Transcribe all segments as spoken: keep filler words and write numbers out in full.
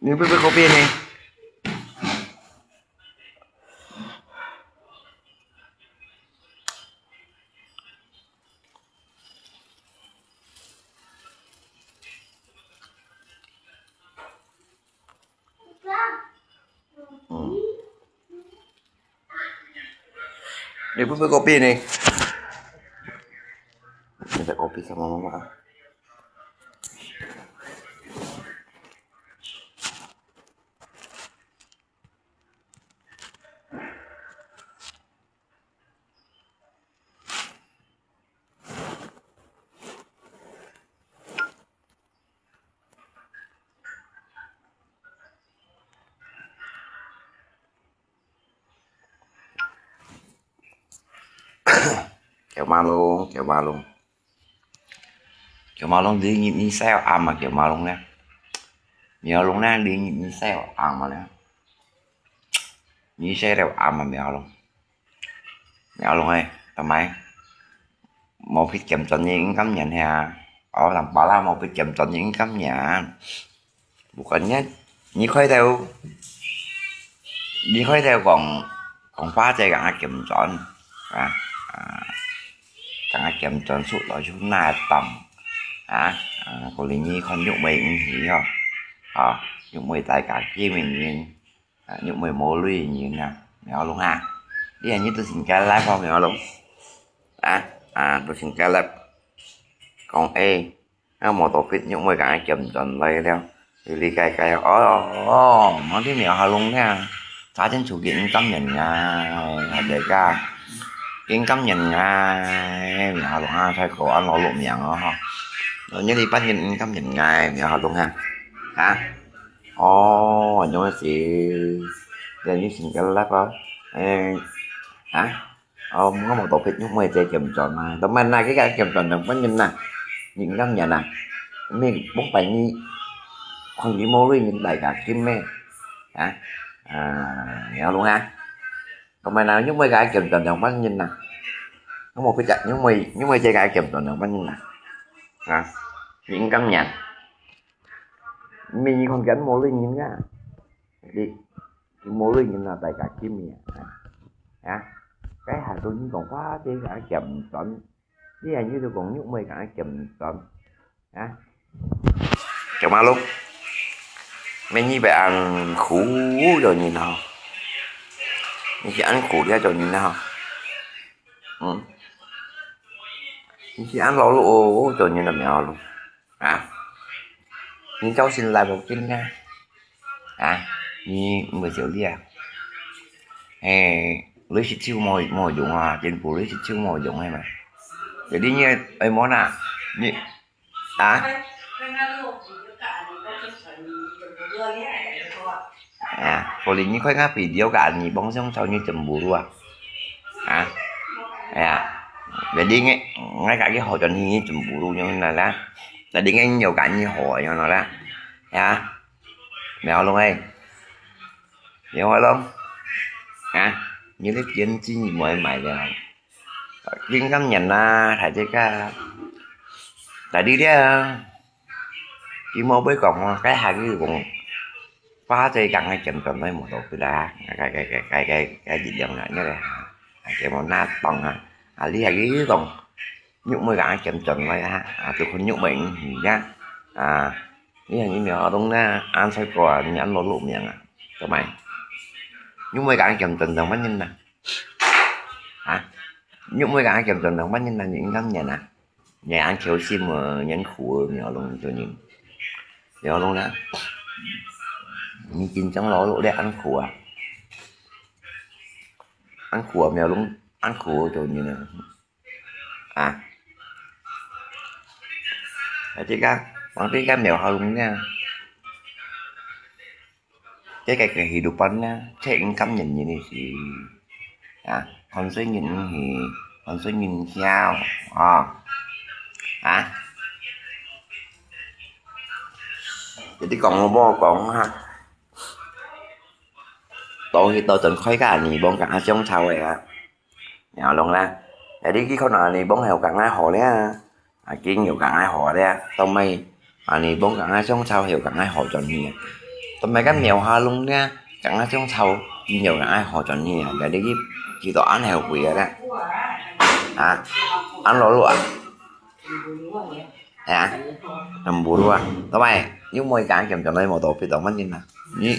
你不不可变呢？嗯。你不不可变呢？你在 copy 什么妈妈？ Kiau Malung, Kiau Malung. Kiau Malung, đi ngi, ngi sai am à, Kiau Malung nè. Miao Lung nè, đi ngi, ngi sai am à nè. Ngi sai am à, Miao Lung. Miao Lung ơi, tao mai. Mò phit kiam chọn ngi, cam nhan hè. Ơ, tao pala mò phit kiam chọn ngi, cam nhan. Bukan nè, ngi khôi tao, ngi khôi tao kong, kong pha chai kang a kiam chọn. À, à, kang a kiam chọn sụt lòi sụt na tòng. À, à, kong li ngi khon nhúc mei ưng hí hò. Hò, nhúc mei tai kà kim ing ing. À, nhúc mei mô lui ing ing à. Miao Lung à. Đi à, ngi tu sing ka lai kho Miao Lung. À, à, tu sing ka lai. Kong ê. Ơ, mò tao phit nhúc mei kang a kiam chọn lai liao. Li li kai kai. Ơ, ơ, ơ, mò đi Miao Lung nè. Chả chân chủ kiện cam nhan ngai. Hả, dễ cả. Kiện cam nhan ngai. Miao Lung à, sai kho ăn lò lụk miang ơ hò. Lò nhớ đi bắt kiện cam nhan ngai. Miao Lung à. Hả? Ơ, nhớ gì. Để như xin cái lắp ơ. Ê. Hả? Ơ, ngó mò tao phit nhúc mei chai kiam chọn à. Tao mai nà, cái kang kiam chọn nang bắn nhin nà. Nhi cam nhan à. Mì bông pai nhi. Khong nhi mô lui nhi tai kà kim mê. Hả? À, Miao Lung à. Tao mai nà, nhúc mei kang a kiam chọn nang bắn nhin nà. Ngó mò phit chai, nhúc mei, nhúc mei chai kang a kiam chọn nang bắn nhin nà. Hả? Nhi cam nhan. Mì nhi khong kiam mô lui nhin nà. Đi. Mô lui nhin nà tai kà kim mê. Hả? Cái hả tu nhi kong pha chai kang a kiam chọn. Đi à, nhi tu kong nhúc mei kang a kiam chọn. Hả? Kiau Malung. Mẹ nhi pai ăn khủ cho nhi nà. Nhi chỉ ăn khủ đi cho nhi nà. Ừ. Nhi chỉ ăn lò lụk cho nhi nà Miao Lung. À. Nhi cháu xin lai một kinh nha. À. Nhi mười triệu đi à. Ê, lưới xịt chiu mò, mò dùng à, chính phủ lưới xịt chiu mò dùng hay mà. Jadi nhi, ê, món à. Nhi, à. À, kong li nhi khôi ngà video kà nhi bông sông sau nhi chấm bù rùa. À. À. Jadi nge, ngai kà cái hồ chọn nhi chấm bù rùa nhi nà la. Jadi nge nhiều kà nhi hồ nhi nà la. À. Miao Lung ơi. Miao Lung. À. Nhi lít kiến chi nhi mò mai liao. Kim cam nhan à, thải chai kà. Tại đi đi à. Kim mô bơi kong, cái hai cái kong. Pha chai kang a kiam chọn nai mò tao phit la. Cái, cái, cái, cái, cái, cái gì liang nà, nhớ là. À, cái mò na tòng à. À, lý hai cái kong. Nhúc mei kang a kiam chọn nai à. À, tu khôn nhúc mei hí ya. À, lý hai cái Miao Lung nè, ăn sai kho, nhi ăn lò lụk miang à. Tao mai. Nhúc mei kang a kiam chọn nang bắn nhin nà. Hả? Nhúc mei kang a kiam chọn nang bắn nhin nà, nhi cam nhan à. Nhi ăn khiu sim, nhi ăn khủ, Miao Lung cho nhi. Miao Lung nè. Nhi chính chắn lò lụk để ăn khủ à. Ăn khủ à, Miao Lung ăn khủ cho nhi nè. À. Ở đây kà, bằng đây kà Miao Lung nè. Cái, cái, cái hì đục bắn á, thế cũng cắm nhìn nhìn đi thì. À, con suy nhìn thì, con suy nhìn theo. À. À. Jadi kong mò kong ha. Tao thì tao chọn khôi kà nhi bông kà chống thâu vậy à. Miao Lung la. Jadi khi khâu nà nhi bông heo kà ngai hồ lé. À, kinh nhiều kà ngai hồ lé. Tao mai. À, nhi bông kà ngai chống thâu heo kà ngai hồ chọn nhi. 做麼个苗下弄呢？剛剛種草，苗剛剛好轉去啊，該你去，去到恁後悔啊啦。啊，恁老路啊。係啊，恁無路啊。做麼个，你毋會講減轉來無多必要問你啊？你，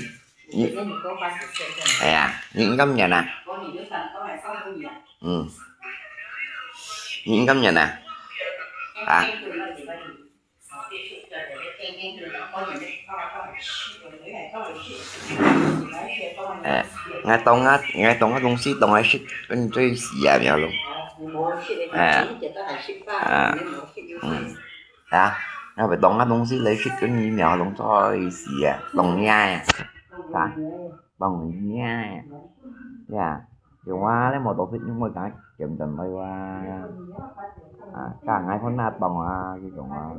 你，係啊，你，你今年啊？嗯。你，你今年啊？啊？ 哎，𠊎當啊，𠊎當啊東西當愛食，跟最死啊，苗龍。哎，啊，嗯，啊，𠊎會當啊東西來食，跟你苗龍最死啊，當厲害啊，啊，當厲害啊，呀。 有啊，你無多食，你莫講減轉來哇。啊，加𠊎分那當啊，佢講啊。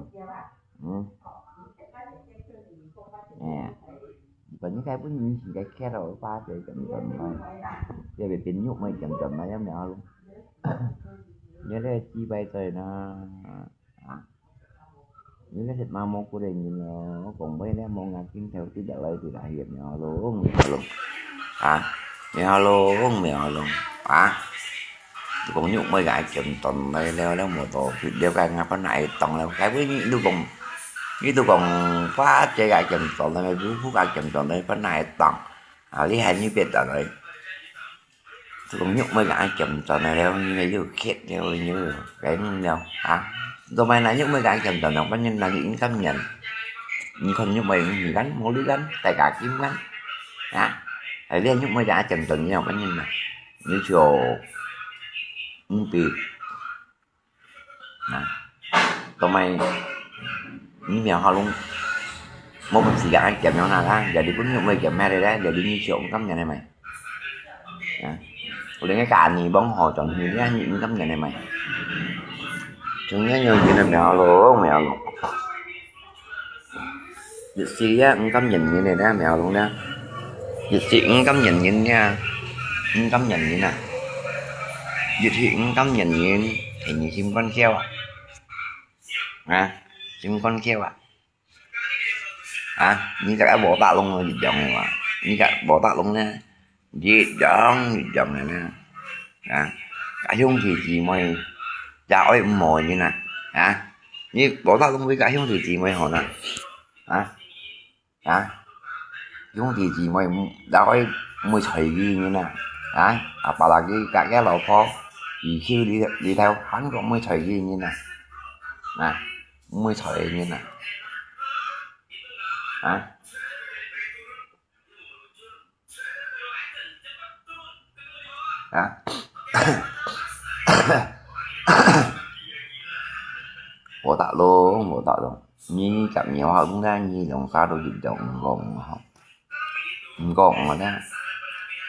嗯。哎，本應該分你自己開頭花姐減轉來，這邊變肉乜減轉來，有沒有？你這幾百歲呢？ 啊，你這係麻木个人哦，講話咧，無眼睛頭直落來就來个苗龍，苗龍。啊，苗龍，苗龍，啊。你講肉乜愛減轉來了，了無多，了解𠊎分哪會當了，該位你都講，你都講，花姐愛減轉來，如何愛減轉來，分哪會當？啊，你還你別轉來。 這個肉乜愛減轉來了，你又缺了，你又該弄了啊？做麼个肉乜愛減轉了？反正那個應該年，你看肉乜有時間，無時間，大家今晚啊，哎，這肉乜愛減轉了，反正呢，你就毋必 啊，做麼个，你苗下弄，無時間愛減苗哪啦，jadi分肉乜減咩咧，jadi你想今年个咩？啊，我連个家人幫好轉去，你你今年个咩？今年有幾多苗咯，苗咯。 一時啊，五金人人个啦，苗龍啦。一時五金人人呀，五金人人啊。一時五金人人，係你心肝竅啊。啊，心肝竅啊。啊，你這個無打攏一樣个嘛，你這無打攏呢？ 一樣一樣个呢。啊，甲兄弟姊妹，也愛毋好个呢。啊，你無法講為甲兄弟姊妹好呢。啊，啊，兄弟姊妹，也愛毋會睬佢个呢。啊，apalagi甲个老婆，EQ裡，裡頭還過毋會睬佢个呢。啊，毋會睬佢个呢。啊。 啊。無打攏，無打攏。你甲苗下弄呢，你兩儕都一樣毋講吼。毋講个呢，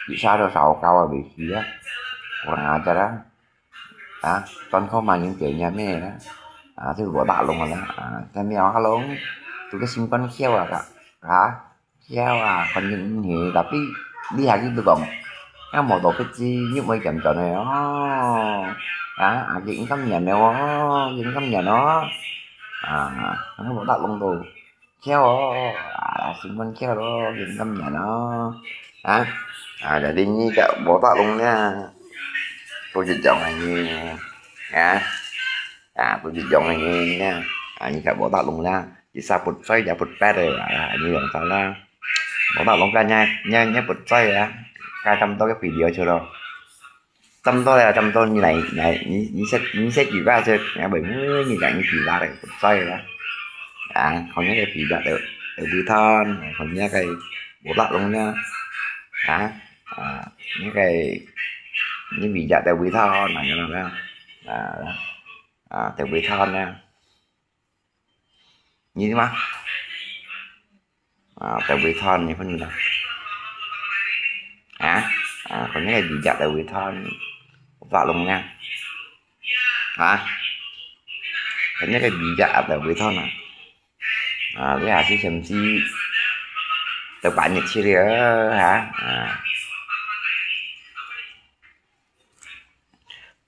一儕都燒高啊，袂死啊。Kurang ajar啊。啊，專靠罵人嘴面咩啦。啊，這無打攏个啦。啊，在苗下弄，都个心肝竅啊，啊。 竅啊，反正毋係，tapi你還係都講，啊，無多不知，肉乜減轉个哦。啊，啊，佢應該年了哦，佢應該年哦。啊，啊，無打攏到，竅哦，啊，心肝竅咯，佢應該年哦。啊，啊，jadi你个無打攏呢，都係這樣个呢，啊，啊，都係這樣个呢，啊，你个無打攏啦。 一儕不在也不bet个，啊，你用到啦。無打攏个，你，你，你不在啊，該差毋多个video出咯。差毋多了，差毋多你來，來，你，你識，你識幾把出，也袂，你，你講你幾把个不在啦。啊，看你个video就，就不斷，看你个無打攏呢。啊，啊，你个，你video就不斷，那个啦，啊，啊，就不斷呢。 你嘛？啊，在維他你分你啦。啊？啊，可能个比較在維他，發龙呢？啊？可能个比較在維他呢？啊，你還是先知，都半日去了，哈？啊。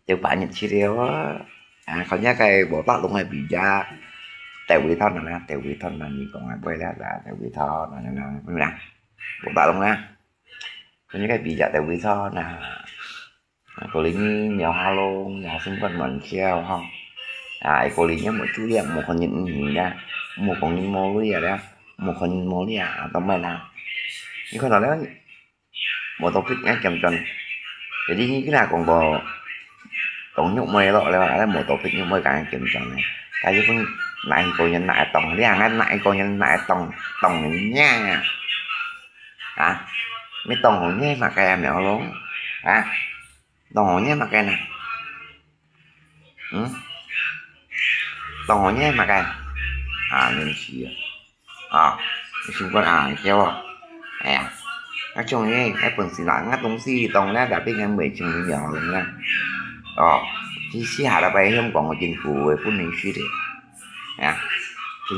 就半日去了啊。啊，可能个無法弄个比較，豆腐湯啦，豆腐湯啦，你講啊，不會啦，豆腐湯啦，啦，啦，啦，不打攏啦。所以該比較豆腐湯啦。啊，過年廟下攏，也心肝亂跳吼。啊，過年也無煮了，無看人毋去啦，無講人無鐳啊啦，無看人無鐳啊，當然啦。你看到了，無多必愛減轉。Jadi你跟他講過，講肉妹咯，了，啊，無多必肉妹講減轉呢。他就講哪一個人哪一檔，你看哪一個人哪一檔，檔人呀。啊，你檔人嘛該樣了咯，啊。 當好人麼个呢？嗯？當好人麼个？啊，你死啊！啊，你心肝啊，你笑啊！哎呀，那種人，那本事啦，那東西當然改變人袂成了了。哦，你試下來，香港个政府會分你去的，啊，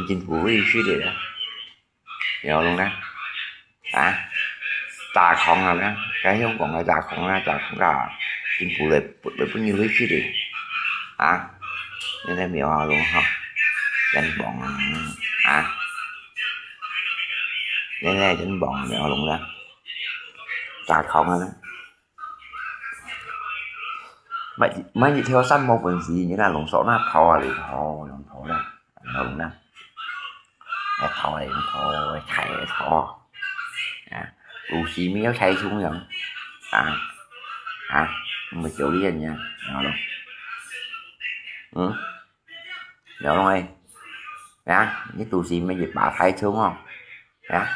政府會去的。 了解啦。啊，炸炕啊啦，該香港个炸炕啊，炸炕啊，政府來，來分你回去的。啊，恁樣廟下攏吼，真忙啊，啊，恁樣真忙，了解啦。炸炕啊啦。 買，買一條衫無本事，你那弄索那頭啊，你頭，用頭啦，用啦，哎，頭啊，用頭，抬頭，啊，有時沒有抬頭樣，啊，啊，毋係教練呀，然後咯，嗯。 了解，啊，你肚屎乜一把排衝哦，啊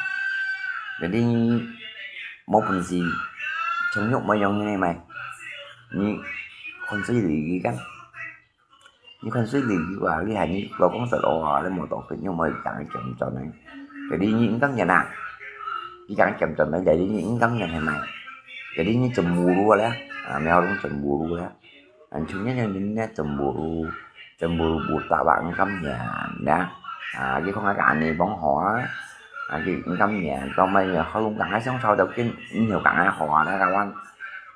，jadi你無本事，衝肉乜用你買，你看水里去看，你看水里去啊，你還你老公實哦啊，你無多朋友乜講講轉來，jadi你毋敢人啊，你講講轉來，jadi你毋敢人係買，jadi你真無路咧，啊，你好攏真無路咧。 啊，像恁樣人呢，全部，全部buta吧，毋敢認啦。啊，佢看𠊎恁樣講話啊，啊，佢毋敢認，到尾呢，好攏講啊，相吵就緊，毋曉講啊話啦，該款。啊，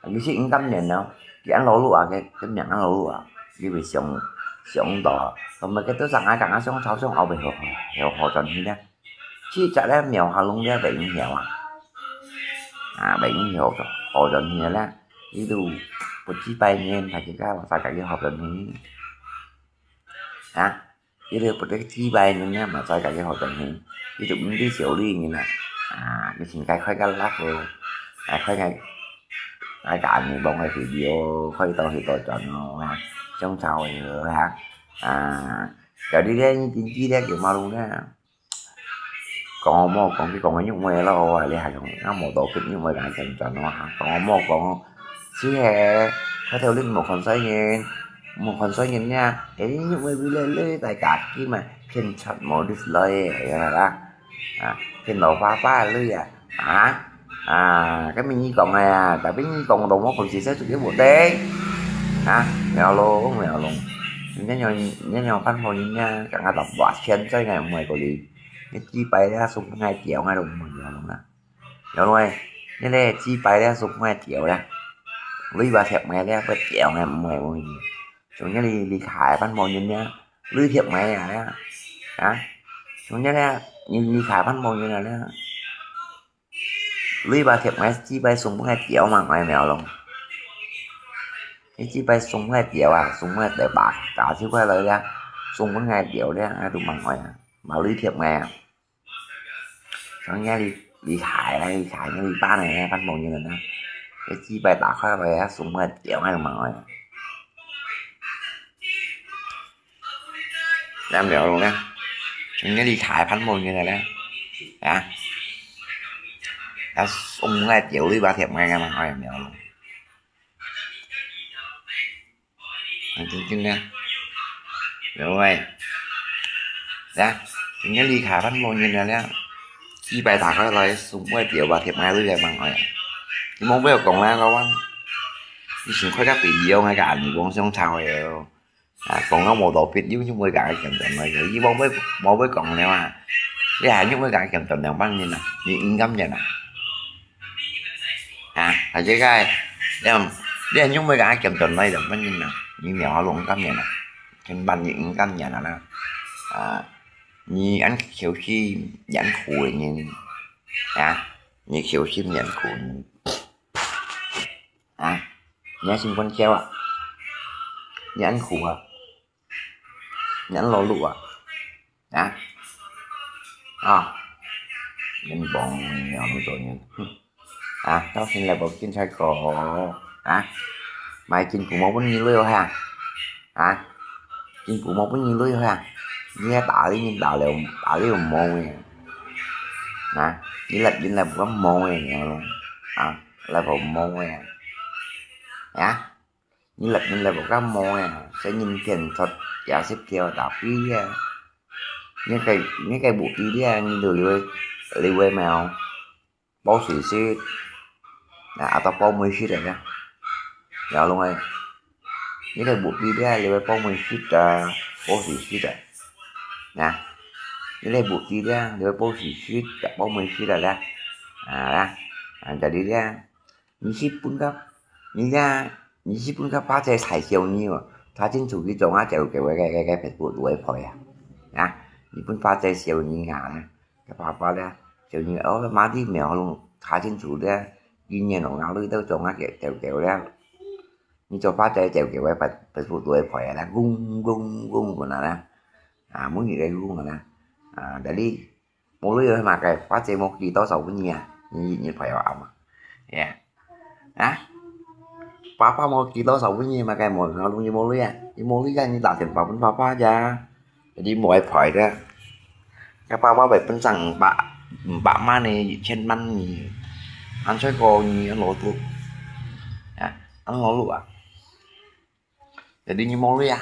佢係毋敢認咯，佢恁勞碌啊，佢，佢命恁勞碌啊，佢會想，想到，到尾佢都想啊，講啊，相吵，相後尾好，好，好轉去咧。 其實咧，廟下攏咧袂曉啊。啊，袂曉，好轉去咧，佢都不知拜年，大家話晒家己好轉去。啊，佢都不知知拜年咧，嘛晒家己好轉去。佢都毋知少理人啊。啊，佢先該開個laptop，啊，開個，啊，家己望个video，開到去到轉咯，啊，相吵个啊，啊，有啲咧，經濟咧，就馬路咧。 講莫講，佢講个肉妹咯，你還講，啊，無道德肉妹講緊轉咯哈。講莫講，只係，佢頭先無看衰人，無看衰人呀，誒，肉妹為了你大家己嘛，騙出無力來，係啦，啊，騙老爸爸來啊，啊，啊，該咪你講个呀，tapi你講到無本事，使出去無得，啊，沒有咯，沒有咯，人家有，人家有辦法，人家講啊，十八千歲个，毋會過你。 你祭拜了，送分𠊎吊，𠊎都毋會了啦。了咯，你咧祭拜了，送分𠊎吊啦。鐳吧貼𠊎了，不吊𠊎毋會問題。像你，你開辦法人了，鐳貼𠊎啊了，啊，像你咧，你，你開辦法人啊了。 鐳吧貼𠊎，祭拜送分𠊎吊嘛，𠊎苗咯。你祭拜送分𠊎吊啊，送分𠊎吊吧，打出過來了，送分𠊎吊了，𠊎都問𠊎啊，嘛鐳貼𠊎啊。像你厲，厲害啦，厲害，你辦个，辦法人啊，你祭拜打開來啊，送分𠊎吊，𠊎都問𠊎啊。 了了了，今日你開辦法人了，啊，啊，送𠊎吊鐳吧貼𠊎个嘛，哎，了了。啊，真正个，了喂，啊，今日你開辦法人了，祭拜打開來，送𠊎吊吧貼𠊎鐳个嘛，哎，你莫不要講啦，各位，你先開个video，𠊎个眼光相差个哦。 啊，講到無道德，又，又會講佢減短來，佢無會，無會講了啊。你還又會講佢減短兩萬人啊？你應該人啊？啊，還這個，你，你還又會講佢減短來兩萬人啊？你苗下攏應該人啊？千萬你應該人啊啦！啊，你恁小心，恁苦个人啊，你小心恁苦个人啊，你還心肝跳啊，你恁苦啊，你恁勞碌啊，啊，啊，人幫你啊，你做人，哼。 啊，到現在無見出過啊，買金箍無分你鐳哈，啊，金箍無分你鐳哈，你也打你，你打了，打了無个，啊，你來，你來無毛个，啊，來無毛个，啊，你來，你來無毛个，細人騙出幾十條大鱉啊，你該，你該無知咧，你就留，留个咩哦？ 保水雪，啊，atau保美雪啊，了解。你个目的咧，你會保美雪啊，保水雪啊，啊，你个目的咧，你會保水雪，保美雪啊咧，啊啦，啊，jadi咧，你去分个，你咧，你去分个巴仔太小你哦，他清楚佢做啊，就給我个个个Facebook都會拍啊，啊，你分巴仔小你啊。 个爸爸咧，就認哦，媽的苗咯，查清楚咧，今年哦，咬到到中啊，个狗狗咧，你做巴仔狗狗个，Facebook都會陪啊咧，嗡嗡嗡个啦咧，啊，每日个嗡个啦，啊，但你無鐳嘛个，巴仔無幾多少分你啊，你你陪我啊嘛，yeah。 啊，爸爸無幾多少分你嘛，該無，哪容易無鐳啊？你無鐳啊，你打電話分爸爸呀，你無愛陪个。該爸爸會分上五百，五百萬呢，一千萬呢，恁衰過你老肚，啊，恁老路啊。 Jadi你無鐳啊？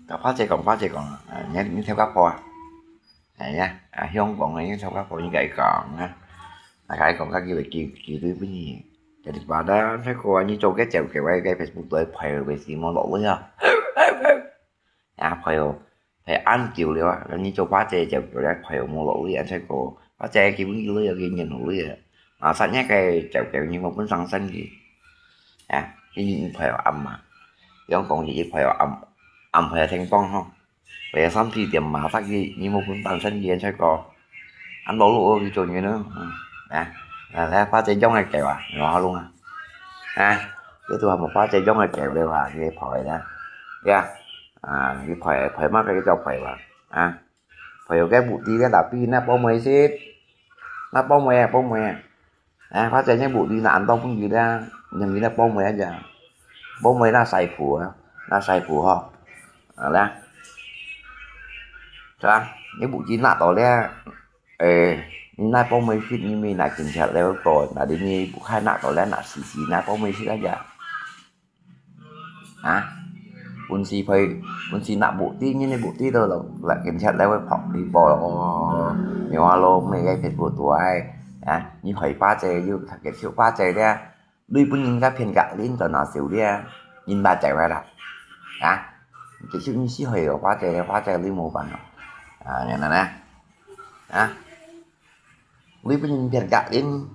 甲花姐講，花姐講，啊，你你頭殼破啊？哎呀，啊，香港个你頭殼破，你甲伊講啊，啊，甲伊講，甲佢會寄寄鐳分你。Jadi pada saya講，你做个照顧，我个Facebook都會拍个，是無落鐳啊？啊，拍哦。 係恁久了啊，你做花姐就過來陪我落去，恁才過。花姐基本都有个年頭了，啊，三日个就叫你無分上身去。啊，你陪我暗嘛，用講一陪我暗，暗陪天光吼，陪三四點嘛，發現你無分上身去，恁才過。 恁老路去做人咯，啊，啊，來，花姐用个狗啊，有好弄啊，啊，這都還無花姐用个狗了啊，你陪啦，呀，啊，你陪陪嘛，該叫陪吧，啊，陪有个目的个，tapi那幫妹先，那幫妹啊，幫妹啊，啊，花姐个目的那恁多朋友啦，你那幫妹啊，幫妹那師傅啊，那師傅吼，啊啦，是吧？你目的拿到了。 誒，你拿保密費，你咪拿警察來過，那你你不看拿到了拿死死拿保密費个呀？啊？本事配，本事拿目的，你个目的都了，來警察來會拍你報咯。你話咯，每个Facebook都愛，啊？你害怕這又，他个手怕這个，你本人家騙个，你在那手裡啊？你拿走了啦，啊？就是你是害有怕這个，怕這个你無辦法，啊？你看呢？ 啊？你分人騙个，你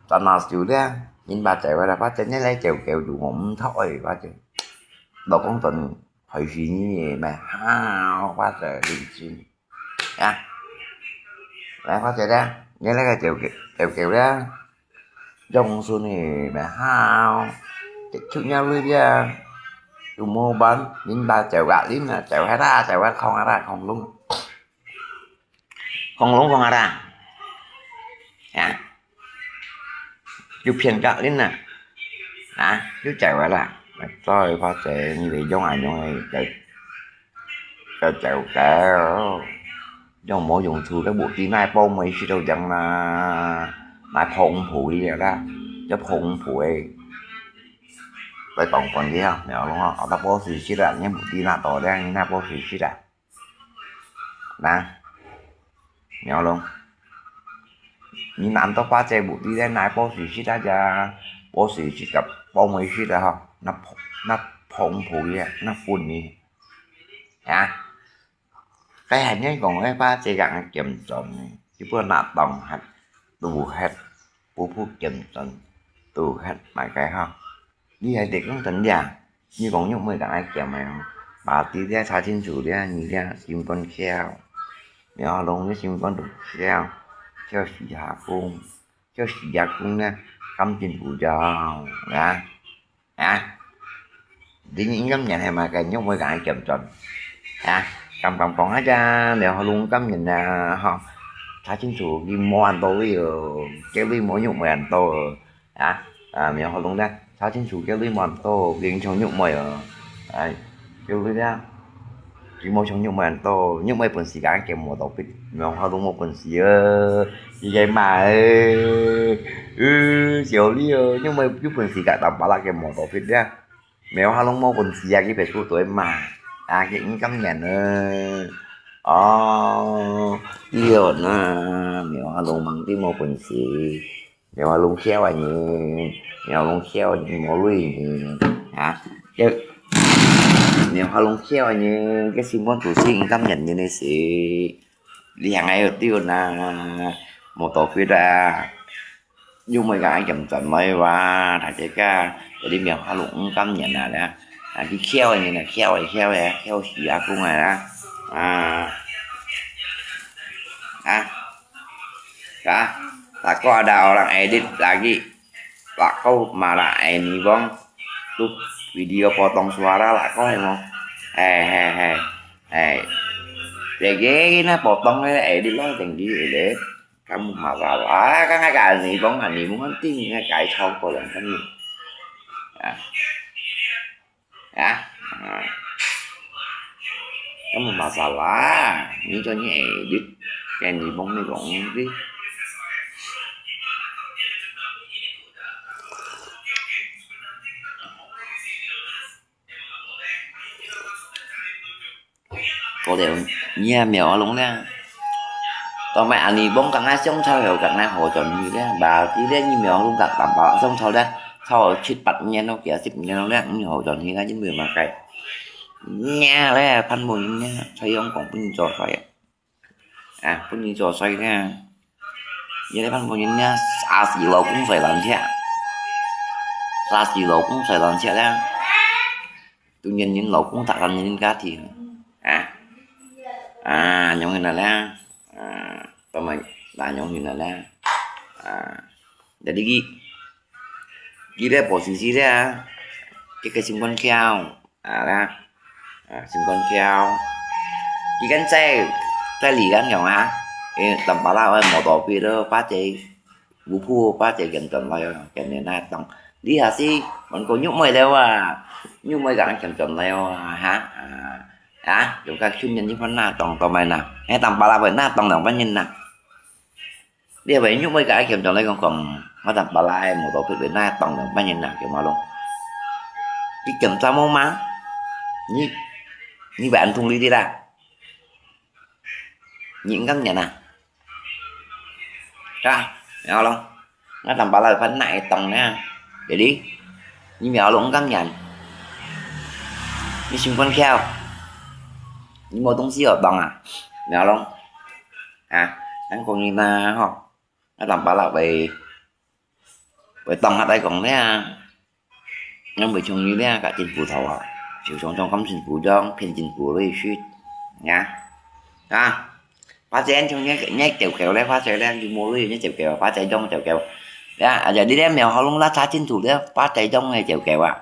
在那手裡，人把走了，把真个來走走就我毋討愛，把這，老公真害死你个咩？哈，把這認真，啊？來，把這咧，你那个走走走走咧，用手呢咩？哈，出鳥類个，就無辦，人把走个，人啊，走下啦，走下空啊啦，空中。 恐龍講啊啦，啊，有騙个人啊，啊，有在位啦，再發財你會用啊用个，个，个走个，用無用處个，無知哪幫妹去到樣啦，哪碰婆个啦，要碰婆个，來當官个啊，然後咯，啊，那波是去啦，你無知哪到咧，你那波是去啦。 那，苗龙，你难道把这目的在拿保水师大家，保水师个保美师的哈，那那碰不也，那分你啊？该还人讲，哎，把这个人kiểm中呢，就不拿当还都还不不检中，都还买个哈。 你还得讲真个，你讲用咩个爱讲个哦，把底咧查清楚咧，你咧心肝跳。苗阿龍个心肝肚跳，跳四下空，跳四下空呢，感情不一樣啊啊！你應該年係嘛，該玉妹敢兼轉啊？敢敢講啊？這苗阿龍今年啊，吼，查清楚，佢無恁多位哦，這位無玉妹恁多哦。 啊，啊，苗阿龍呢，查清楚，這位無恁多，佢像玉妹哦。哎，這位呢，佢無像玉妹恁多，玉妹本事敢兼無多筆，苗阿龍無本事哦，佢个媽哦，呃，小李哦，玉妹有本事敢打巴拉兼無多筆呀。苗阿龍無本事啊，佢別處對嘛，啊，佢毋甘願哦。哦，對哦，那苗阿龍吂知無本事。 苗阿龍痟个人，苗阿龍痟个人，無鐳个人，啊，這苗阿龍痟个人，个心肝肚係毋甘願个事。你行个又對啦，無多筆啊，玉妹敢兼轉來哇，大家，這裡苗阿龍毋甘願啊，啊，佢痟个人啊，痟个，痟个，痟死阿公啊，啊，啊。 Ka, tako ada orang edit lagi. Lako marah ini bang. Tu video potong suara lako mo. Hei, hei, hei. Hei. Jadi na potong edit lah tinggi edit. Kamu masalah kan, ngai ka ani bang, ani bang kan ting ngai kai chau ko yang kan. Ya. Ya. Kan masalah. Ni cho ni edit. Kan ni bang ni bang ni. Có điều, như mèo ong lé. Tao mày ani bông kang á sống sau hiểu kang á hổ chọn hi lé. Bà tí lé như mèo ong kang tạm bảo sống sau lé. Sau ở chít bật nhiên nó kìa xịp nhiên nó lé, như hổ chọn hi lé, chứ mười mà cày. Nha lé, phân bổ nha, xoay ong còn pun cho xoay. À, pun cho xoay lé. Như lé phân bổ nha, xa xì lầu cũng xoay lăn thiệt. Xa xì lầu cũng xoay lăn thiệt lé. Tự nhiên những lầu cũng tạo ra những cái thì. À. À, giống như là lé. À, tao mày là giống như là lé. À. Jadi ki, ki lé posisi lé. Ki cái xung quanh keo. À, lé. À, xung quanh keo. Ki kan chạy, chạy lý kan giống à. Ê, tầm bá là ơi, mô tô phi đó, bá chạy. Wu phu bá chạy kiểm chuẩn lại, kiểm nè na tòng. Lý hà si, vẫn có nhúc mày leo à. Nhúc mày gắng kiểm chuẩn lại à, hả? À, à, chúng ta chuyên nhân những phần na tòng tòng mày nè. Hãy tầm bá là vậy na tòng lòng bá nhân nè. Đi vậy nhúc mày gắng kiểm chuẩn lại còn còn, mà tầm bá là ai mô tô phi vậy na tòng lòng bá nhân nè, kiểu mà luôn. Đi kiểm tra mô má. Nhị, nhị bạn thông lý đi ra. Nhị ngắm nhận à. Ka, mèo ong. Nga tầm bá là phần nãy tòng nè. Jadi, ni mèo ong ngắm nhận. Ni xung quanh keo. Ni mô tông si ở tòng à. Mèo ong. Hả? Đang còn nhìn mà hả? Nga tầm bá là về, về tòng hả đây còn nè. Ngăn về chung như nè, cả chính phủ thảo à. Chiều sống trong cấm chính phủ trong, phiên chính phủ rồi suýt. Nha. À. Phá chế chung nhé, nhé kéo kéo đấy, phá chế đấy, đi mua đi, nhé kéo kéo, phá chế trong kéo kéo. Đấy, à, giờ đi đấy, mèo ong lát xa chính phủ đấy, phá chế trong này kéo kéo à.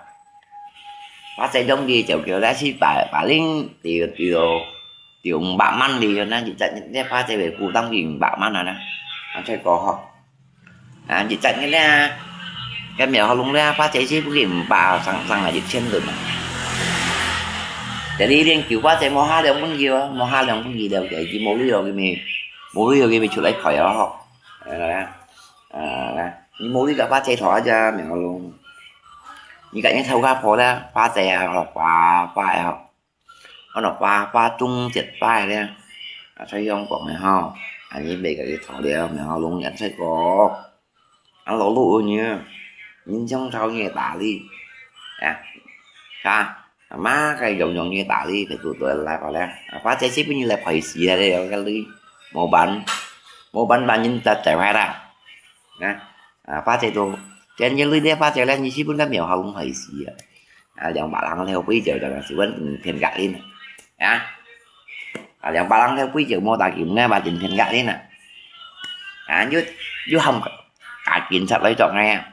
Phá chế trong đi kéo kéo đấy, xí bà, bà Linh, tiểu, tiểu, tiểu bà Măn đi, nó chỉ chạy nhé, phá chế về khu tăng thì bà Măn à, nó chạy có hả. À, chỉ chạy nhé đấy, cái mèo ong lé, phá chế xí bút điểm bà sẵn sàng là dịch chiến lược mà. Jadi đi liên cứu phá chế mô ha lòng bún gì, mô ha lòng bún gì đều cái, cái mô lý rồi cái mì, mô lý rồi cái mì chuột lấy khỏi đó. Đấy là, à, là, như mô lý cả phá chế thỏ ra mèo ong. Như cả những thâu gà phó đó, phá chế à, hoặc phá, phá à. Nó là phá, phá chung chết phá đấy. À, thấy không, còn mày ho. À, như vậy cái thỏ đấy, mèo ong nhận thấy có. Ăn lẩu lụa nhỉ. Nhìn trong sau nhẹ tả đi. À. Hả? Má cái giống giống như tả đi, phải tụi tôi lại vào đây. À, phá chế xếp như là phải xì ra đây, cái ly. Màu bánh. Màu bánh bánh nhìn ta chạy hoài ra. Nè. À, phá chế tụ. Trên như ly đấy phá chế là như xếp bún đá mèo hầu cũng phải xì à. À, dòng bà lăng theo quý giờ là xì bún phiền gạ đi nè. À. 啊，兩百零頭飛就無打緊呢，把整片甲你呢。啊，又又喊假警察來捉𠊎啊，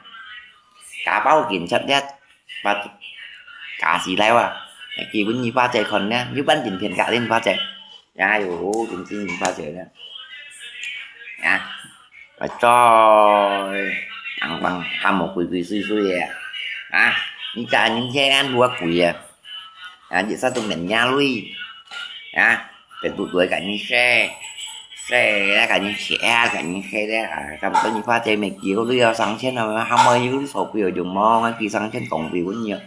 假包警察咧，把假死來啊，寄分你花姐看呢，又扮整片甲你花姐。哎喲，真正你花姐呢。啊，再，硬硬，還無鬼鬼祟祟个。啊，你家人天天不要鬼啊。啊，一下都免nhà lui。啊，Facebook都係甲你share，share啦，甲你share，甲你share咧，啊，差不多你花姐每幾個月要上千了，還沒有所謂有用無？啊，幾上千講幾分鐘，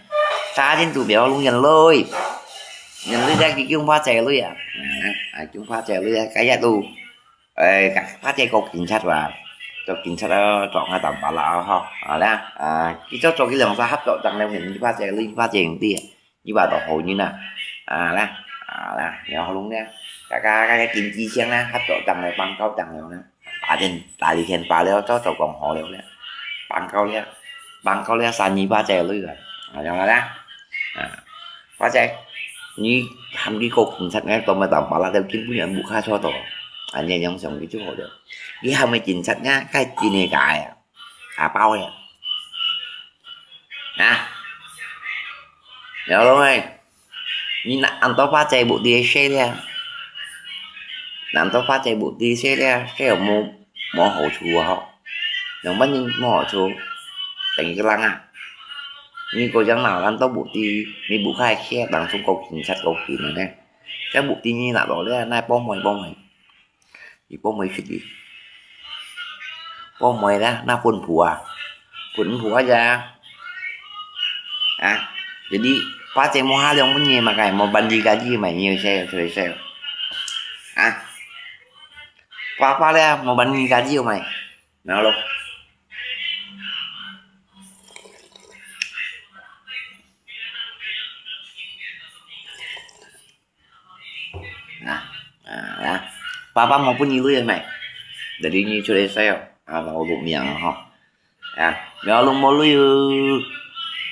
三千都不要弄人類，人類在去用花姐類啊，啊，啊，用花姐類啊，該日都，哎，花姐告警察哇，告警察咯，撞下打巴拉吼，好啦，啊，佢做做佢兩儕合作，當然你花姐類，花姐用啲。 你話到好人啊，啊啦，啊啦，然後弄呢，大家大家經濟上呢，合作當了，幫到當了呢，打電打一電話了，早早講好了呢，幫到了，幫到了三二八這類啊，啊，然後啦，啊，或者你喊佢告警察呢，當然打巴拉，根本人無卡錯到，啊，你樣想佢就好了。你喊佢警察呢，該真个假个啊？ 啊，包了。啊，了咯喂，你拿恁多花姐無地食了，拿恁多花姐無地食了，這有無無好處啊吼？兩萬人無好處，等於个人啊。你个人拿恁多無地，你無開開，當中高警察高警的呢，這無地你拿到了，那幫忙幫忙。 你幫妹出去，幫妹啦，那分布啊，分布啊呀，啊，jadi花姐無下兩分鐘嘛，該無半日个日嘛，你有些有些有些，啊，花花咧，無半日个日嘛，然後咯。 啊，啊，啊，爸爸無分你鐳个咩？Jadi你出來使哦，啊，老六命吼。啊，苗龍無鐳哦，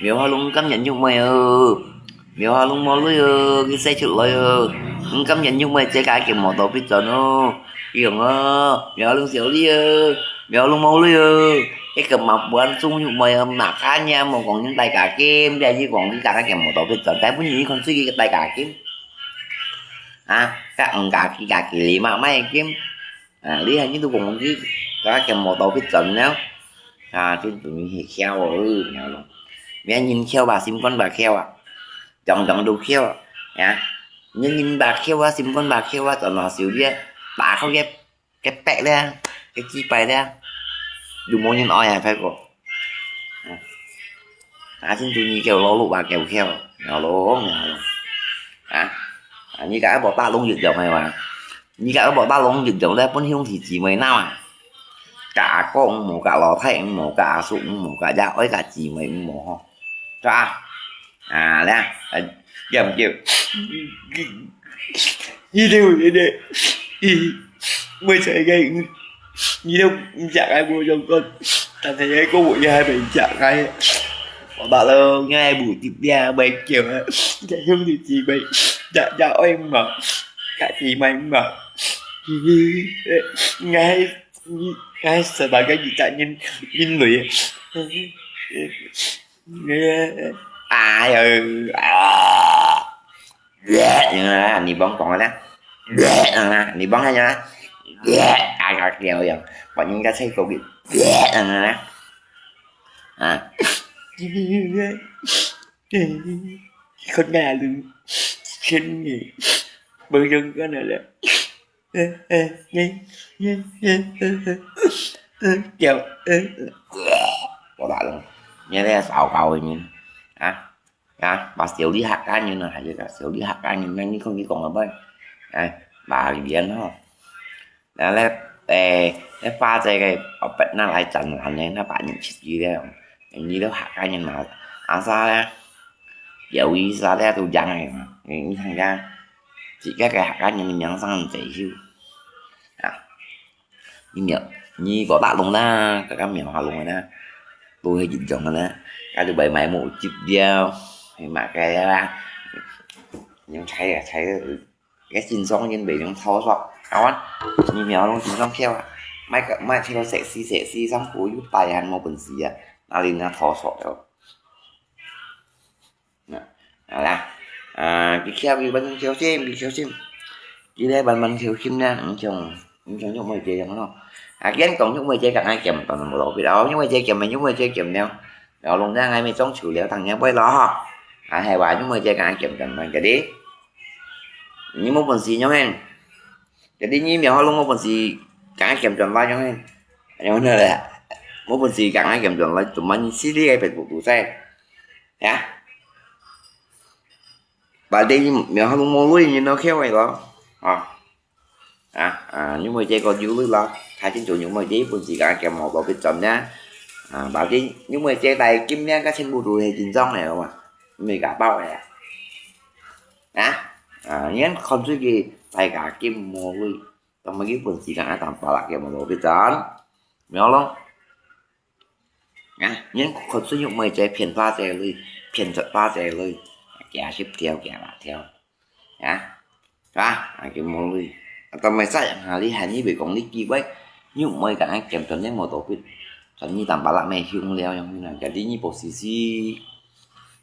苗下龍甘願肉妹哦，苗下龍無鐳哦，佢使出來哦，你甘願肉妹，這個佢無到必轉哦，佢講哦，苗龍小麗哦，苗龍無鐳哦，一個嘛不安中肉妹哦，哪看呀，無講人大家金，這一講你大家佢無到必轉，但本人你看最近个大家金。 啊，甲毋家己家己哩嘛，莫緊。啊，你還一路講佢，甲佢無到必轉了。啊，真正係巧哦，了咯。免人巧吧，心肝吧巧啊，樣樣都巧啊，啊，免人吧巧啊，心肝吧巧啊，轉下手咧，打開个 个壁咧，个雞排咧，都無人愛啊，大哥。啊，真正你叫老六啊，叫巧，老六，老六。啊，啊，你甲一無打攏一樣个話，你甲一無打攏一樣咧，分兄弟姊妹鬧啊。甲阿哥毋好，甲老弟毋好，甲阿叔毋好，甲爺哀甲姊妹毋好吼，對吧？ 啊，來啊，啊，叫毋叫？你都有一個，你，每次个，你都毋食个無相干，但係个講話也還袂食个。我把咯，你還無得病，袂叫啊，這兄弟姊妹，也，也愛嘛，也姊妹嘛。你還，你，你還十八個月，人，人類。 哎喲，啊，你幫講个啦，你幫个呀，啊，个叫樣，把人家吹過去，啊，啊，看那路，看你，不用看了。 叫，我打咯，你這燒烤个人，啊，啊，把小李客家人啊，還有个小李客家人，那你講你講个咩？哎，把語言吼，然後咧，誒，那花姐个，我不拿來展覽呢，那把你出去了，你都客家人嘛，啊啥咧？有意思啊，這都講个嘛，你看看，自家个客家人名聲很優秀，啊。 你苗，你个大龍啦，甲个苗下龍个啦，都係一樣个啦，佢就會買無接了，係嘛个啦。你猜啊，猜啊，該經常人會用偷索，啊，你苗龍經常跳啊，買个，買條sexy sexy衫褲又大還無本事啊，哪裡那偷索了？啊，好啦，啊，佢跳佢慢慢小心，佢小心，佢來慢慢小心啦，毋像，毋像玉妹姐樣咯。啊，既然講玉妹姐講愛減重無路必哦，玉妹姐減，玉妹姐減了，苗龍這下愛中秋了，當然會咯吼。啊，係話玉妹姐講愛減重，那个哩。 你無本事樣个，jadi你苗學龍無本事，講愛減轉來樣个，樣个咧，無本事講愛減轉來，做麼你死哩个別步步仔，呀？Berarti你苗學龍無鐳，你哪竅个咯？啊，啊，啊，你妹姐个有鐳咯，太清楚你妹姐本事講愛減毛到別轉呢。啊，berarti你妹姐大金呢，該全部都係緊張个嘛，毋係假包个。 啊，啊，你看看出去大家金毛鐳，當然佢本事講愛當巴拉金毛鐳，別轉，苗龍。啊，你看出玉妹姐騙花姐鐳，騙出花姐鐳，行十條，行六條，啊，係吧？啊，金毛鐳。啊，當然再下你還以為講你機會，玉妹講愛減轉你無到別，轉你當巴拉咩凶了樣呢，jadi你無死死，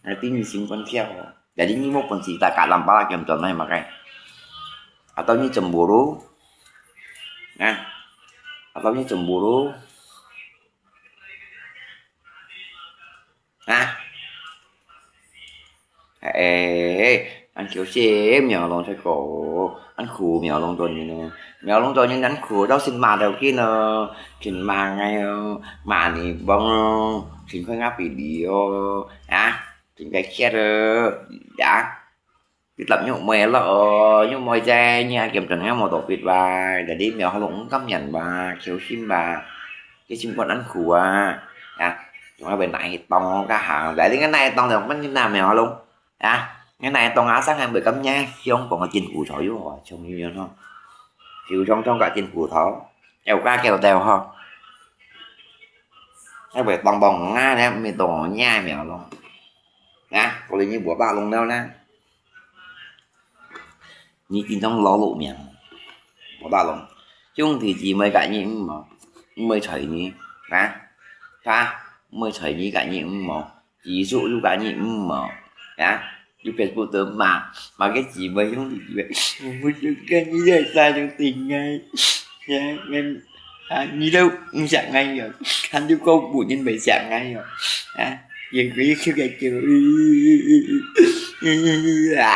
啊，第二心肝跳哦。 Jadi你無本事，大家人把佢減轉來嘛該。Atau你cemburu？啊？Atau你cemburu？啊？哎，恁小心，苗龍出口，恁苦苗龍做人呢，苗龍做人恁苦，到先罵到佢呢，先罵𠊎哦，罵你幫哦，先開𠊎比例哦，啊？ 真个chết哦，呀！你答玉妹咯哦，玉妹姐，你阿kiểm准个無到別哇，jadi苗學龍感人哇，小心哇，佢心肝恁苦啊，呀！仲愛會拿去當个行，jadi你拿去當了，乜你拿苗學龍，呀！你拿去當啊，生還會感覺香港个真苦頭喲，像樣樣吼，就像像个真苦頭，又加叫掉吼，還會當當啊，你毋係當啊苗學龍。 啊，過來你無打龍了呢？你經常老老命，無打龍。兄弟姊妹个人毋好，毋會睬你，啊？啊？毋會睬你个人毋好，技術又个人毋好，啊？又別不得嘛，嘛个姊妹兄弟姊妹，我不想跟你在沙中tình愛，啊，你都毋想愛喲，還有個婦人袂想愛喲，啊？ 也可以去个叫，啊，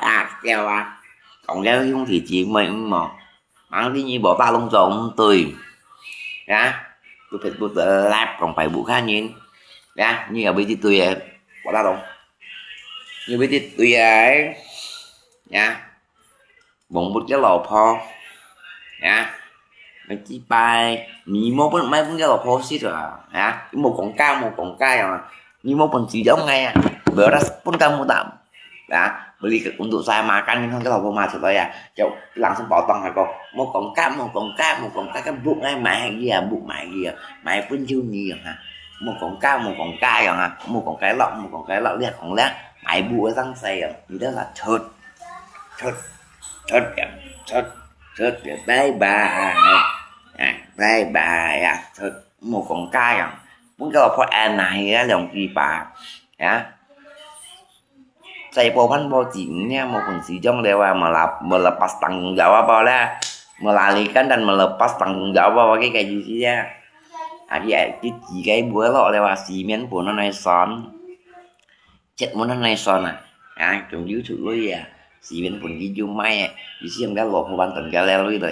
啊，叫啊！講了兄弟姊妹毋好，吂知你無打龍做毋對，啊？都別不得來講白不看人，啊？你也會去對个，無打龍，你會去對个，啊？ 忘不掉老婆，啊？你幾擺，你無分，莫分个老婆食啊，啊？你無講價，無講價啊，你無本事了𠊎啊，無得分个無得，啊？Beli untuk saya makan，你看个老婆罵出來啊，就langsung包當啊，講，無講價，無講價，無講價，个屋𠊎買个啊，屋買个啊，買分就你啊，哈，無講價，無講價啊，哈，無講價落，無講價落，你講了，買屋个東西啊，你都拿出。 出，出呀，出，出呀，拜拜，啊，拜拜呀，出，莫講價呀，分个老婆按哪去啊，兩句吧，啊？再無辦法，只有你無本事，將了啊，melepas tanggung jawab啊，melepas tanggung jawab啊，个个意思啊。啊，佢，佢自己無落了啊，四面分人來算。 Chết無恁樣算啊，啊，仲有出鐳啊，四面分佢有賣啊，佢先个老婆還等个了鐳了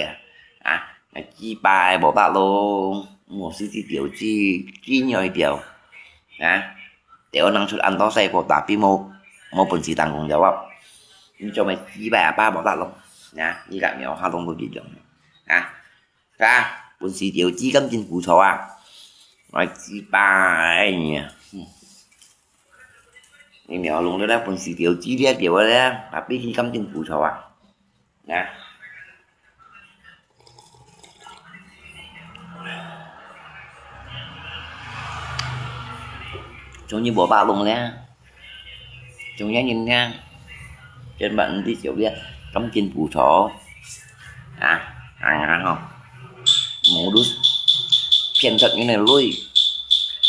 啊，啊，幾擺無打龍，無死去條子，幾耐條，啊，條能出恁多細個，tapi無，無本事當公了啊，你做咩幾擺啊，爸無打龍，啊，你个苗學龍都幾種，啊。 啊，本事條子敢真苦楚啊！𠊎知吧，哎呀，嗯。你苗龍了啦，本事條子了條了啦，tapi佢敢真苦楚啊！啊。終於無打龍了，終於人了，真把你的酒了。感情不錯啊，啊吼，無就騙出人个鐳，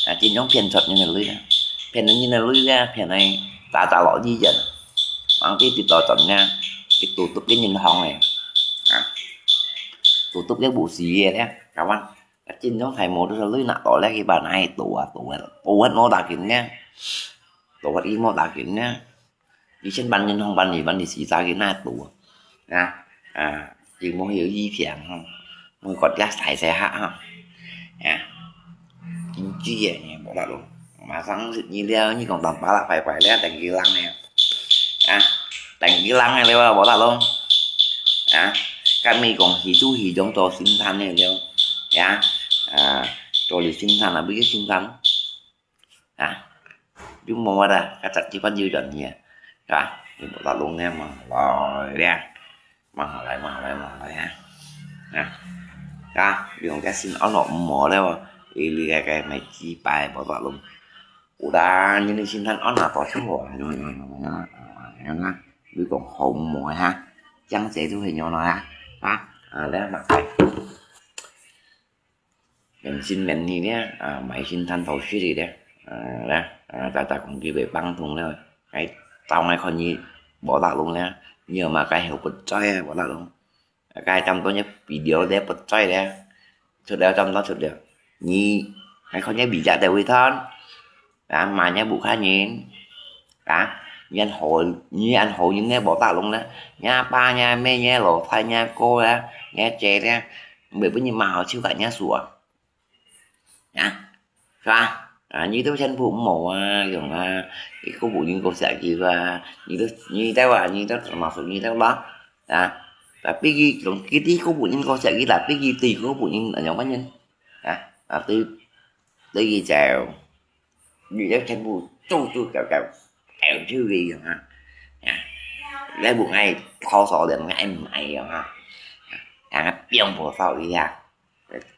啊，盡量騙出人个鐳啊，騙人个鐳啊，騙个渣渣落地人，往地跌倒轉啊，去tutup个銀行个，啊，tutup个無事个咧，kawan，盡量係無就係鐳拿到咧，去把拿去賭啊，賭啊，賭啊，無打緊咧，賭啊，佢無打緊咧。 以前辦銀行、辦理、辦理時差个那多啊，啊，有無有一平吼，每個月使使下吼，啊，經濟个呢，無得咯，馬上你了，你講當巴拉快快了，等佢冷呢，啊，等佢冷呢了，無得咯，啊，甲你講去做去種做生產呢了，啊，啊，做了生產啊，不是生產。 啊，就無啦，該隻地方就轉去啊，係吧？你無得弄呢，望來咧，望來，望來，望來啊！啊，啊，用該心安樂無無咧，你你該該買幾擺無得弄。有啦，你你心安安樂多少啊？你講好無哈？這樣子就係樣啦啊！啊，來嘛，來。 免心免意咧，啊，買心貪圖食个咧，啊，咧，啊，大大公雞被放通了，該照𠊎看你無得弄咧，你有嘛該後不在啊，無得弄。該差不多你video咧不在咧，出了差不多出了，你還看你video在位攤， 啊，罵若屋下人，啊，你恁好，你恁好人呢，無得弄呢，若爸、若姆、若老弟、若哥啊，若姐咧，毋會分你罵好手甲若手啊，啊，係吧？啊，你都全部無啊，用啊，你个無人个社區啊，你都，你兜啊，你兜怎麼說，你兜啦，啊，tapi佢用佢个無人个社區啦，tapi佢對个無人，啊，樣般人，啊，啊，對，對佢就。 你兜全部做做搞搞，搞出去用啊！啊，你毋愛偷手的，毋愛買用啊！啊，變無手个啊，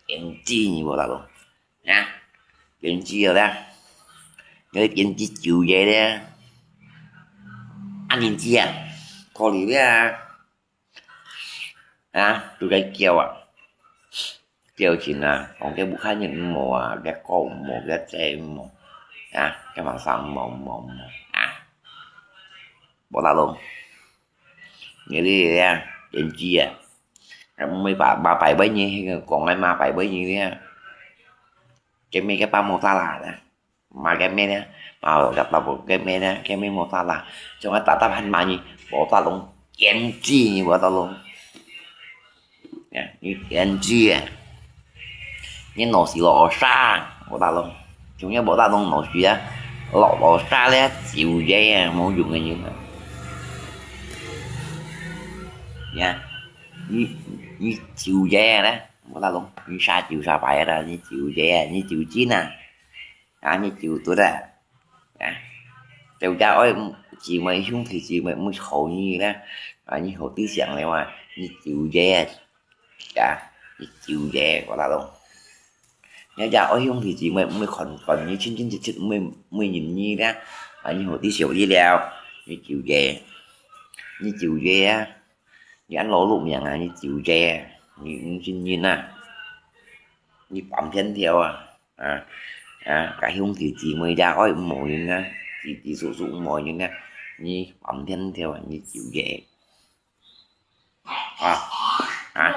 經濟你無得講啊，經濟了啦，你經濟就業咧，啊，經濟啊，可憐啊！ 啊，都該噭啊，噭錢啊，講該屋下人毋好啊，該哥毋好，該姊毋好，啊，該麼儕毋好，毋好，毋好，啊，無得弄。你這啊，經濟啊，啊，毋會把，罵擺尾呢，該講个罵擺尾呢，該麼个把無得啦，啊。 罵該麼呢？罵个大伯該麼呢？該麼無得啦，像𠊎大大喊罵你，無得弄，堅持你無得弄。啊，你堅持啊，你腦屎落沙，無得弄，像你無得弄腦屎啊，落落沙咧，就這啊，無用个人啊。啊，你，你就這咧，無得弄，你沙就沙擺啦，你就這啊，你就真啊。 啊，你就對啦，啊，大家愛姊妹兄弟姊妹，毋好你啦，啊，你好對象了嘛，你就這，啊，你就這，我打攏。你也愛兄弟姊妹，毋好看，看你親親切切，毋好，毋好認你啦，啊，你好對象了，你就這，你就這啊，你恁勞碌命啊，你就這，你毋信任啊，你半天條啊。 啊，啊，該兄弟姊妹也愛毋好人啊，弟弟叔叔毋好人啊，你半天條啊，你就這。啊，啊，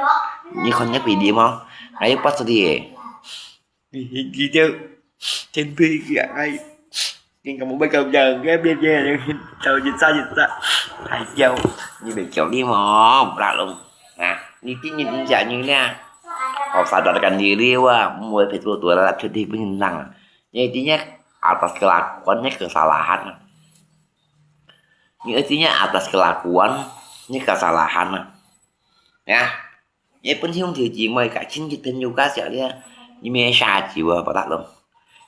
你看這video無？還有八十个。你，你，你就，前輩个，哎。 Tinggal mau bakal jaga biar dia yang tahu cerita cerita. Hai kau, ni baik kau ni mau berlalu. Nah, ni tinggi ni jangan ni lah. Kau sadar kan diri wah, mulai betul tu adalah sedih bintang. Ni artinya atas kelakuannya kesalahan. Ni artinya atas kelakuannya kesalahan. Ya, 你分兄弟姊妹个親戚朋友介紹咧，你乜下酒啊，無得咯。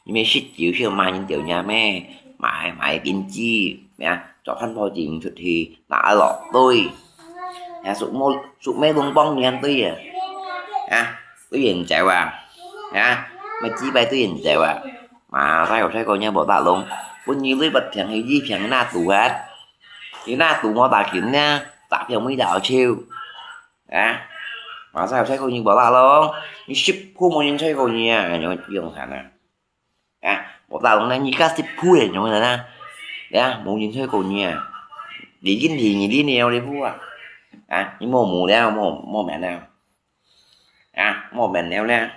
你乜食酒，食罵人條命咩？買，買冰機，咩啊？做飯泡錢出去，拿落堆。啊，叔母，叔母攏幫你對啊。啊，對人走啊。啊，乜幾擺對人走啊。嘛，細個細個你無得咯。分你對不平，佢一平那堵啊。佢那堵無打緊呢。打票每打就，啊，馬上有採購你無打攏，你食苦無人採購你啊，用用啥呢？啊，無打攏呢，你家食苦的用啥呢？啊，無人採購你啊，你緊提你你你有你苦啊，啊，你莫無了，莫莫免了。 啊，莫面了呢，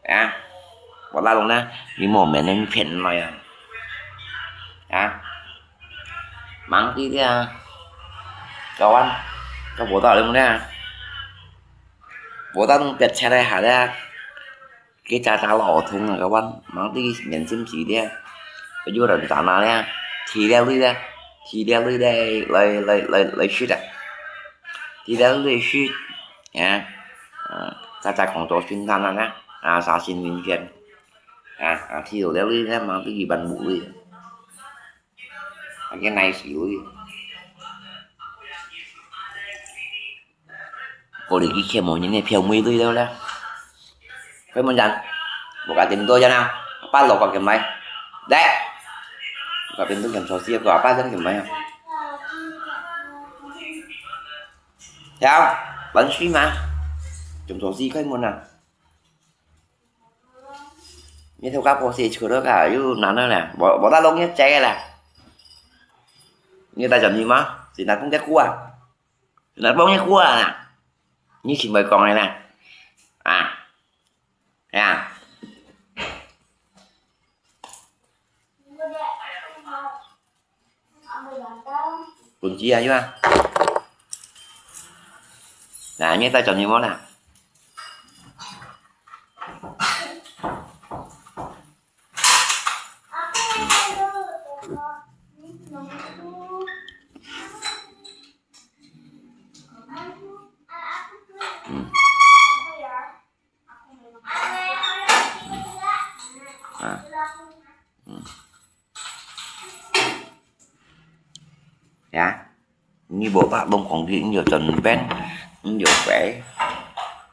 啊，無打攏呢，你莫面了，你騙來啊，啊，忙啲了，各位，各無打攏呢，無打攏別切來下了，佢家家老痛啊，各位，忙啲面心事了，有人打那了，提了鐳了，提了鐳來來來來來食啊。 第六類是，啊，啊，在在工作生產啊，啊，啥新明天，啊，啊，第六類呢，嘛，比一般無類，啊，个nice類。我哋以前無人个票妹類了啦。 開門人，無个點到人啊，阿爸落个買，來，無个點到點鎖匙，个阿爸先點買啊。有，冷水嘛，點鎖匙開門啊。你頭家婆死去了个，又難了啦，無無得弄你姐个啦。你帶着你嗎？是哪公家姑啊？ 那幫你過啊，你是毋會講个啦？啊，係啊。滾機啊，有啊。那你帶轉去無啦？嗯。啊。嗯。呀，你無法弄講佢，你就轉變，你就飛。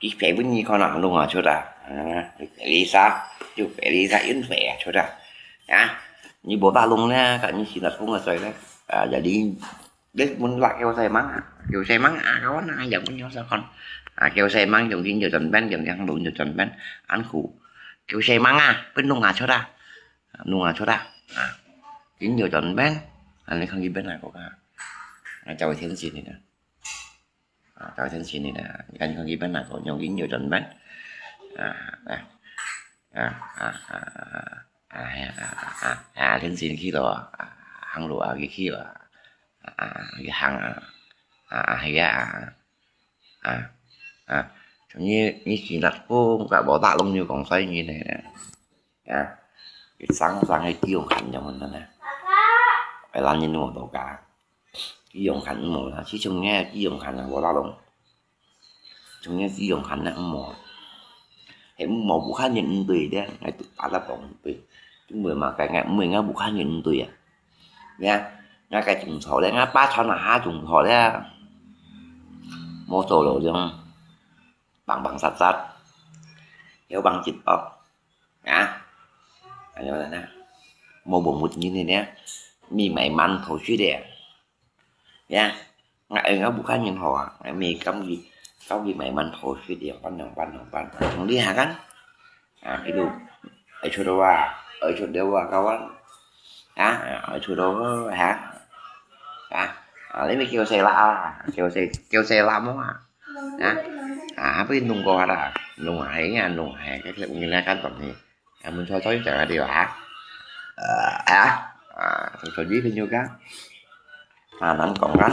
佢飛分你看啊，弄啊出啊，啊，飛哩沙，就飛哩沙，運飛啊出啊。啊，你無法弄呢，佢你現在風啊吹呢，啊，jadi 你問啦，叫細孻啊，叫細孻啊，kawan啊，yang punya sakon. Ah,叫細孻，用緊就轉變，用緊路就轉變，安苦。叫細孻啊，分弄啊出啊，弄啊出啊，啊，緊就轉變，啊，你看佢變哪個啊？啊，找天使你的，啊，找天使你的，你看你看佢變哪個，用緊就轉變，啊，啊，啊，啊，啊。 啊，啊，啊，啊，天神去咯，啊，行路啊，佢去咯，啊，啊，佢行啊，啊，啊，係啊，啊，啊，你，你是哪個，个無打攏有講衰人呢，啊，佢生生个地方看樣呢，哎，男人無多加，地方看無啦，自從个地方看啊，無打攏。 從前使用還那毋好，係毋好武漢人毋對的，𠊎都打得講毋對，因為嘛，該𠊎毋會，𠊎武漢人毋對啊。你看，𠊎該種錯咧，𠊎爸傳那下種錯咧，無做咯，種，幫幫殺殺，有幫一幫，啊，哎喲，那，無無目的呢，你買饅頭去的。 呀，𠊎，𠊎武漢人好啊，𠊎每工佢，教佢買饅頭去，兩半，兩半，兩半，從你下看，啊，佢都，愛出到啊，愛出到啊，kawan，啊，愛出到啊，啊，啊，你咪叫細孻啊，叫細，叫細孻麼啊，啊，啊，不如弄過下啦，弄下呀，弄下，該個你來看東西。 啊，問錯錯又講下對吧？呃，啊，啊，手機朋友講，啊，難講啊。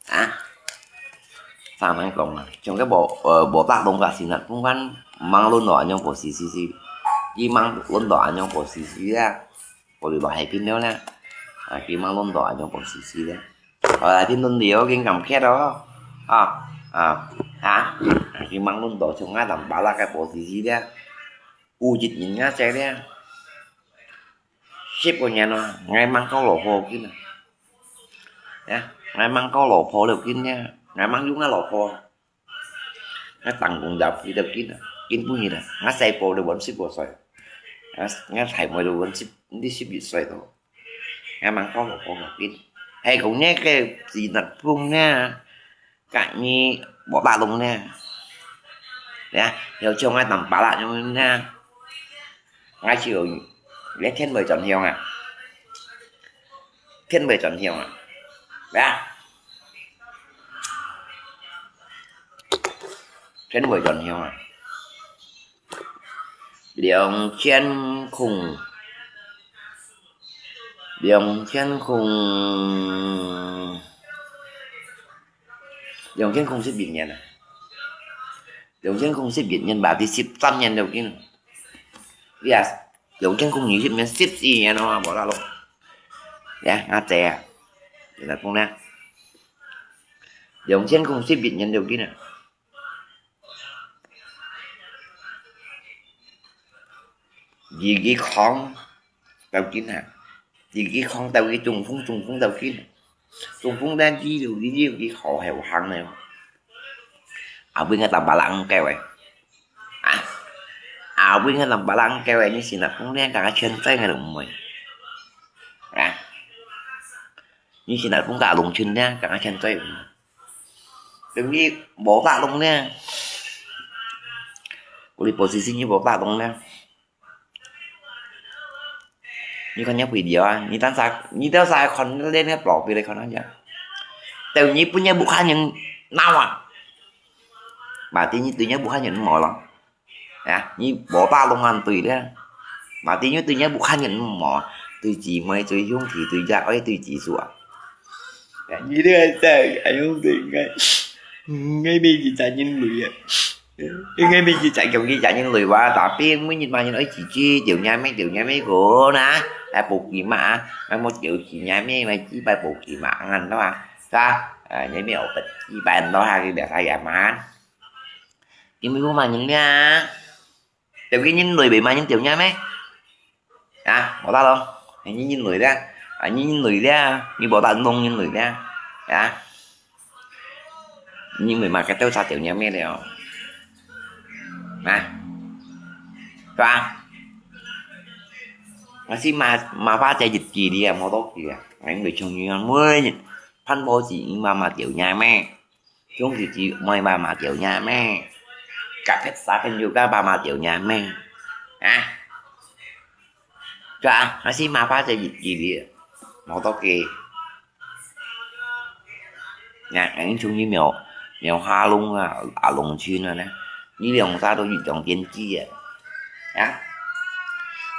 啊，啥難講啊？像个無，呃，無打攏个時呢，不管忙輪到恁樣無事事事，佢忙輪到恁樣無事事啊，我就落海邊了呢。啊，佢忙輪到恁樣無事事咧。 啊，天倫地哦，緊感激哦。啊，啊，啊，佢忙輪到像𠊎淋巴啦个無事事咧，有一日𠊎知咧，十個年咯，𠊎吂交老婆緊啊。呀，𠊎吂交老婆了緊咧，𠊎吂有𠊎老婆。 𠊎當工業佢都緊啊，緊半日啊，𠊎細寶都滿十五歲，𠊎，𠊎大妹都滿十，你十一歲都，𠊎吂交老婆嘛緊，係講呢个自立風呢，甲你無打攏呢。呀，要像𠊎當巴拉樣呢，𠊎就一天會轉向啊，天會轉向啊，呀，天會轉向啊。兩千空，兩千空，兩千空十一年啊，兩千空十一年吧，第十三年都緊。呀，兩千空二十年，十四年了嘛，無打攏。呀，阿姐啊，你來講呢？兩千空十一年都緊啊。 日日扛到今啊，日日扛到佢中風，中風到今，中風到佢就佢就佢好後生了。阿偉个當巴郎狗誒，啊，阿偉个當巴郎狗誒，你先來講呢，大家全在个都毋會，啊，你先來講大家農村呢，大家全在毋會。 等於無法弄呢。我哩保持信心無法弄呢。你看你video啊，你當下，你當下看你那表皮來看那樣。等於本來武漢人鬧啊，嘛，等於對你武漢人無咯。 啊，你無打攏恁對了。嘛，對你對你武漢人無，對姊妹、對兄弟、對姐妹、對子孫啊。啊，你這个在，哎喲，對，應該，應該每日在人類啊。應該每日在用佢在人類哇，tapi每日嘛人愛自己，就若咩，就若咩个啦，來補給嘛，啊，莫就係若咩，買幾百補給嘛，恁多啊，是吧？啊，若咩有幾百多下，佢別啥也嘛。 因為無麼人了，就佢人類袂麼人掉若咩？啊，無打咯，係你人類了，啊，你人類了，你無打弄人類了，啊，你袂麼个調查掉若咩了，啊，對吧？我是嘛，嘛花在日記裡啊，無多久啊，我因為像你樣，每日看報紙，你媽媽掉若咩？ 兄弟姊妹嘛嘛掉若咩？甲別儕朋友甲嘛嘛掉若咩？啊？對啊，還是嘛花在日記裡，無多个。啊，恁樣像你苗，苗下弄啊，啊，農村啊呢，你兩儕都一樣年紀啊。啊？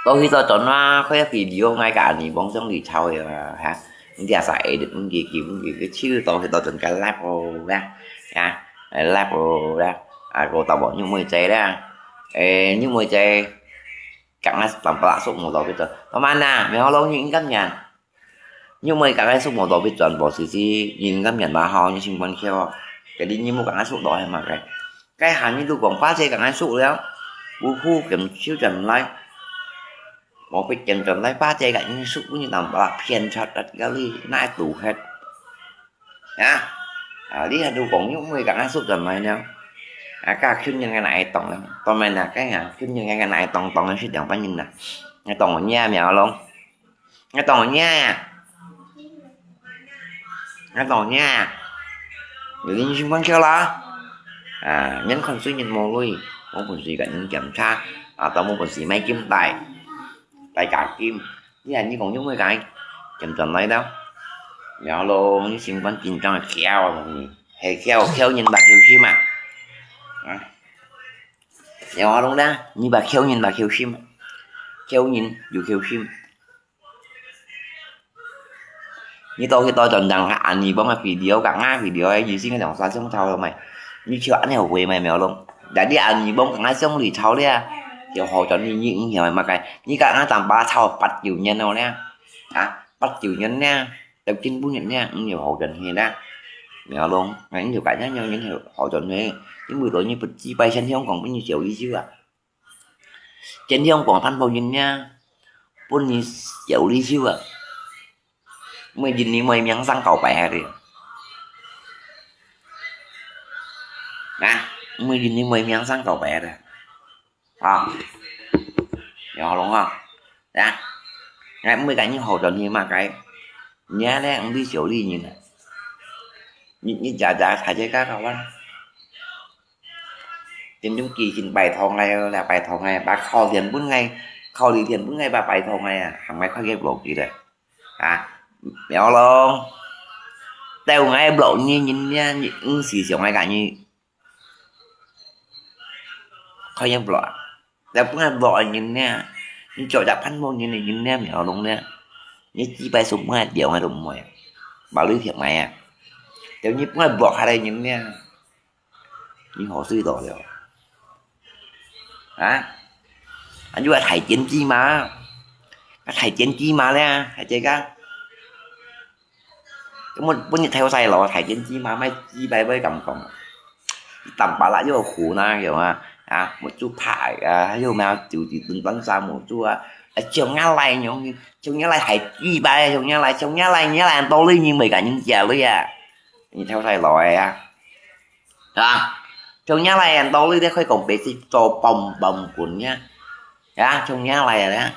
到去到轉啊，開始了，𠊎甲你往上裡吵啊，哈？ 你這下會，毋記記，毋記記，手到去到陣間拉布啦，啊，拉布啦，啊，個到無玉妹姐啦，誒，玉妹姐，剛剛當巴拉叔無到去轉，當然啦，苗龍你應該nhận，玉妹剛剛叔無到去轉，無事事，你應該nhận啦吼，你心肝竅，jadi你莫剛剛叔到係麼个？該下你都講巴姐剛剛叔了，嗚呼，咁手轉來。 無必定轉來巴姐个因素，你當把騙出來个哩，哪堵忒？啊？啊，你還都講玉妹个阿叔轉來呢？啊，甲去年个哪會當呢？當然啦，該啊，去年个哪會當當个係兩班人啦。你當我娘苗咯？你當我娘啊？ 啊，當然啊，有人心肝竅啦。啊，人看衰人無鐳，無本事个人檢查，啊，都無本事買金帶，帶假金。你看你講有無該檢轉來了？然後咯，你心肝緊張个竅啊，係竅，竅人吧，竅心啊。啊，然後咯呢，你吧竅人吧，竅心，竅人有竅心。 你到去到轉正，恁樣幫个video，甲𠊎video个意思，𠊎兩儕相吵了咩？你就恁樣會咩，苗龍？但你恁樣幫甲𠊎相離吵了，就好轉你，你，你曉得麼个？你甲𠊎當巴吵八九年了呢，啊，八九年呢，到今晡日呢，你就好轉去啦。苗龍，你就甲恁樣，你就好轉去，因為到你不知拜先香港，分你小一手啊。 真香港番婆人呢，分你小李秀啊，每人你每名声告白啊你。啊，每人你每名声告白啊。啊，有好弄啊，啊，哎，每个人好转你嘛该。你啊，你毋係小李人啊，你，你假假大姐家搞啊，真正幾斤拜託𠊎哦，來拜託𠊎，把考卷分𠊎，考慮卷分𠊎，把拜託𠊎啊，還買快个落去咧。啊，苗龍，到𠊎落你人呢，你毋係想𠊎个你，快个落啊！ 了分𠊎落个人呢，你做隻盼望人个人呢，苗龍呢，你幾擺數分𠊎掉𠊎都毋會，把你撇埋啊！就你分𠊎落下來人呢，你好水到了啊？啊，你話太監雞嘛，啊，太監雞嘛呢，還這個。 我，我日頭晒落，太監雞嘛，買雞排會感覺。淡白啦，又有苦呢，有啊，啊，目珠白啊，又咩啊，就一頓當沙目珠啊，啊，像伢來樣，像伢來太雞排，像伢來，像伢來，伢來，到底你袂甲人食你啊？日頭晒落个啊，啊，像伢來，到底你可以講白色做棒棒棍呀，啊，像伢來啊，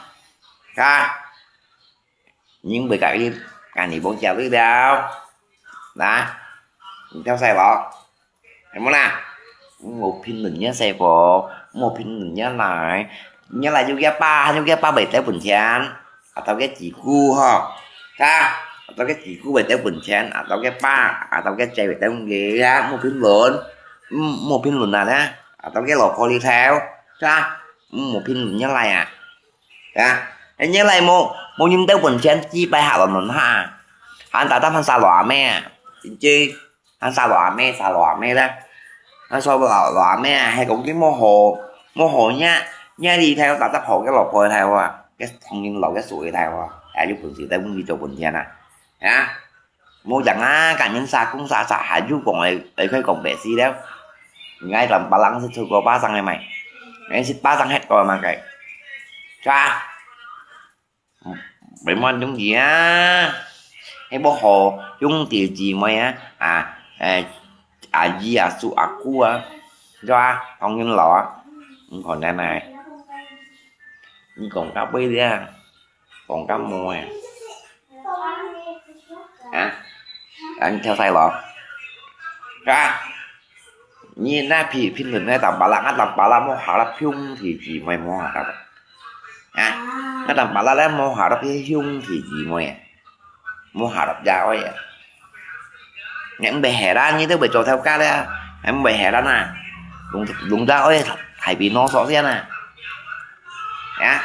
啊。 人會甲你，甲你無食你了。那，你曉得無？係無啦？莫評論人細个，莫評論人來。人來有个爸，有个爸袂得本錢，啊，到个姊姑吼，啊，到个姊姑袂得本錢，啊，到个爸，啊，到个姐袂得本錢啊，莫評論，嗯，莫評論啊，啊，到个老婆裡頭，啊，莫評論人來啊。 啊，人家來無，無人兜本錢，幾擺下亂亂下，還打打還沙羅阿妹啊，真正，還沙羅阿妹，沙羅阿妹咧，還沙羅羅阿妹啊，係講佢無好，無好，若，若裡頭打打婆个老婆个頭啊，个同人老个所个頭啊，哎，有本事在屋裡做本錢啊，啊。 無樣啊，甲人沙公沙沙，還有講會，會可以講白死了。𠊎同別人係出過巴掌个嘛，𠊎係巴掌核過嘛个，是吧？袂滿中意啊，係無好兄弟姊妹啊，啊，誒，阿姨啊，叔阿姑啊，是吧？同人老啊，毋可能啊。你講到尾了。 講甲無誒。啊？啊，你跳晒咯？啊？你那批評論那當巴拉，啊當巴拉無下啦，兄弟姊妹無下啦。啊？啊當巴拉咧無下啦，兄弟姊妹啊，無下啦，呀喂啊！你毋會下啦，你都會做頭家咧，你毋會下啦呐，弄弄到愛大鼻腦索先啊！ 啊，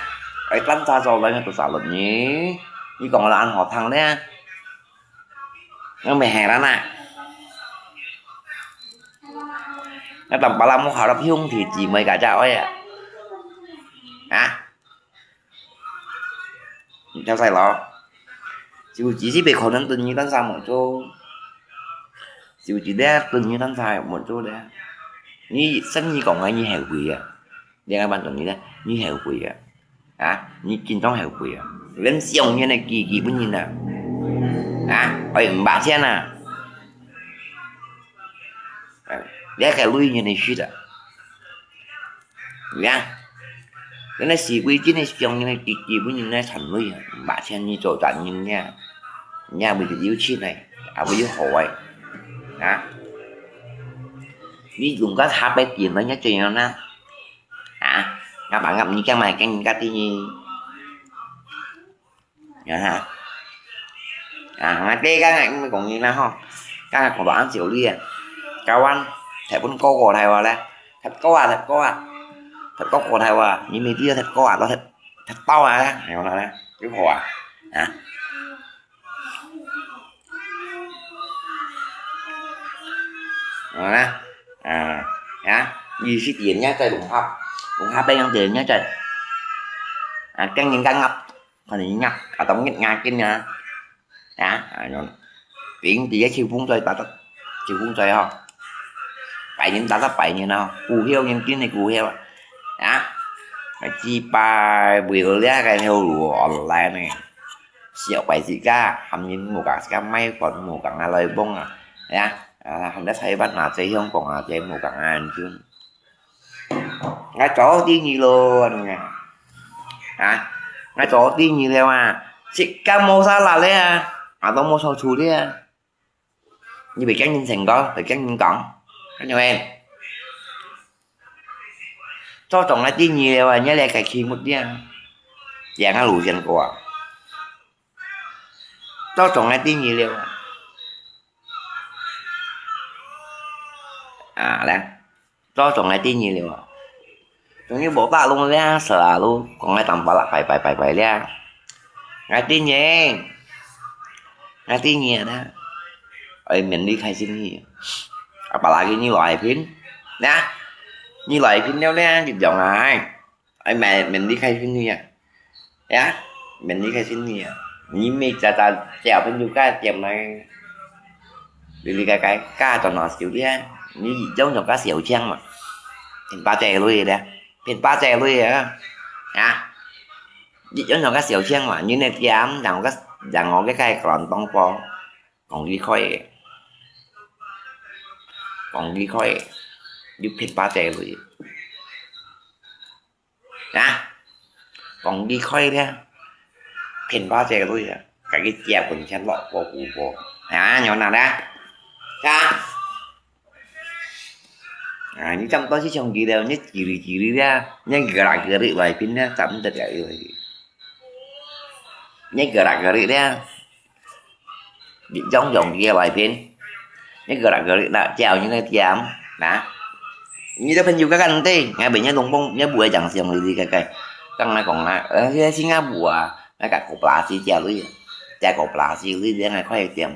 愛當差做來个多少人呢？你講了恁好聽呢？我毋係啦呐。我當巴拉木好了兄弟姊妹个家愛啊。啊？你跳晒咯？就只是被可能等你當差無做，就只咧等你當差無做咧。你生意講个你後悔啊？ 你愛辦做你咧，你後悔啊？啊，你真正後悔啊？連上年个機器分人啊？啊，愛五百千啊？哎，你个鐳人个輸啊？你啊，人个四倍金个上年个機器分人个賺鐳啊，五百千你做賺人啊？你也會有錢个，也會有好个，啊？你用个下輩tiền了，你怎樣呢？ 啊，ngap啊ngap，你驚嘛驚人家知你。啊哈，啊，ngap知kan ngap講你啦吼，kan ngap講到恁少你啊，kawan，踢分哥哥大話咧，踢哥啊，踢哥啊，踢哥哥大話，你未知啊，踢哥啊，都踢，踢到啊，有啦咧，有好啊，啊。 啊，啊，意思點樣在融合，融合邊樣點樣在，啊，跟人家ngap，可能ngap，atau ngit ngakin ya，啊，啊，用，平時个秋風吹打得，秋風吹吼，拜年打得拜年啊，股票人跟你股票啊，啊，幾百為了這個條路online呢。 小白自家，喊人無共自家買飯，無共下來幫啊，呀，啊，喊得台灣啊，在香港啊，在無共下恁樣。𠊎做第二咯，恁樣啊，啊，𠊎做第二了啊，自家無啥力了啊，啊，都無錯處理啊。你會驚人成功，會驚人講，看到沒？做中个第二了啊，你來个題目了，兩个路線過啊。做中个第二了啊。啊，來。 做中个第二了啊。終於無打攏了，死啊，都講个當巴拉，拜拜拜拜了。𠊎第二，𠊎第二啦。哎，免你開心去。啊，巴拉个你來拼，那，你來拼了呢，就中啊，哎，免免你開心去啊。 呀，免你開心你啊！你每早早叫朋友家店來，哩哩个个家做哪少咧？你一種種个小錢嘛，騙巴姐鐳咧，騙巴姐鐳啊！啊！一種種个小錢嘛，你那店，然後个然後个个亂當波，講佢開个，講佢開个，你騙巴姐鐳。 啊，講佢開咧，騙巴姐鐳啊，家己借本錢落過股波，啊，有哪咧？啊，啊，你差不多是像佢了，你叽哩叽哩咧，你个啦个哩來拼咧，怎得了又係？你个啦个哩咧？ 你種種个來拼，你个啦个啦，叫你个店，那，你个朋友个干对，𠊎本来弄崩，你不会讲像你个个，刚才讲啦，呃，现在新加坡啊，那个koperasi叫你，叫koperasi你，你还快点，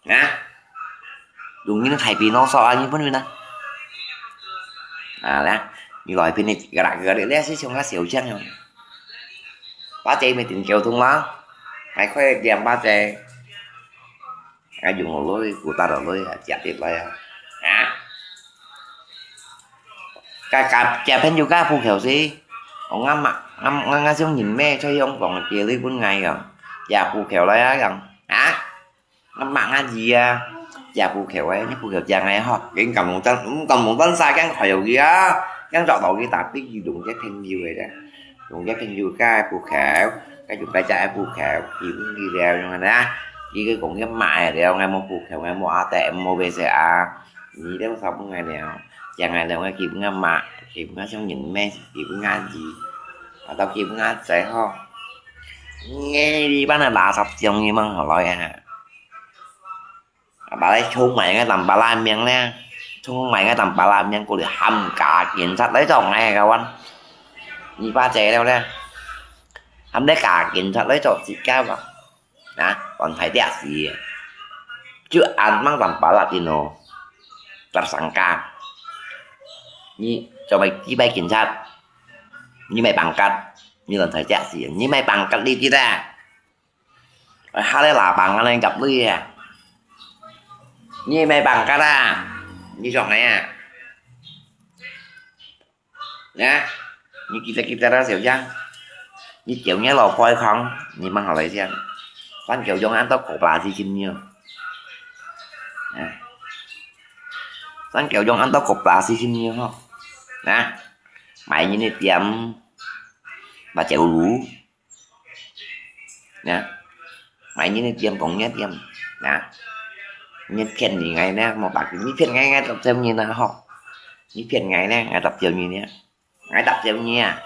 啊，用你个太平老少啊，你分分啊，啊，来，你来拼你个啦个啦，你是像个小强样。 巴姐每天溝通啦，還可以點巴姐。啊，用落去，古打落去啊，食得來啊。啊？該，該，這朋友該戶口是，我阿媽，我，我，我想認咩，在香港寄鐳分𠊎个，這戶口來啊，樣。啊？ 𠊎媽𠊎姨啊，這戶口个，你戶口正个吼，緊咁無端，毋敢無端晒，驚害到佢啊，驚捉到佢，tapi佢用這朋友个咧，用這朋友个戶口，該用該隻个戶口，佢分佢了，用个啦，佢个講佢買了，𠊎無戶口，𠊎無阿爹，無別个啊，你了少分𠊎了，正个了，𠊎寄分𠊎媽，寄分𠊎想認咩，寄分𠊎姨，啊，到寄分𠊎姊吼，你這班个垃圾將你問好來啊！ 啊，巴拉充滿个當巴拉命咧，充滿个當巴拉命，過來喊加警察來做𠊎个關。你巴姐了咧，喊你加警察來做自家吧。啊，亂大隻事，就恁樣當巴拉定哦，tersangka。你做麼个幾擺警察？你買pangkat，你亂大隻事，你買pangkat你知啦。 下來喇叭恁樣夾你啊！你買pangkat啊！你做麼个啊？啊？你記得記得啦，小姐。你叫你老婆講，你問好來先。三九用恁多koperasi先要。啊？三九用恁多koperasi先要吼。啊？買你个店，把酒爐。 呀，買你个店講你个店，呀，你騙你个呢，無辦法，你騙𠊎，𠊎搭救你呢吼，你騙𠊎呢，𠊎搭救你呢，𠊎搭救你啊，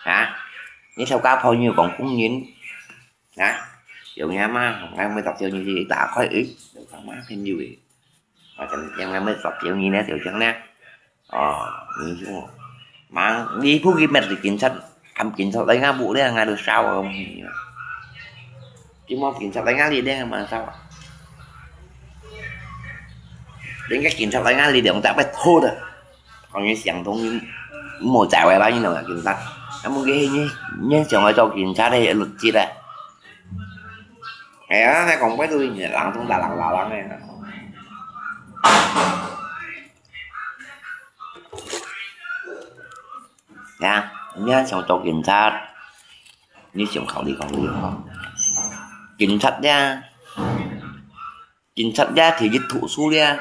啊，你頭家朋友講工人，啊，有影嘛，𠊎會搭救你，一打開，誒，有影嘛，朋友誒。 Macam yang ngambil sop yang ni nè, siu chang nè. Ồ, ni chú. Mang, ni phu ki met di kin sat, kam kin sat lai nga bu nè, nga được sao không? Chỉ mong kin sat lai nga li nè, mà sao? Đến cái kin sat lai nga li để ông ta phải thô đó. Còn như siang thông như mùa chạy quay lại như nào là kin sat. Em muốn cái hình như, như siang ở trong kin sat đây, luật chi đấy. Hè, nãy còn bái tui nhẹ lắng thông ta lắng lắng lắng này. Nha, nha, xong cho cảnh sát. Như xong khẩu đi khẩu đi. Cảnh sát nha. Cảnh sát nha thì dịch thụ su nha.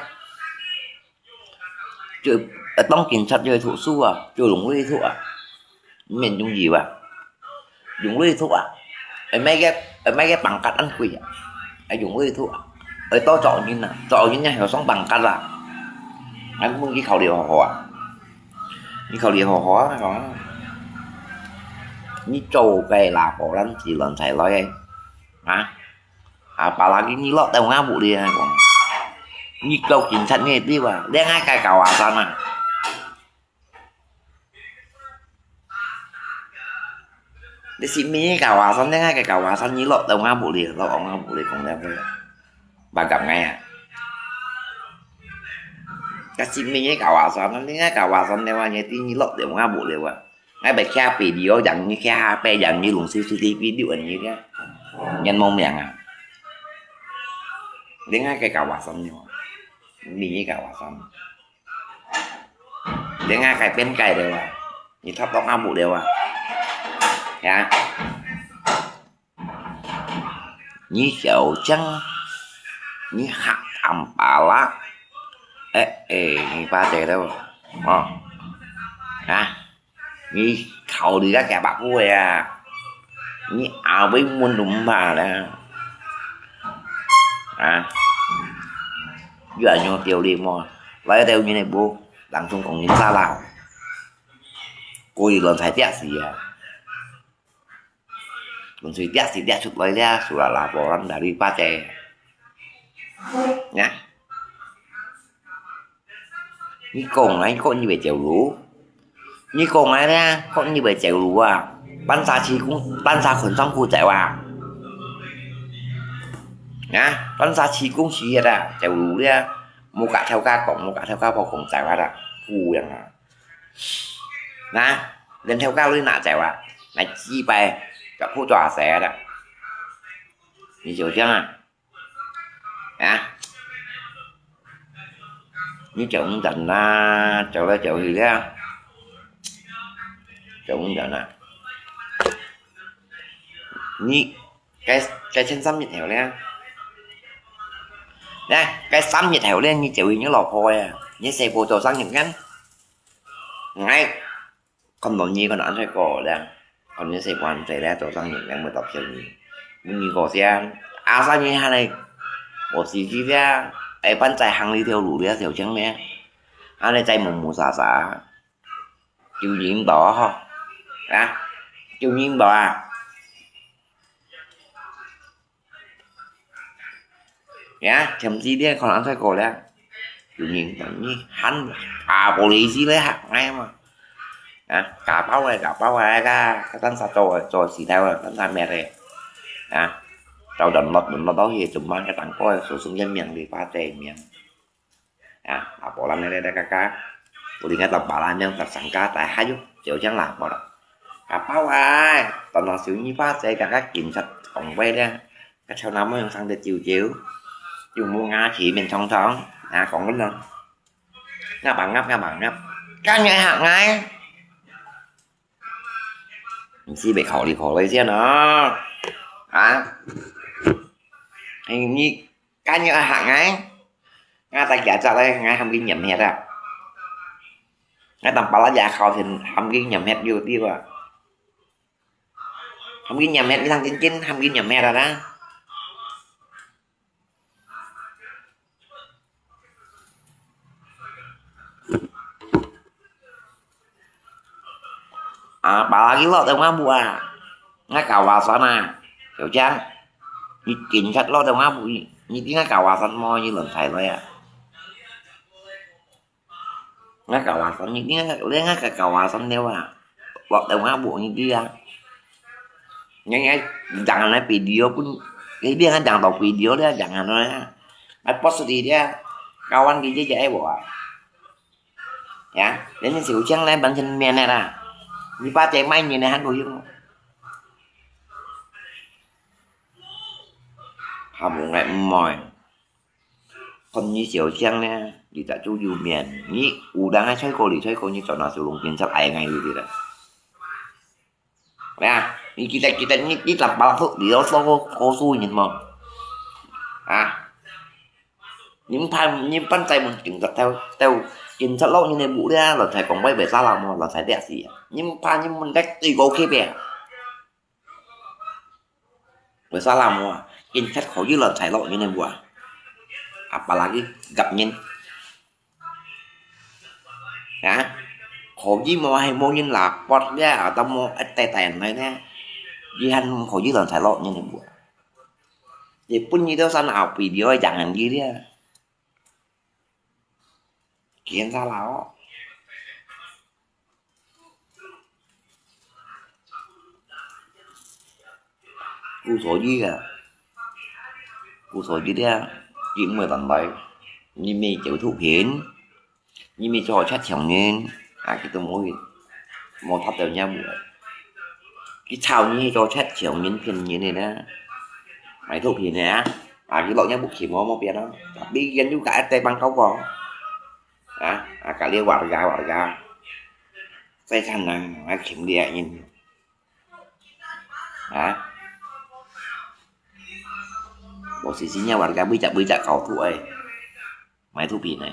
Chứ, ờ, tông cảnh sát chứ thụ su à, chứ lùng đi thụ à. Miền Trung gì vậy? Dùng lý thúc à? 愛買个，愛買个pangkat恁貴啊，愛用位度啊，愛多少人啊，多少人啊，還有送pangkat啊，還問佢考慮好好啊，你考慮好好啊，講，你做个啦，無人知亂才來个，啊，啊，apalagi你落到吾屋裡啊，講，你做警察你會知啊，你愛个kawasan啊。 你性命个kawasan，你个kawasan，你落到吾屋裡，落到吾屋裡講了，backup𠊎啊。你性命个kawasan，你个kawasan了啊，你知你落到吾屋裡啊。𠊎會徛video，讓你徛下背，讓你用C C T V錄你个，人無命啊。你个kawasan了啊，你个kawasan。 你个改變改了啊，你踏到吾屋了啊，呀，你小心，你還恁巴拉，哎哎，你巴得了，哦，啊。 你考慮个幾百步个啊，你阿會問都毋怕啦。啊，有恁樣條理無？來到人个屋，人總講人沙漏，故意亂才跌死啊！亂才跌死跌出來了，輸啦啦，無人來理巴得。呀。 你講啊，你講你會走路，你講啊咧，講你會走路啊，半沙七公，半沙捆上褲走啊，啊，半沙七公尺个啦，走路咧，無甲頭家講，無甲頭家婆講走啊啦，褲樣啊，啊，連頭家都拿走啊，來祭拜，甲褲抓死啊啦，你就這樣啊。 啊？你走毋得啦，走來走去了，走毋得啦。你該，該前三日後了，來，該三日後了，你走去你老婆呀，你細婆做生日个，𠊎 看到你个男仔哥咧，看你細漢仔咧，做生日，兩尾到少年，問你个先，啊，生日還來，無時機咧，愛辦在行這條路咧，小青咧，還來在摸摸沙沙，救人無吼，啊，救人無啊？ 呀，天時咧，可能太過了。有人講你喊啊，無理事咧，嚇𠊎嘛。啊，家暴个，家暴个，个，个，當時做，做時代个，當時滅个。啊，到等落，等落到去，怎麼个當過，所生个命，你把這命。 啊，啊，無人咧咧咧嘎嘎，有另外一把人樣，上家大下又，就這樣啦，無啦。啊，包啊，當當小二八歲，嘎嘎警察講話咧，个頭那麼樣生得焦焦，又無牙齒面長長，啊，講緊咯，鴨嫲鴨，鴨嫲鴨，敢愛嚇𠊎？毋係，愛考慮考慮先哦，啊，哎，你 敢愛嚇𠊎？𠊎在家宅咧，𠊎喊佢黏忒啊！𠊎當巴拉牙口先喊佢黏忒溜溜啊！喊佢黏忒，一趟真真喊佢黏忒啊啦！啊，巴拉佢落到𠊎屋啊，𠊎搞划算啊，小張，你警察落到𠊎屋，你知𠊎搞划算無？你亂猜來啊！𠊎搞划算，你知𠊎，你𠊎搞划算了啊！落到𠊎屋，你知啊？你，你，你jangan來video pun，你jangan到video了，jangan來啊！哎，post đi dia，kawan kita je ai buat. Ya, jadi 小張咧，完全免个啦。你把這賣人个還可以用。還無愛毋愛。看你小張咧，你就做有面。你有人愛吹過，你吹過，你轉到小龍警察愛愛你的啦。 咩啊？你記得，記得，你，你十八歲，你有做過告訴人無？啊？你毋怕，你毋怕在問警察，到，到警察落你个屋了，亂才講話袂沙漏無？亂才惹事啊！你毋怕，你問得最高級个啊？為啥啦無啊？警察可以亂採落人个無啊？啊，把那個夾人。啊？可以無係無人啦，bắt咧，啊，都無一帶帶人來咧，佢還可以亂採落人个無啊？日本佢都算後背了，贏人佢咧。 檢查啦哦。故所以啊，故所以啊，佢毋會亂來，你毋係做毒品，你毋係做殺傷人，啊，佢都無會，無插到你屋。佢炒你係做殺傷人、騙人个呢，賣毒品个啊，啊，佢落你屋企無，無變咯，tapi佢又甲一地方搞過。 啊，啊，隔離warga，warga，再看人，啊，勤力人，啊，無時間warga每隻每隻搞毒个，賣毒品个，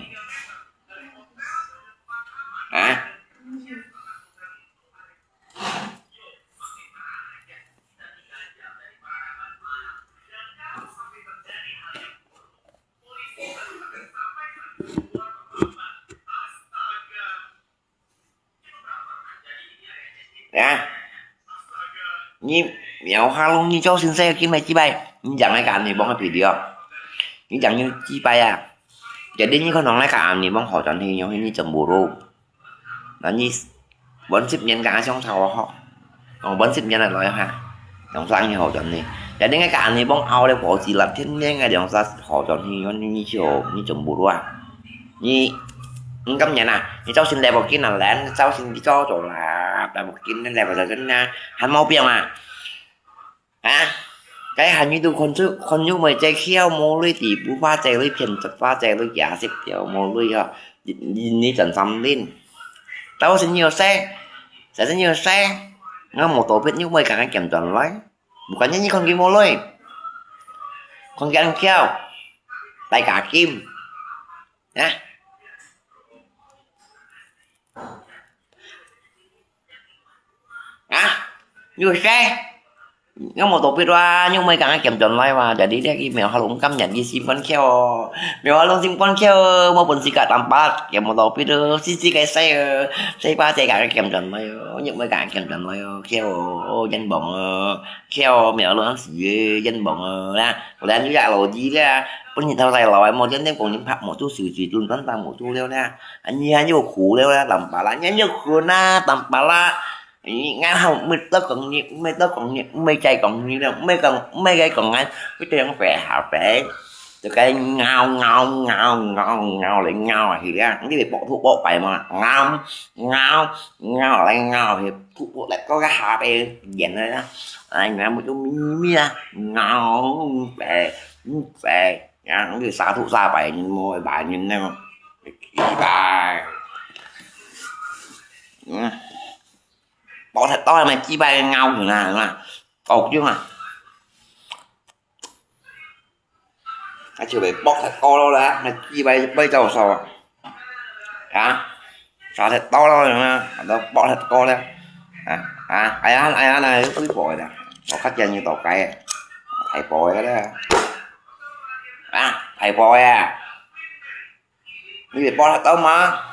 啊。 啊，你，你有下路你做先生，今日幾擺，你講來甲你幫个video，你講你幾擺啊？Jadi你可能來甲你幫好轉去，因為你真無路。 那你搵十年敢相吵哦吼？講搵十年來來哈，兩三年好轉呢。Jadi𠊎甲你幫拗了，過幾十天呢，𠊎兩三好轉呢，你就你就無路啊。你你今年啊，你造成來不及啊，來造成你做做啦，來不及，來不及啊，還毛病啊。 啊，cái hành vi tu con chú con chú mày chạy khiêu mô lưới thì bố ba chạy lưới phiền chật ba chạy lưới giả xếp theo mô lưới ha. Nhìn đi trần xăm lên. Tao xin nhiều xe. Sẽ xin nhiều xe. Nó một tổ biết như mày cả cái kiểm chuẩn lấy. Bukan nyanyi con kim mô lưới. Con kia ăn khiêu. Tay cả kim. Hả? Hả? Nhiều xe. Ngắm một tổ biết wa, nhưng mà cái kiểm chuẩn lại mà, jadi dia cái mèo halung cắm nhận cái sim con khiêu. Mèo halung sim con khiêu, mà bún xì cả tạm bát, kiểm một tổ biết đó, xì xì cái xe, xe ba xe cả cái kiểm chuẩn lại, nhưng mà cả kiểm chuẩn lại, khiêu, ô, dân bóng, khiêu, mèo halung ăn xì, dân bóng, nè. Còn anh cứ dạy lỗi gì đấy, bún nhìn thâu tay lỗi, một dân tem cũng những phạm một chút sự chỉ trùng tấn tăng một chút liêu nè. Anh nhớ nhiều khổ liêu nè, tạm bát là, nhớ nhiều khổ nè, tạm bát là. Ngài hông, mày tao còn nhị, mày tao còn nhị, mày chạy còn nhị đâu, mày còn, mày cái còn ngay, cái tiếng phải hả phải. Từ cái ngao, ngao, ngao, ngao, ngao, lại ngao à, thì ra, cái này bỏ thuốc bỏ phải mà, ngao, ngao, ngao, lại ngao, thì thuốc bỏ lại có cái hả phải, điện rồi đó. Ai, ngao một chút mi, mi à, ngao, phải, phải, ngao, cái xả thuốc xả phải, mua bài nhìn đâu, cái bài. 博忒多，係咪幾擺咬佢啦？係嘛？哦，對嘛。啊，就係博忒多咯啦，係幾擺，幾擺做數啊？啊，耍忒多咯，係嘛？都博忒多咧。啊，啊，哎呀，哎呀，那幾步啦？我較驚你倒街，太步个啦。啊，太步个啊！你會博忒多嘛？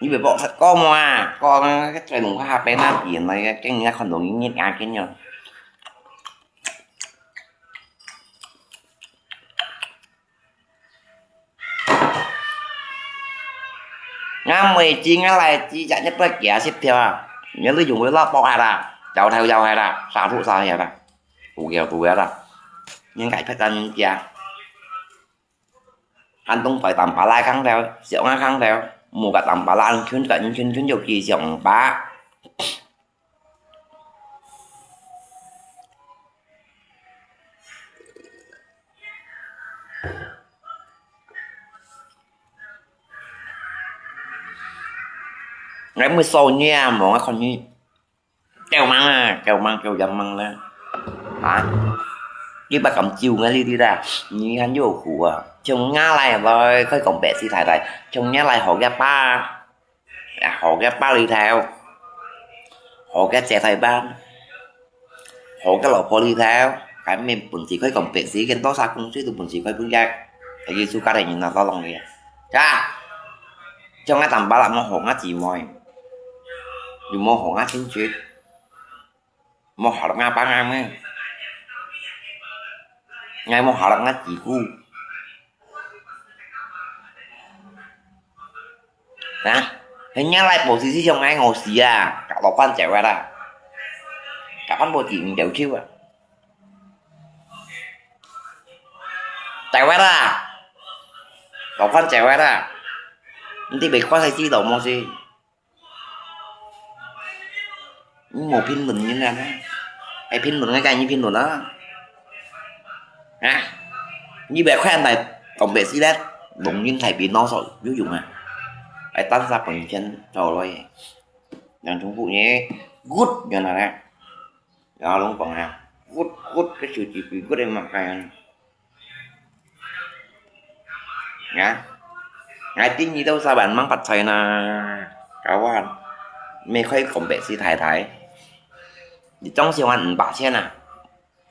你會博忒多嘛？講个在門口下邊那邊來个，跟人家看到你，你眼睛哦。 Ngam mui chi ngam lai chi chak nhất bớt kia sip theo à. Nhớ lưu dùng với lọ bọ hạt à. Chào theo giàu hạt à. Xả thụ xả hạt à. Tù kiều tù kiều à. Nhưng cái phép tăng kia. Ăn tông phải tầm phá lai kháng theo. Siệu ngã kháng theo. Mù cả tầm phá lai chuyến cả chuyến chuyến dầu kỳ siệu phá. Ngai mui so nia mo ngai kon ni. Kêu măng à, kêu măng, kêu yam măng nè. 啊，你不敢救我哩哩啦，你還有苦啊！從哪來來開講白事大大，從哪來學个爸，啊，學个爸哩頭，學个姐大班，學个老婆哩頭，還沒本事開講白事，跟多少公司都本事開分家，還有自家的人拿到弄个，啊，像我當巴拉無學我姊妹，又無學我親戚。 無學了𠊎爸𠊎姆，𠊎無學了𠊎姊姑。啊，人家來報信息向𠊎餓死啊，搞到關照啊啦，搞關報紙毋要求啊，走啊啦，搞關照啊啦，你哋別關係知道無事。 你無評論人啊，愛評論个該你評論啊。啊，你別看來講白事咧，弄人大邊鬧事有用啊。愛單殺本錢走來，兩種苦呢，good原來咧，然後攏講啊，good good个手指比good个嘛，哎呀。 啊，𠊎第二到三萬吂發財呢，kawan，無開講白事大大，你總算還五百千啊，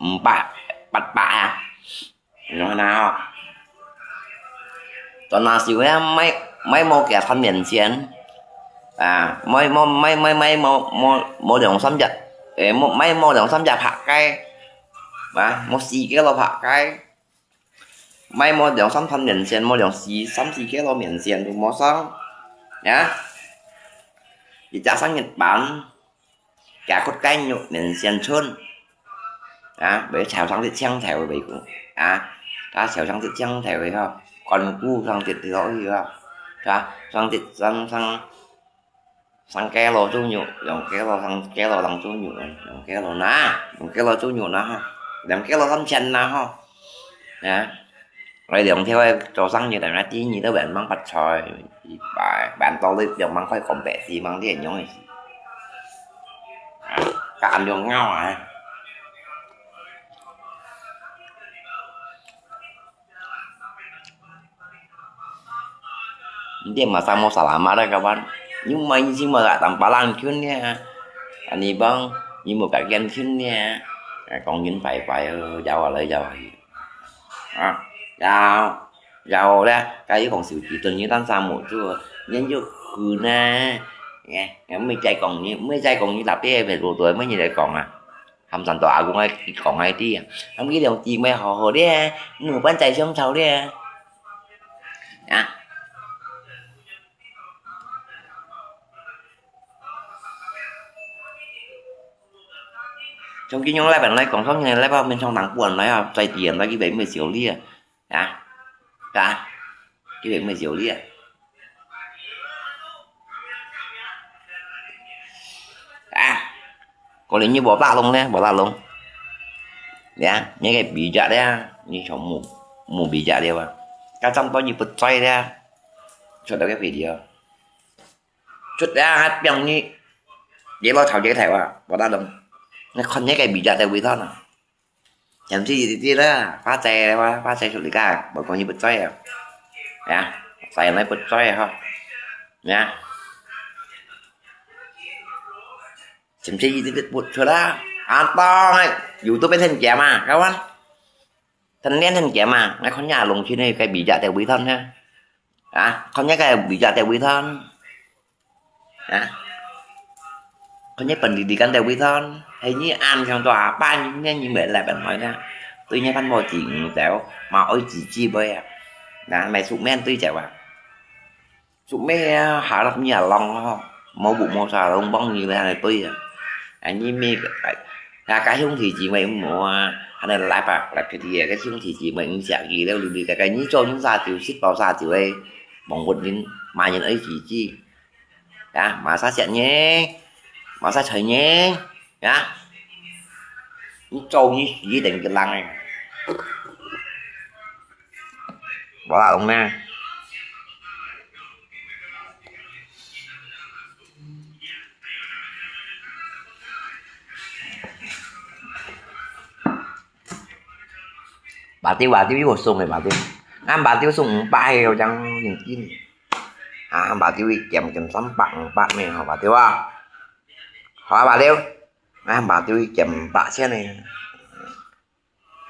五百、八百啊，你看啊哦，在那時候啊，買買無幾多面線，啊，買無買買買無無無兩三隻，誒，無買無兩三隻白雞，啊，無四個咯白雞。 買無兩三盤面線，無兩四三四kilo面線都無上，呀，一隻生一盤，加骨雞肉面線春，啊，買炒生隻青菜回去，啊，他炒生隻青菜回去，乾菇生隻落去啊，是吧？生隻生生 生kilo豬肉，兩kilo生kilo生豬肉，兩kilo拿，兩kilo豬肉拿吼，兩kilo三千拿吼。啊，𠊎兩條个做生意个，𠊎第二都萬吂發財，一百萬到你兩萬塊講白事，吂這樣个事。啊，敢用咬啊！ Hindi masamo salamat lah kawan. Yung may sing mga tampalan yun niya. Ani bang, yung mga kagyan yun niya. Kaya kung yun pay pay, yawa la yawa. Ah, yawa, yawa la. Kaya kung siu kiton yun tan samo tu, yan yun huna. Nghe, nghe mấy trai kong ni, mấy trai kong ni tapi phải đồ tuổi mấy như đại kong à. Hâm sân tòa cũng ai kong ai đi. Hâm cái đồng chí mày họ họ đi. Nụ bán chạy xuống thầu đi. À. Trong cái nhóm lại bạn lại còn sống như này lại bao mình trong nắng buồn lại à, chạy tiền lại cái đấy mười triệu đi à. Hả? Hả? Cái đấy mười triệu đi à. À. Có lẽ như bỏ lạ lông nè, bỏ lạ lông. Nè, như cái bị dạ đấy, như chó mù, mù bị dạ đấy mà. Cái trong đó như bật xoay đấy. Cho đó cái video. Chút đấy, hát biang như. Dễ lo thảo dễ thảo à, bỏ lạ lông. Nó còn như cái bị dạ đấy vì đó nè. Chém chi tí tí đó, phá xe, phá xe sụt lì cả, bọn con như bật xoay à. Nè, xoay nó bật xoay à, hả? Nè. Chém chi tí tí bật xoay đó. An toàn này, YouTube bên thân kia mà, các bạn. Thân niên thân kia mà, ngay con nhà lùng chi này cái bị dạ tiểu bí thân ha. À, con nhớ cái bị dạ tiểu bí thân. À. Có nhất phần đi đi cắn đều với thon. Hay như ăn trong tòa ba những nhân như vậy là bạn hỏi ra. Tôi nhớ văn mô chỉ téo mà ôi chỉ chi bơi à. Là mày sụp men tôi chả bảo. Sụp men hả lắm nhà lòng ho. Mô bụng mô xà lông bông như thế này tôi à. À, như mi cái là cái hung thì chỉ mày mua. Anh này lại bạc là cái gì cái hung thì chỉ mày cũng chả gì đâu, đi cái cái như cho những xa tiểu xích bao xa tiểu ấy. Bóng quần đến mà nhìn ấy chỉ chi. Ya, masa siat nye, masa choi nye, ya. Ni châu ni xí đừng cái lăng này. Bỏ lạ đúng nè. Bà Tiêu, bà Tiêu又送个bà Tiêu，俺bà Tiêu送五百个，我讲认真。啊，bà Tiêu一件件三百五百咩，好bà Tiêu啊，好啊bà Tiêu，俺bà Tiêu一件五百千个，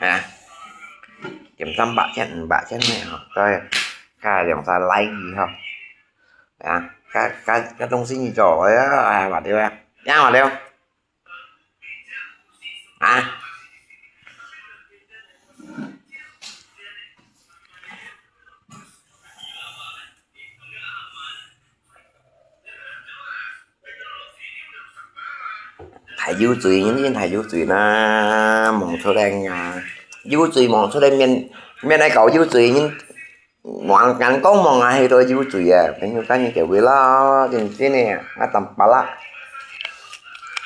啊，件三百千五百千咩，好，再加两三来一哈，啊，加加加东西你做，哎呀，哎，bà Tiêu啊，让bà Tiêu。 啊。大油嘴，人人大油嘴啦，望出來啊！油嘴望出來，面面來搞油嘴，人 望眼光望下去都有罪啊，朋友，赶紧结尾啦，真真个，啊，tampak啦。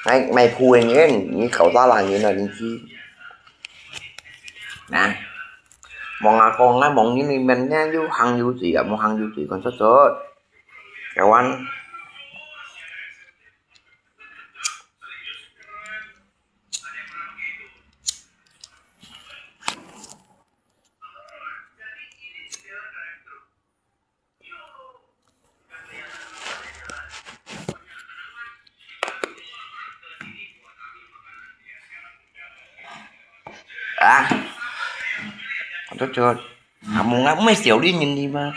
哎，卖铺个人，你搞大啦人啊，你去。啊，望啊光啊，望你面面呢，有行有罪啊，无行有罪，讲出出。Kawan。 啊，我都觉得，啊，冇啊，没小力人的嘛。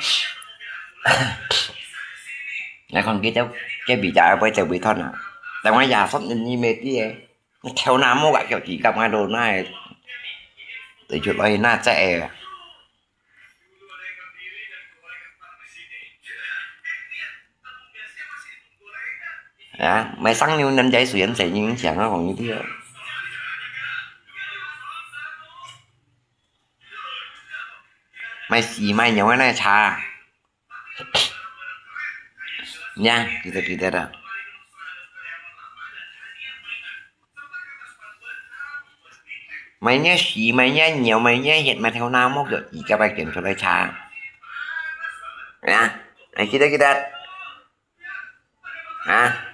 来看佢兜，佢比较会走回头啊。但我也说你没啲诶，你头那冇个，叫几个买到那，对，就来那这诶。 啊，买生牛能在水源水影响啊，黄牛的。买死买牛啊，那差。呀，记得记得的。 Mainnya si, mainnya nyo, mainnya hiet, mai thêu na mok yok, ika pai kiam chulai cha. Ya, ai kita kita. Ha?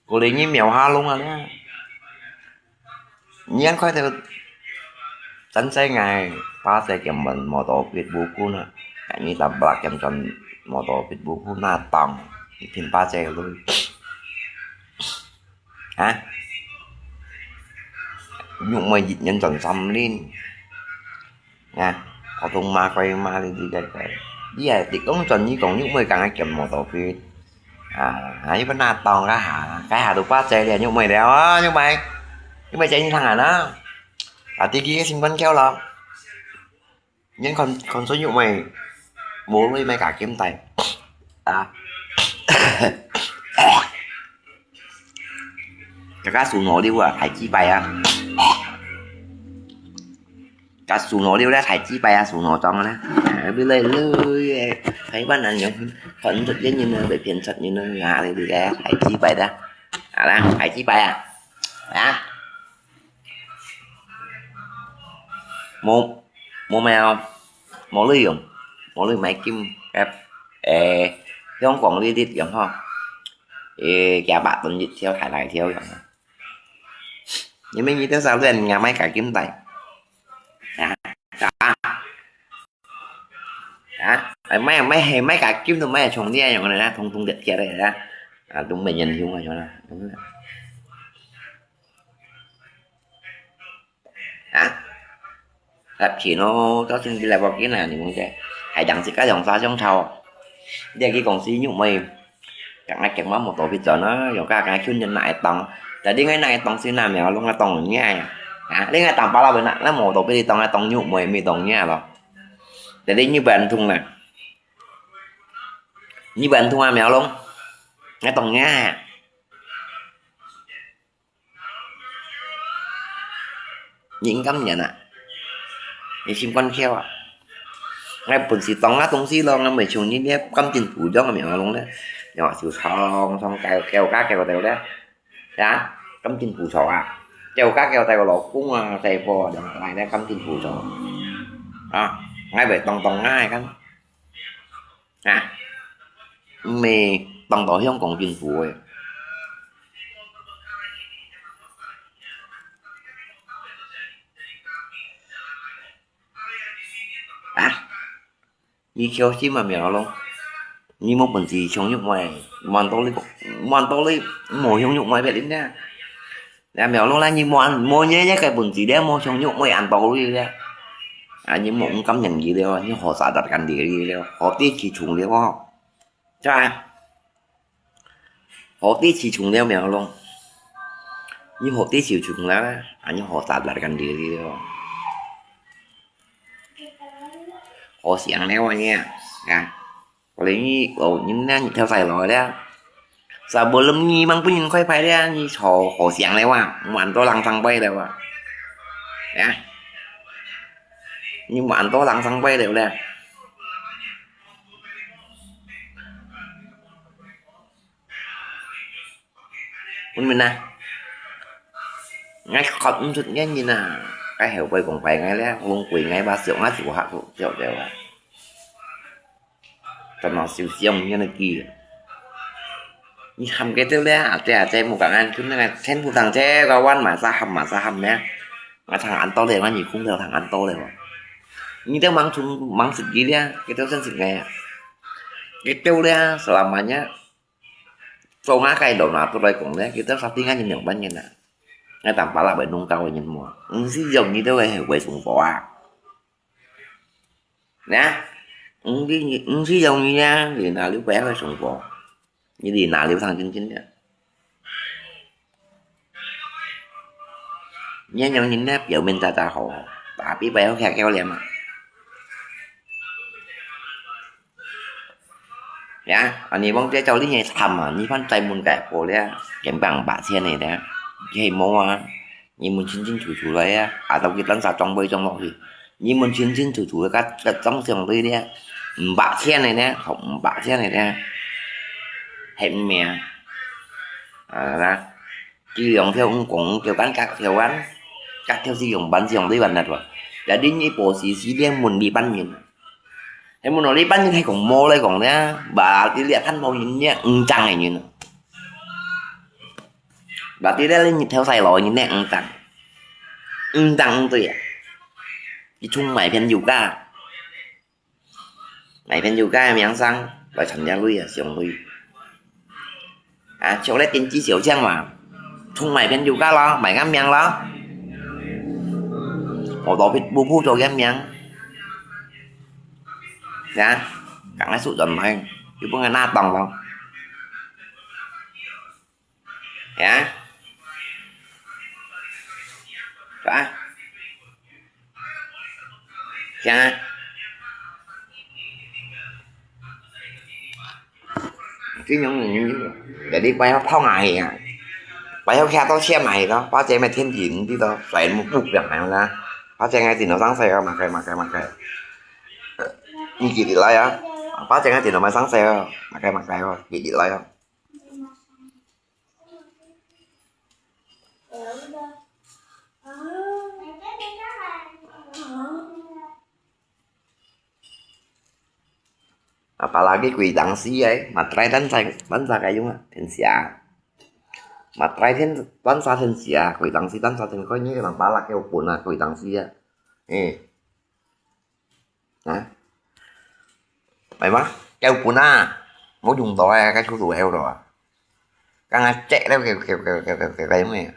Kuli nyi miao ha lung a lia. Nyi an khoi têu. Chan sai ngai, pa sai kiam mòn mô tô pit bu khu na. Nyi tam bak kiam chon mô tô pit bu khu na tòng. Nyi phin pa sai lui. Ha? Nhuk môi yit nyen chon sam lin. Nha, có tung ma quay ma li li cái cái. Đi à, đi công chọn như công nhúc môi càng ai kiam mô tô pit. À, ai bữa na tòng cái hà, cái hà tụ pa che đi nhúc môi đéo, à, nhúc môi. Nhúc môi che như thằng à nó. À, tí kia sinh con kéo lo. Nhân con, con số nhúc môi. Bố lui mày cả kiếm tay. À. Cho cá sù nổi đi qua, thải chi bài à. Cá sù nổi đi ra, thải chi bài à, sù nổi trong đó. À, đi lên lui, thấy bạn anh nhớ, thuận thực tế như nơi, bị phiền thật như nơi, à, đi, đi ra, thải chi bài đó. À, là, thải chi bài à. À. Một, một mèo, một ly dùng, một ly máy kim, ép, ê, không còn ly đít dùng không? Ê, kia bạn tuần dịch theo, thải lại theo dùng. Nhưng mình như thế sao lên nhà máy cả kim tay. À, à. Hả? Ê, mấy, mấy, mấy cả kim tụi mấy chồng đi, chồng này đó, thông, thông điệp kia đây đó. À, tụi mình nhìn chung là cho nó. Hả? Gặp chị nó có xin đi lại vào cái này thì cũng thế. Hãy đăng ký các dòng xã trong thầu. Để cái công ty nhục mày. Kang ai kiek ma mô tô pit chon na, yong ka kang ai khiun nyen na ai tong. Jadi ngai na ai tong si na mèo lung ai tong ngai. Ha, li ngai tong pa la bơ na, na mô tô pit li tong ai tong nyuk môi mi tong ngai lo. Jadi nyi ban thung na. Nyi ban thung a mèo lung. Ngai tong ngai. Nyi ngam nyan a. Nyi sim kon khiau a. 𠊎本事當啊東西咯，𠊎毋係像你這甘心苦長个苗龍咧，然後就常常搞搞搞搞到咧，呀，甘心苦長啊，搞搞搞到老公啊，大婆啊，然後來咧甘心苦長啊，𠊎會當當啊，看啊，毋係當到香港政府个。 啊，你小心啊，苗龍，你無本事像玉妹，滿到你，滿到你無像玉妹別人呢。那苗龍啦，你無，無你這個本事咧，無像玉妹恁到你咧。啊，你無敢認佢了，你好殺得กันดี了，好地氣重了哦，是吧？ 好地氣重了苗龍，你好地氣重了，啊，你好殺得กันดี了，好想了啊你啊，啊，我連你哦，你那你跳晒落了，sebelum你mang分人開牌了，你好好想了啊，滿多人上牌了啊，啊，你滿多人上牌了咧。 Ôn mên na. Ngai khot ôn sut ngai nyin na. Cái hẻo quay cũng phải ngai lẽ, hông quỷ ngai ba siêu ngai siêu hạt tụ siêu siêu à. Cho nó siêu siêu như này kì. Nhi hâm cái têu lẽ, à tê à tê mù cả ngan, chúng ngai khen bu thang tê, có wan mà sa hâm mà sa hâm nè. Ngai thang ăn to lẽ, ngai nhi khung têu thang ăn to lẽ. Nhi têu mang chung, mang sik kì lẽ, cái têu sen sik ngai. Cái têu lẽ, selamanya. Cho ngã cái đầu nó tôi đây cũng đấy, cái tớ sắp tiếng anh nhiều bánh như nè. Ngay tạm bả là bởi nông cao như mua. Ứng sĩ dòng như tôi hay quay xuống phố à. Nè. Ứng sĩ, ứng sĩ dòng như nha, thì nó liu quay quay xuống phố. Như thì nó liu thằng chính chính đấy. Nhớ nhau nhìn nét biểu mình ta ta hổ. Bà biết bài hốc hẹt kéo liệm à. Ya, ani bông tê châu lý nhảy thầm à, ni phan tay mun kẻ phổ lẽ, kém bằng bả thiên này lẽ. Cái mô à, ni mun chín chín chủ chủ đấy à, à tao cái tấn xa trong bơi trong lọ thì. Ni mun chín chín chủ chủ cắt cắt trong xiong tươi lẽ. Bả thiên này lẽ, không bả thiên này lẽ. Hẹn mẹ. À, là. Chỉ dòng theo ông cũng theo cán cắt theo cán. Cắt theo sử dụng bắn sử dụng tươi bắn nạt rồi. Đã đến như bộ sĩ sĩ đen muốn đi bắn nhìn. Thế muốn nói đi bắn nhìn hay cũng mô lấy cũng đấy. Bà tí lẹ khăn mô nhìn nhé, ưng chăng này nhìn. Bà tí lẹ lên theo sai lỗi nhìn nè, ưng chăng. Ưng chăng ưng tươi à. Cái chung mày phiền dù cả. Mày phiền dù cả miếng sang, bà chắn giá lui à, siêu lui. À, chiều lết tin chỉ siêu chang mà. Chung mày phiền dù cả lo, mày ngắm miếng lo. Ổ đó biết bu bu cho ngắm miếng. Ya, cẳng lái sụt dần mày. Chứ bưng na tòng lo. Ya. Hả? Ya. Chứ những người như vậy. Để đi quay hóc phong ai à. Quay hóc khe tao xem ai đó. Bác chế mày thiên gì cũng đi đó. Phải một bục việc này là. Bác chế ngay thì nó sáng xe mà cái mà cái mà cái. Như chị đi lại á. Bác chế ngay thì nó mà sáng xe. Mà cái mà cái. Chị đi lại á. Apalagi quỷ tăng sĩ ấy, mà trai tán sa, tán sa cái yung á, thiên sia. Mà trai thiên, tán sa thiên sia, quỷ tăng sĩ tán sa thiên khối như là pala kêu bún à, quỷ tăng sĩ á. Ê. Hả? Mày má, kêu bún à, mốt dùng đó cái số tụ heo rồi à. Căng á, chạy đâu kêu, kêu, kêu, kêu, kêu, kêu, kêu, kêu, kêu,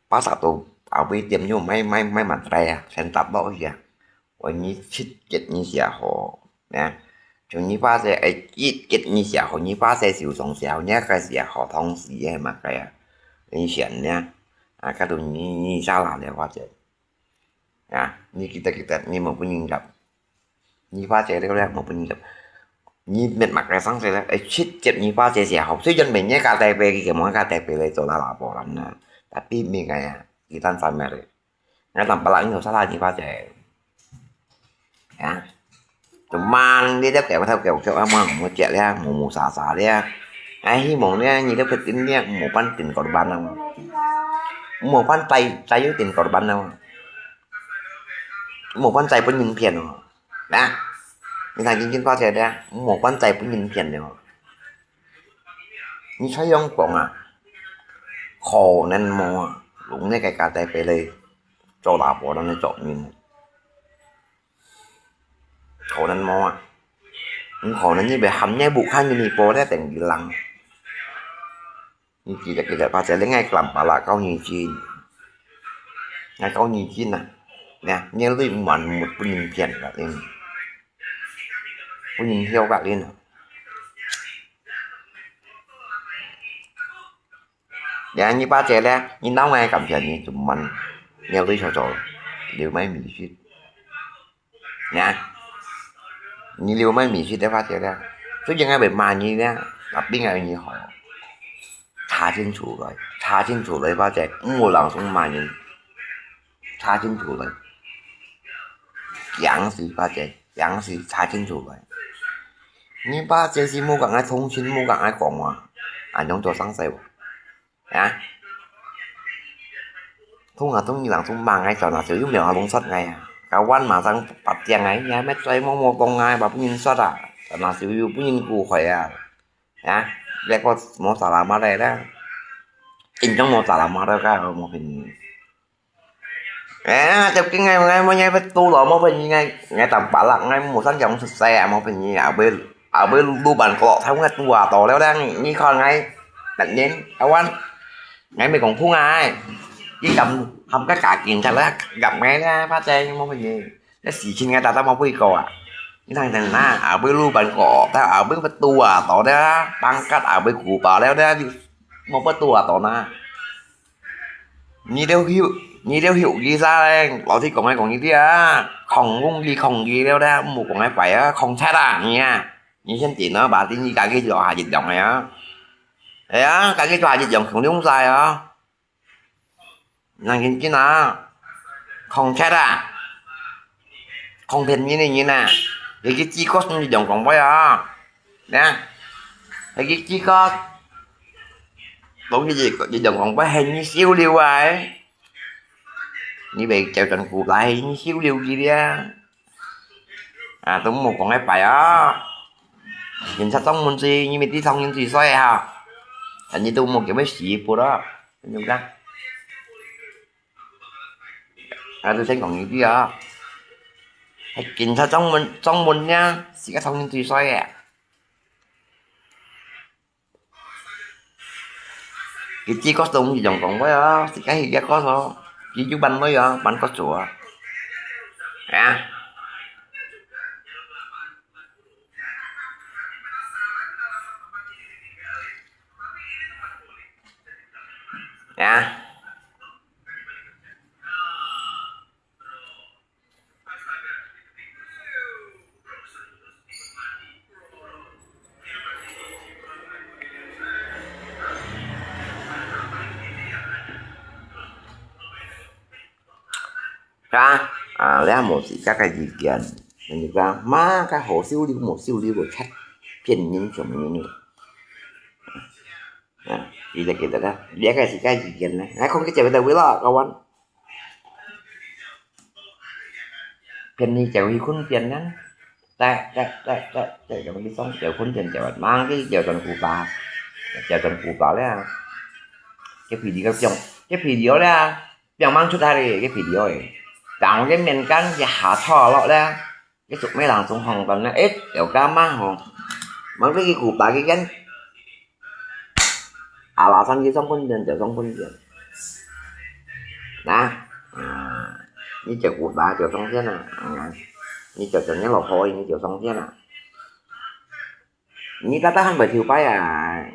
Bác sĩ tôi bảo với tiêm nhu máy, máy, máy mặt rai à, sen tạp đó gì à. Ôi, như chít chết như xỉa hồ, nè. Chúng như bác sĩ ấy chít chết như xỉa hồ, như bác sĩ xỉu sống xỉa hồ, nhé, cái xỉa hồ thông xỉ ấy mà cái à. Như xiển nhé. À, các đồng như, như sao làm được bác sĩ. À, như kita, kita, như một cái nhìn gặp. Như bác sĩ đây có lẽ một cái nhìn gặp. 你搣麼个生事咧？哎，直接你巴姐姐好，雖然每年个台北，佢个門个台北來做啦啦波人啊，tapi mi ngai啊，一旦三日咧，ngai tambah lagi nggak salah你巴姐。啊，cuman你這狗頭狗腳啊，莫莫隻咧，無無沙沙咧。哎，希望咧，你這決定咧，莫辦定korban啊，莫辦再再有定korban啊，莫辦再分人騙哦。 啊，你聽真真巴姐咧，莫管再分人騙了。你採樣講啊，可能無啊，用你个家底背來做啦波人个作用，可能無啊。你可能你會喊你屋下人去報咧，等於人。 你記得記得，巴姐，你愛làm bả lạ高你金，愛高你金啊，nè，你對滿目分人騙个，分人笑个，你。Nè，你巴姐咧，你鬧𠊎感謝你，cuman你對小小留埋面色。 Nè，你留埋面色个巴姐咧，最近𠊎會罵你咧，tapi𠊎你好，查清楚來，查清楚來，巴姐，毋好langsung罵人，查清楚來。驚死巴姐，驚死，查清楚來。你巴姐係無講愛通情，無講愛講話，恁樣做生事無？ 啊？通啊通，你langsung罵𠊎，轉下手又無langsung殺𠊎啊！Kawan馬上發癲啊！你還沒追摸摸講啊，把分人殺啊！轉下手又分人蠱害啊！啊？這個無salamat來啦！真正無salamat來，該無朋友。 哎，正經个，𠊎無，𠊎會堵咯，無朋友，𠊎，𠊎當巴辣，𠊎無三講出世啊，無朋友，後尾，後尾路，路半個，頭𠊎堵啊到了咧，你，你看𠊎，別人，kawan，𠊎無講空啊，你敢，含个假警察咧，夾𠊎咧，巴姐，無朋友，這事情𠊎打打無背過啊，你聽聽啊，後尾路半個，頭後尾會堵啊到咧，pangkat後尾古巴了咧，你，無會堵啊到哪？ 你兜休，你兜休幾儕咧？老實講來講一啲啊，抗議抗議了咧，毋好講个壞啊，抗賊啊，你啊，你先定啊，把你自家去做下一樣个啊。哎呀，家己做下一樣，共樣晒啊。人認真啊，抗賊啊，抗騙人个人啊，你去自覺先一樣講話啊。 Nè，係佢自覺，當佢一，一樣講話係你收留啊，你會叫轉古來，係你收留佢咧。啊，都無講个壞啊。警察上門時，你咪知上人最衰哈。啊，你都無叫佢死不咯，真正个。啊，都先講一句啊，係警察上門，上門呢，自家上人最衰个。 佢自覺都毋一樣講話啊，自家係一個咯，佢就搬來啊，搬過做啊。啊。啊。 啊，啊，這無自家个意見，人家講，麼个好收留無收留，騙人上人个。啊，記得記得啦，這个自家意見呢，來看佢接到位咯，kawan。 騙你走去困店呢？在，在，在，在，在，在，在，在，在困店走，mang去走轉古巴，走轉古巴了。Cái video cái piong, cái video了, piong mang出hari, cái video ấy. Tao cái miền Cang cái hà thọ lọ了, cái chụp mấy làng sống hồng tần nó ít, kiểu cá má hồng. Mang cái, cái古巴cái gắn. Alasan佢上分店就上分店。Nah，啊，你就古巴就上店啊，啊，你就就你老婆，你就上店啊。你打打還會跳擺啊？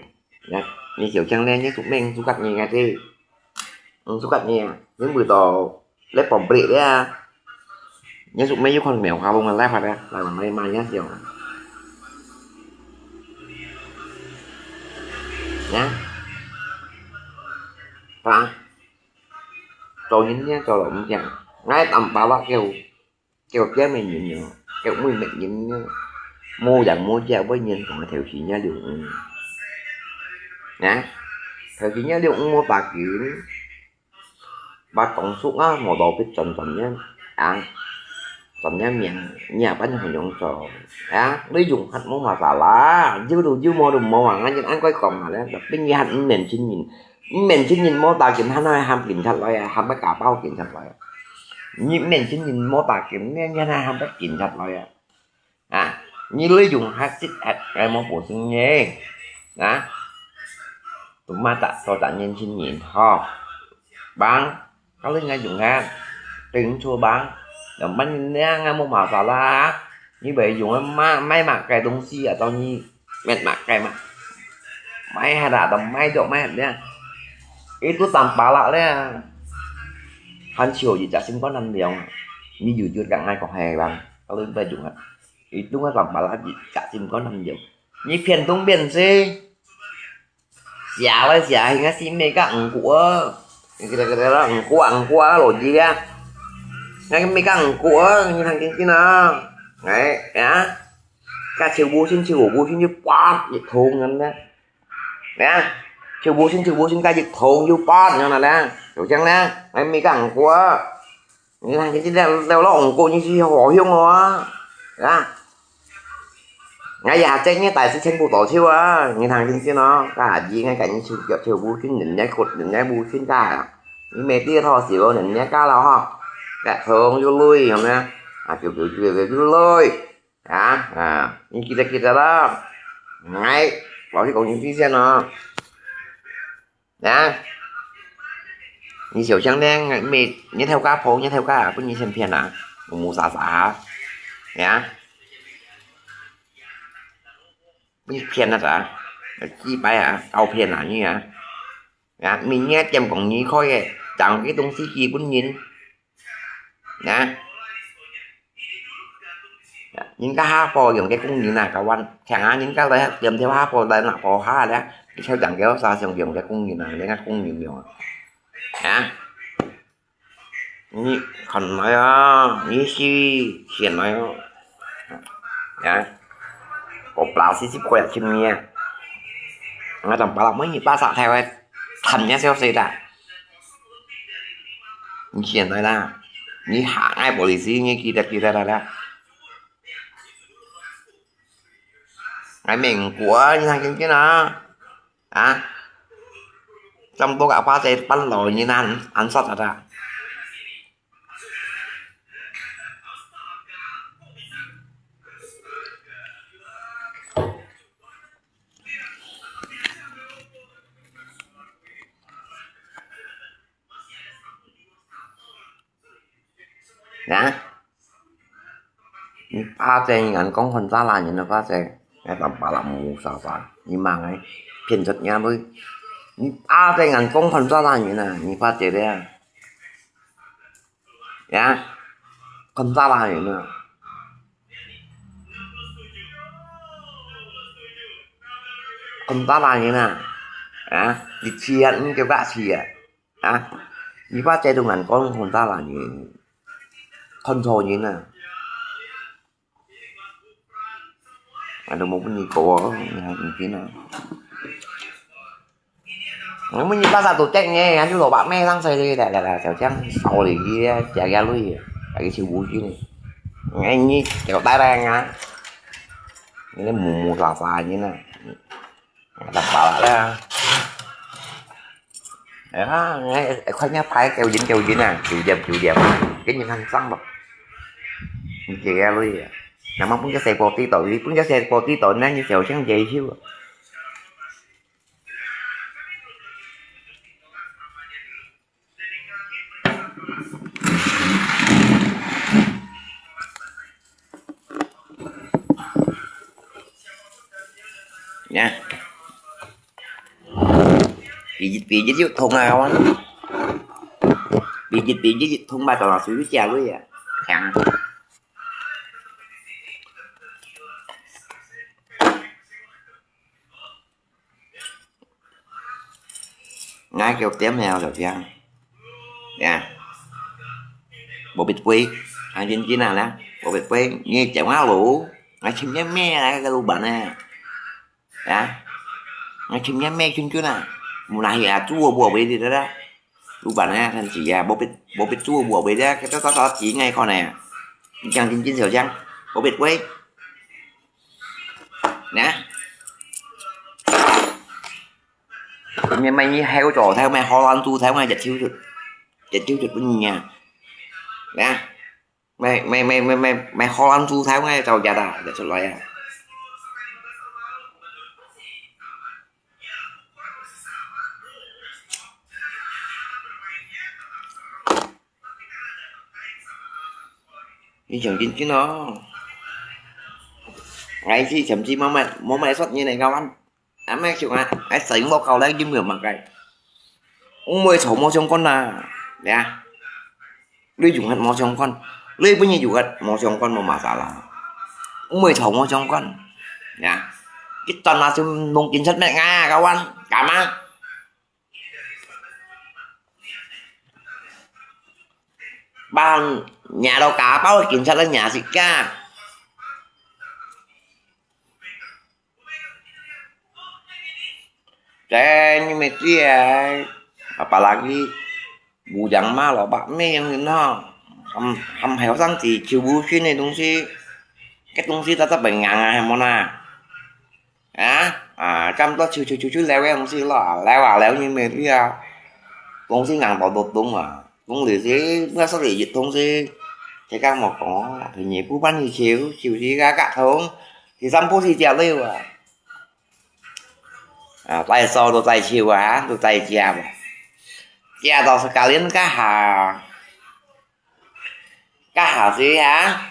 你，你就將來你suka main suka你个，嗯，suka你啊，你會到 Lép pom blik dia. Nya suk mei yu khon mèo kha bông lép hạt dia. Lai wang lai ma nya siang. 啊，啊，做人呢做到毋正，𠊎淡薄仔叫，叫表面人樣，叫妹面人呢，無影無跡，會認同个頭先个六五。啊，頭先个六五無打緊。 捌講熟啊，無道必轉轉樣啊，轉樣名，你也捌樣樣做啊，你用客無masalah，有就有，無就無啊，𠊎人恁樣講下咧，tapi你還毋免承認，毋免承認無打緊，還愛喊警察來啊，喊个家暴警察來啊，你毋免承認無打緊，你你還喊个警察來啊。 啊，你利用客食客，𠊎無保證个。啊，都嘛打，都打年輕人吼。Bang，kalau你用客，定著bang，yang penting你無masalah，你會用个買，買麼个東西啊，到你買麼个嘛。買下啦，都買著買下。Itu tanpa lah咧，還少一隻心肝恁涼啊。你有有講愛講係bang，kalau你會用啊。 Itu ngah sampala di cak sim kau nam jam. Ni pian tung pian si. Sia lai sia hinga si me ka engku a. Kita kita lah engku a engku a lo ji a. Ngai me ka engku a ni thang kin kin a. Ngai ya. Ka chiu bu sin chiu bu sin ji pat ji thong ngan na. Ya. Chiu bu sin chiu bu sin ka ji thong ji pat ngan na la. Chiu chang na. Ngai me ka engku a. Ni thang kin kin leo leo lo engku ni si ho hiong a. Ya. Ngai ya cek ni tai si chen bu to chiu a. Ni thang kin kin no. Ka ji ngai ka ni chiu chiu bu sin nen ngai khut nen ngai bu sin ka. Ni me ti tho si lo nen ngai ka la ho. Ka thong ju lui hom na. A chiu chiu chiu chiu lui. Ya, à, ni kita kita đó. Ngai, bảo hiếu công nhân tí sen nó. Ya. Ni siêu sang đen, ngai mệt, ni theo cá phố, ni theo cá, bún ni sen phiền à. Mù mù xà xà hả? Ya. Bún ni phiền à hả? Chi bài à, ao phiền à, ni à. Ya, mình nghe tiêm công nhân khỏi, chẳng cái東西gì bún nhìn. Nè. Nhìn cá há bò dùng cái công nhận là cá văn. Thằng á nhìn cá đây tiêm theo há bò đây là bò há đấy. Theo chẳng kéo xa dùng dùng cái công nhận là lấy cái công nhận dùng. Hả? Nhị khẩn nói á, nhị si hiền nói á. Hả? Có plau xí xí quẹt trên mía. Ngay tầm plau mới nhị ba sạ theo ấy. Thầm nhá xéo xí ta. Ni sian lai la. Ni hang ai polisi ni kita kita la la. Ai meng kua ni hang kin kin a. A. Trong bố cả ba tay bắn lòi ni nan ăn sót ta. Nè. Ni ba tay ngàn con hòn da là nhìn nó ba tay. Nè tầm ba là mù sa sa. Ni mang ấy. Phiền thật nha bơi. Ni ba tay ngàn con hòn da là nhìn nè. Ni ba tay đấy à. Ya. Kon ta la ni na. Kon ta la ni na. Ya. Di chia ni ke ba chia. Ya. Ni ba che tu ngan kon kon ta la ni. Kon to ni na. Ada mau pun ni ko ni na. Nó mới như bác sĩ tổ chức nghe, anh chú tổ bạn mẹ lăng xoay đi, là, là, là, chào chăng, sau đi kia, chả ra lui, à, cái siêu bùi kia này. Nghe như, kiểu, tai đen á. Nghe mù mù xà xà như nè. Đập bả lại đó. Đó, nghe, khoan nhá, phải kêu dính, kêu dính à, chịu dẹp, chịu dẹp. Cái nhìn thằng xăng bọc. Chả ra lui à. Nằm mong cũng cho xe bò tí tội, cũng cho xe bò tí tội, nè, như chèo chăng dễ hiu. Nha. Pijit-pijit yuk thong ah kawan. Pijit-pijit yuk thong ba tao suy chia lui ya. Thang. ，𠊎叫點名就聽。呀，無必會，還真真啊啦，無必會，你點啊咯，𠊎尋你咩啊，个老闆啊，呀，𠊎尋你咩君君啊，無哪去啊，做我無為的啦，老闆啊，看是啊，無必無必做我為的，這這這錢𠊎看呢，你講真真小將，無必會，呢。 你買你好做，睇買荷蘭豬，睇買一抽出，一抽出分你啊！啊，買買買買買買荷蘭豬，睇買做假啊，就出來啊！你想真真哦！𠊎是甚至無買無買說你來搞完。 啊，毋係講啊，𠊎細妹搞來金个嘛个，毋會吵無相干啦，呀，你用个無相干，你本人用个無相干無masalah，毋會吵無相干，呀，一旦啊就弄警察咩啊，kawan，敢啊？Bang，惹到家暴，警察來惹自家。 Jadi mesti apalagi bujang ma lobak mi yang ni no. Ham ham heo sang ti chiu bu chin ni dong si. Cái dong si ta ta bình ngang à hay món à. Hả? À, chăm to chiu chiu chiu chiu leo cái dong si lo, leo à leo như mệt đi à. Dong si ngang to đột đúng à. Dong lì si, bữa sau lì dịch dong si. Thế các một có, thì nhị phút bắn như chiu, chiu si gà gà thông. Thì dăm phút thì chèo leo à. À, tay sau đồ tay chiu à, đồ tay chia mà. Chia tàu sekalian cá hà. Cá hà xí hả?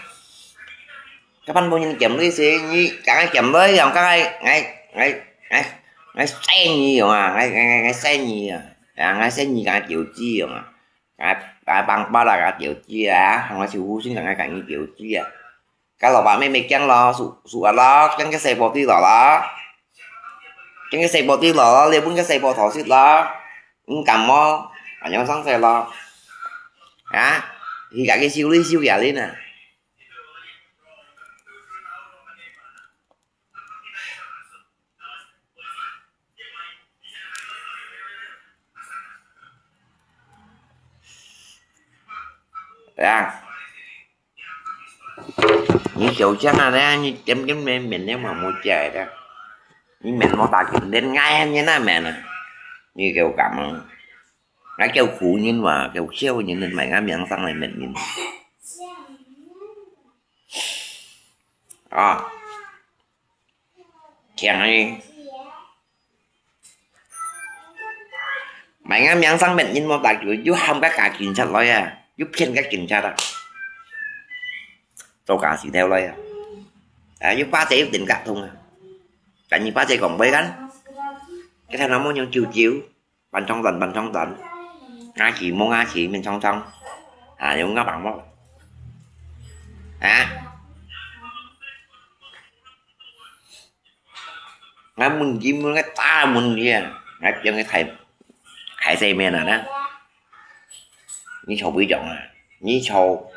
Các bạn bố nhìn kiểm lý xí, nhị, cả cái kiểm lý, dòng các cái, ngay, ngay, ngay, ngay xe nhị dòng à, ngay, ngay, ngay, ngay xe nhị à. À, ngay xe nhị cả tiểu chi dòng à. Cái, cái băng bó là cả tiểu chi à, không có sự hú xin cả ngay cả như tiểu chi à. Cái lọ bà mẹ mẹ kiăng lo, sụ, sụ à lo, kiăng cái xe bò ti lọ lo. Kiăng cái xe bò ti lọ lo, liêu bún cái xe bò thỏ xịt lo. Ung cảm mò, à, nhóm sáng xe lo. Hả? Thì cả cái siêu lý siêu giả lý nè. Ya. Ni kiu chang a ne, ni tem tem ne men ne ma mo jai da. Ni men mo ta kin den ngai ni na men a. Ni kiu kam. Ngai kiu khu nin wa, kiu siu nin mai ngai miang sang lai men nin. A. Kiang ni. Mai ngai miang sang met nin mo ta kiu, yu ham ka ka kin chat loi a, yu phiên ka kin chat a. Tô ka si theo loi a. A, yu pa te yu tin ka thung a. Ka ni pa te kong bai kan. Ka tha na mo nyong chiu chiu. Ban chong zan, ban chong zan. Nga chi mo nga chi, min chong chong. A, yu nga bang mo. A. Ngai mun jim mun ngai ta mun jia. Ngai piang ngai thai, thai sai men a na. Ni chau bui jong a. Ni chau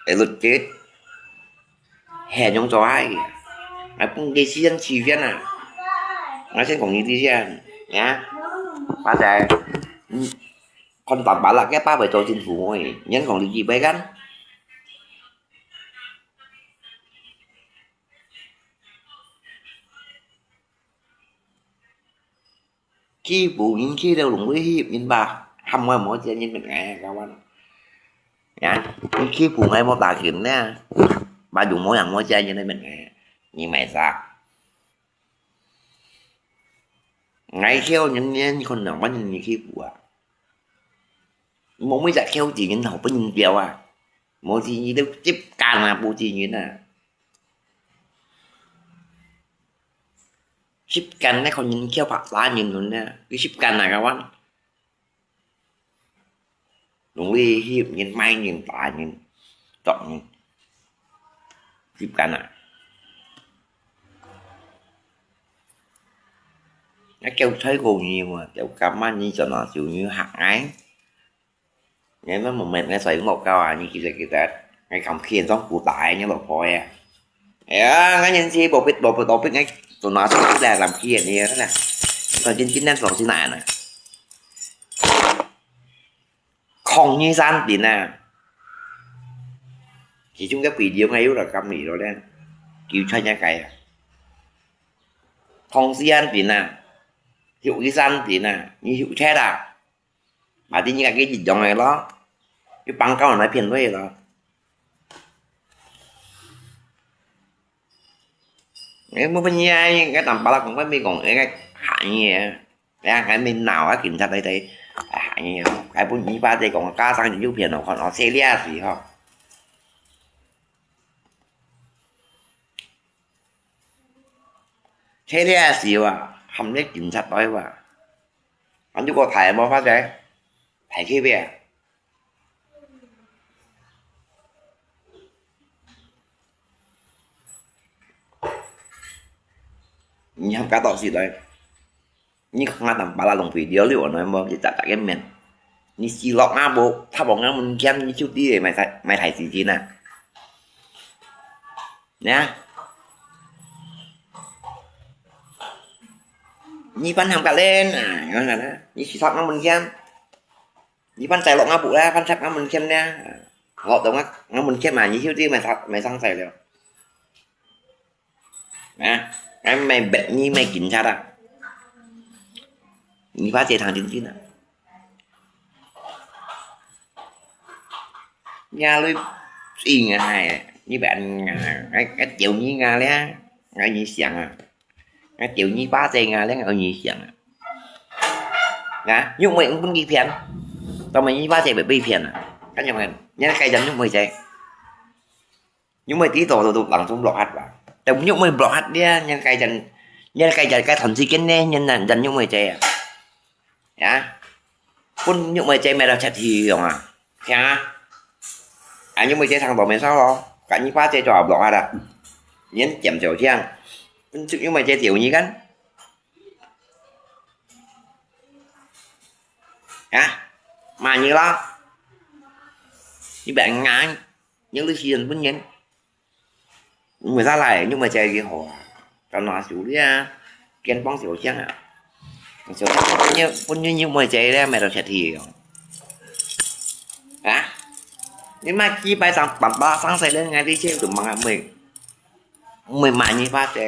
e lut chết. Hè nhung cho ai. Ngai pung dei sian chi phian a. Ngai sen kong ni ti sian. Ya. Ba sai. Kon tap ba la ke pa bai cho chính phủ ngoi. Nyen kong li ji bai kan. Khi phủ ngin khi đâu lùng với hiệp ngin ba. Hăm ngoi mối chia ngin mệt ngại các bạn. Ya. Khi phủ ngài mô tả kiểm nè. Ba dùng mối hàng mối chia ngin mệt ngại. Ngin mày sao? Ngài khiêu ngin ngin con nào bắt ngin khi phủ à. Mô mới dạy khiêu chỉ ngin hậu bắt ngin tiêu à. Mô thì ngin đâu tiếp cận à, bố thì ngin à. Sip kan nè, kho nyin khiau phak sa nyin nun nè. Ki sip kan nè, kawan. Lùng li hip nyin mai nyin ta nyin. Tok nyin. Sip kan nè. Nè, 有吹過你嘛，有感冒你就拿酒你嚇𠊎。你們無問𠊎在屋下啊，你記得記得，𠊎敢騙上古代你老婆呀。哎呀，𠊎年紀無必無必無必，𠊎就拿出來敢騙你啊，真的。看今今天上去哪呢？抗日三兵啊，其中个video𠊎有來講你了咧，救出一个啊。抗日三兵啊，六一三兵啊，你有切啊？嘛，你个一樣个咯，你幫搞人來騙人咯。哎，莫分你啊，該當巴拉讲，我没讲，哎，喊你啊。 哎呀，𠊎面鬧啊，警察來來，哎呀，𠊎分二八姐講，家長就有騙哦，看哦，這倈死吼。這倈死啊，喊你警察來哇。啊，你个大無法子，大去邊。 你還搞到時來，你看啊，當巴拉浪費了了，你無一隻隻个面。你死落啊無，他無俺們錢，你就知買大買大事情啊。呀，你反行个人啊，你死落俺們錢。 你翻細落我屋啦，翻插我門前啦。學到我，我門前嘛，你就知買生買生仔了。啊，俺買白，你買警察啦。你把這趟真真啊。你啊，你硬啊，你別人啊，我我丟你啊了，我你想啊。 啊，丟你巴掌啊，恁个你想啊。啊，玉妹毋分佢騙，做麼你巴掌會被騙啊？看見沒？人家該人玉妹仔，玉妹知道都都當中block吧。但玉妹block了，人家人，人家人該段時間呢，人人人玉妹仔啊。 呀，分玉妹姐買到出去用啊，聽啊。啊，玉妹姐上當面燒咯，趕緊把這做block下啦。連尖就聽，分玉妹姐丟你看。啊，罵你啦，你別人，你有時間分人。 玉妹姐來，玉妹姐已經好啊，當拿手了啊，肩膀小傷啊，小傷分玉分玉妹姐咧，買到出去哦。啊，你買幾百張板板上來咧，𠊎這些都忙啊，妹，妹買你發的，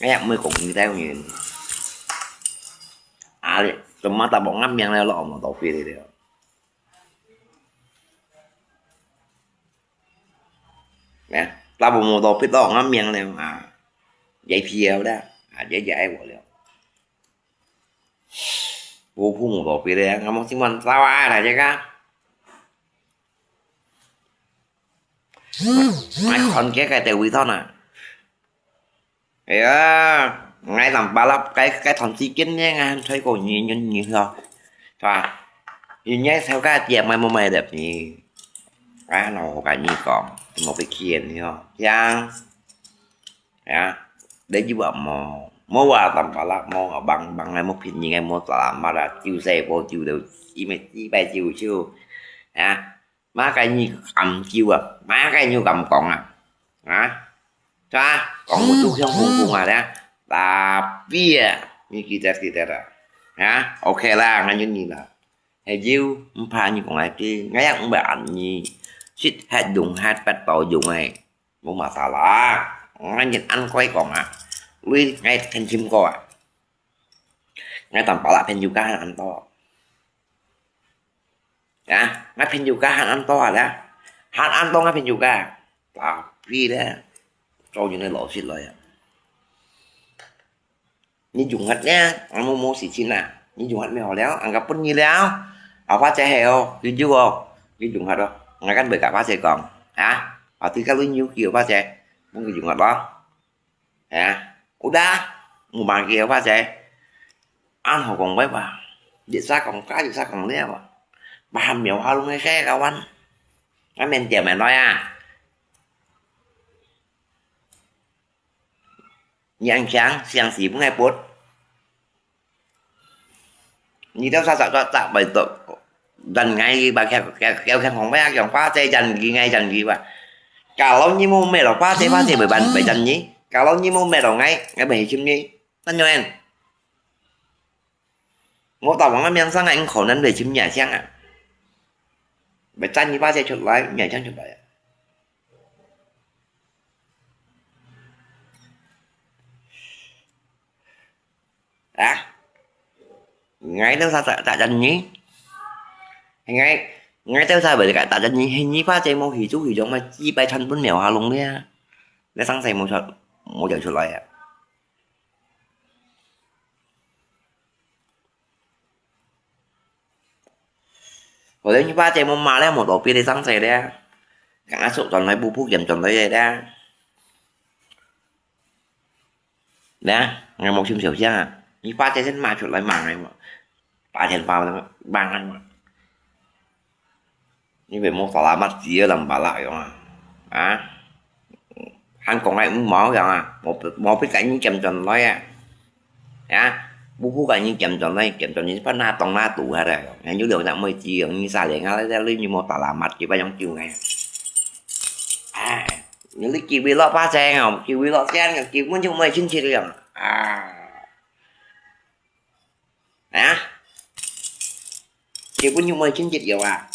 哎呀，妹講你帶人，啊，怎麼打不俺命了，老毛都飛了了。 呢，打無無到必到，我命了啊，也皮了啦，啊，也也愛我了。我父母都別了，我們今晚走啊，大家看。來看這個在位上呢。 哎呀，𠊎當巴拉該該段時間呢，𠊎還吹過你你你吼，係吧？人家頭家店買無買得你，𠊎還好跟你講，莫被騙你吼，聽，啊，你就話莫莫話當巴拉，莫話幫幫，莫騙人，莫打麻啦，就係無就到一百一百九十九，啊。 麼个你敢救啊？麼个你敢講啊？啊？係吧？講毋出響風風啊，咧，tapi啊，你記得記得啊，啊？OK啦，𠊎應你啦。還有，毋怕你講來知，𠊎也毋會恁你，食忒用忒，不到用誒，無masalah。𠊎應恁乖講啊，你𠊎聽清楚啊，𠊎當巴拉朋友家還恁多。 啊，𠊎朋友家還恁多啊啦，還恁多𠊎朋友家，tapi咧，做人个老實來啊。你用忒咧，𠊎無無事情啊，你用忒無好了，𠊎个分你了，啊，花姐係哦，佢就哦，你用忒咯，𠊎敢會甲花姐講，啊，啊，對个你有叫花姐，分佢用忒咯。 啊，udah，無辦法个話，這恁好講話吧？一下講加一下講了啊，把漢廟下弄个該个彎，啊，免點个來啊。你恁強，想死分𠊎撥。你兜啥啥啥啥，為到，人𠊎个吧，叫叫叫叫講，𠊎講花姐人佢，𠊎人佢吧。Kalau你無買咯，花姐花姐會還會還你。Kalau你無買咯，𠊎𠊎會尋你。恁樣，無打王个名聲啊，你可能會尋你啊，像啊。會還你花姐出來，你啊，像出來啊。 啊？𠊎兜儕打打人呢？𠊎𠊎兜儕會打打人呢？係你花姐無去做去做嘛，幾擺傳分廟下弄咧。你生死無出，無走出來啊！ 可能你花姐無罵咧，無到別个生死咧，剛剛手轉來，步步劍轉來个咧。咧，𠊎無尋小象啊，你花姐先罵出來罵𠊎嘛，打電話罵𠊎嘛。你會無salamat自己个人把啦樣啊？啊？ 還講𠊎毋好樣啊，無無必該你劍轉來啊！啊，步步該你劍轉來，劍轉你把那當那堵下來，還有兩隻妹子樣，你啥人啊？這裡你無salamat，佢把樣救𠊎。哎，你機會落把聲哦，機會落聲哦，根本就無親切樣啊！ 啊？結婚有無親戚有啊？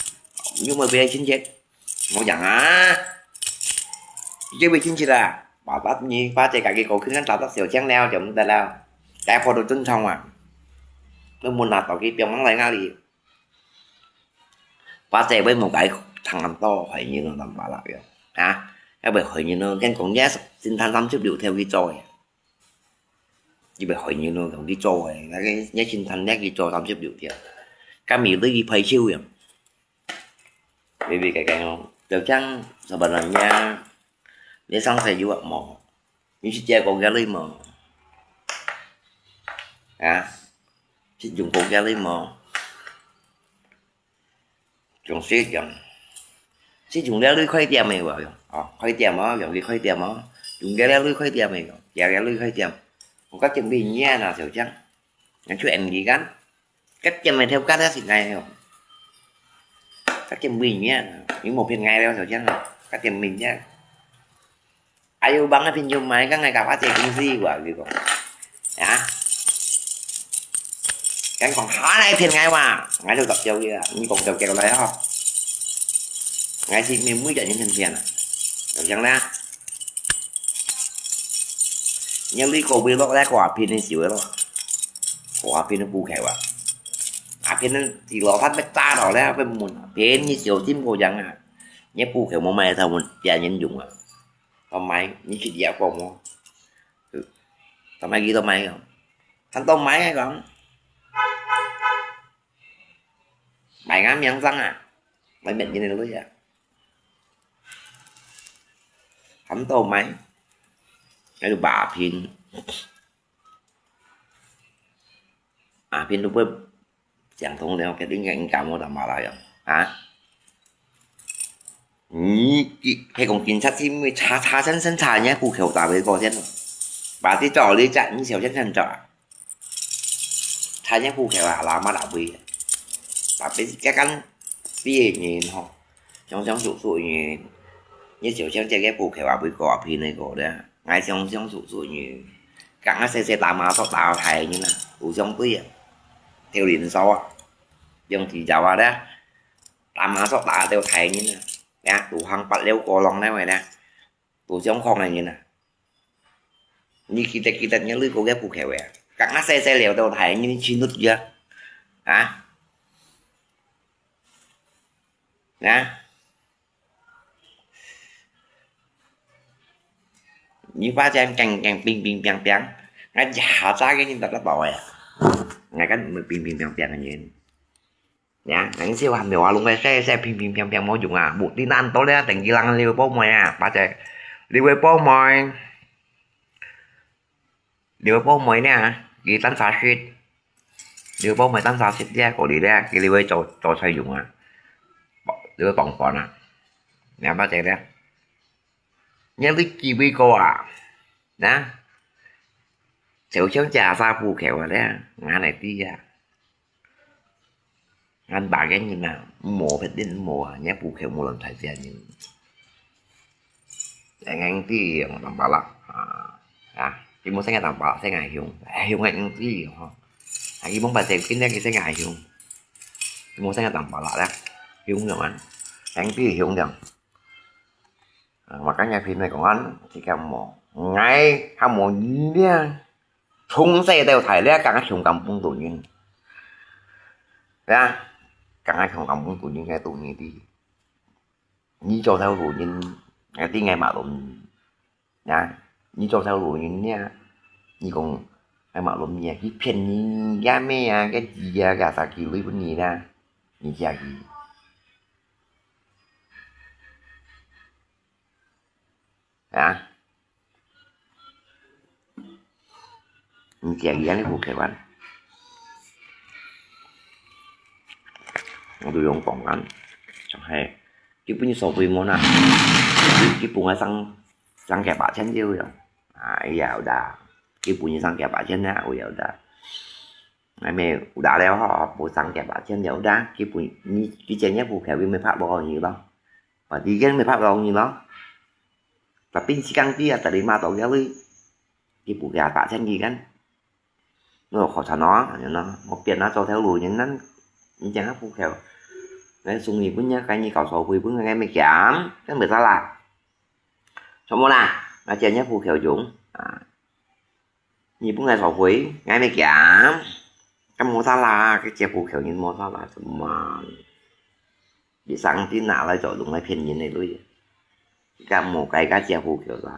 有無別个親戚？無樣啊！這位親戚啊，爸爸你把這个个過去跟打到小強了就毋得了，該破到正常啊！都無拿到佢表望來哪裡？把這位無該聽到害人了，難巴啦呀！啊？要不害人了，跟講也是神探三十六條去做呀！ 你會害人咯，同佢做个，該个一千萬掠佢做三十六條，敢有你去拍手樣？Baby該个哦，就像sebenarnya，你生死有啊無？你是借過个鐳無？啊？是用過个鐳無？ 用食用，是用了鐳開店个無？用，哦，開店哦，用去開店哦，用了鐳開店个，用，借了鐳開店。我較準備你啊，小強，你去N G kan，較準備條街个是𠊎哦，較準備你啊，你無騙𠊎了，小強啊，較準備你啊。 Ayo bang a pinjum mai ka ngai ka pa che kung si wa gitu. Ya. Kan kong ha lai pin ngai wa. Ngai tu tak jauh ya. Ni kong jauh jauh lai ha. Ngai si mi mui ja ni pin pin. Jauh jang na. Ni lui ko wi lo lai ko a pin ni si wi lo. Ko a pin bu kai wa. A pin ni si lo phat bet ta lo lai pin mun. Pin ni siu tim ko jang a. Ni bu kai mo mai ta mun pia ni yung a. Tao mai, ni chit ya ko mo. Tao mai ki tao mai ko. Than tao mai ko. Mai ngam yang sang a. Mai met ni lui a. Than tao mai. Ai ba pin. A pin lu pui. Chang thong leo ke ting keng kamo ta ma la yong. Ha? Ni ki, he kong kin chat si mi cha cha sen sen cha nya pu kheu ta ve ko sen. Ba ti cho li cha ni siu sen sen cho. Cha nya pu kheu a la ma la bui. Ba pe ka kan pi nyin ho. Chong chong su su nyin. Ni siu sen che ke pu kheu a bui ko a pin ne ko de. Ngai siong siong su su nyi. Kang a se se ta ma sok ta thai nyi na. U siong tui a. Theo lin sao a. Yong ti jao a da. Ta ma sok ta theo thai nyi na. Ya, tu hang pat leo ko long na wei na. Tu siong khong na nyi na. Ni ki te ki te nyi lui ko ge pu ke wei. Kang a se se leo theo thai nyi chi nut ya. Ha? Na. Ni pa chen keng keng ping ping piang piang. Ngai ja cha ke ni ta ta bao ya. Ngai kan ping ping piang piang ni. Ya, ngai si wa mi wa lung ke se se ping ping piang piang mo yung a. Bu ti nan to le teng ki lang liu po mo ya. Pa che. Liu po mo. Liu po mo ne. Ki tan sa shit. Liu po mo tan sa shit ya. Ko li le. Ki liu cho cho chai yung a. Liu pong pon a. Ngai pa che le. Ngai li ki bi ko a. Na. Siu siu cha sa pu kheu a le. Ngai ne ti ya. ，𠊎爸个人啊，無別人無啊，若步口無亂大隻人。 Yang ngerti yang tampalak. Ha. Ya, timun saya tampalak saya ngai hiung. Eh, hiung ngai ngerti ho. Lagi mong pasal kin lagi saya ngai hiung. Timun saya tampalak ya. Hiung yang man. Ngerti hiung yang. Ha, makanya pin mai kong an, si kamu. Ngai kamu dia. Thung saya tahu thai lia kang hiung kampung tu nyin. Ya. Kang hiung kampung tu nyin ngai tu nyin di. 你做頭路人，啊，點解馬路人？啊，你做頭路人呢？你講，哎，馬路人啊，佢騙你，呀咩啊，个字啊，个啥佢雷分你啦，你自己。啊？ 你自己安尼顧客啊。我都用講啊，就係基本上所費無啦，基本上上上幾百千就有。哎呀，有啦，基本上上幾百千啦，有有啦。哎，沒有啦了吼，無上幾百千有啦，基本你你今日顧客又沒拍落你咯，我已經沒拍落你咯。 Tapi si Kang Pi ah terima tau ya lui. Ibu ya tak chen ki kan. Lo khổ thân nó, nó một chuyện nó cho theo lùi nhưng nó nhưng chẳng có phù khéo. Ngay sung nhị bún nhá, cái nhị cảo sổ bùi bún ngay mới kiểm, cái mới ra là. Cho mua là, nó chia nhá phù khéo dũng. À. Nhị bún ngay sổ bùi, ngay mới kiểm. Cái mua ra là, cái chia phù khéo nhưng mua ra là, cho mua. Vì sáng tí nã lại cho đúng lại phiền nhìn này lui. Cái một cái cá chia phù khéo ra.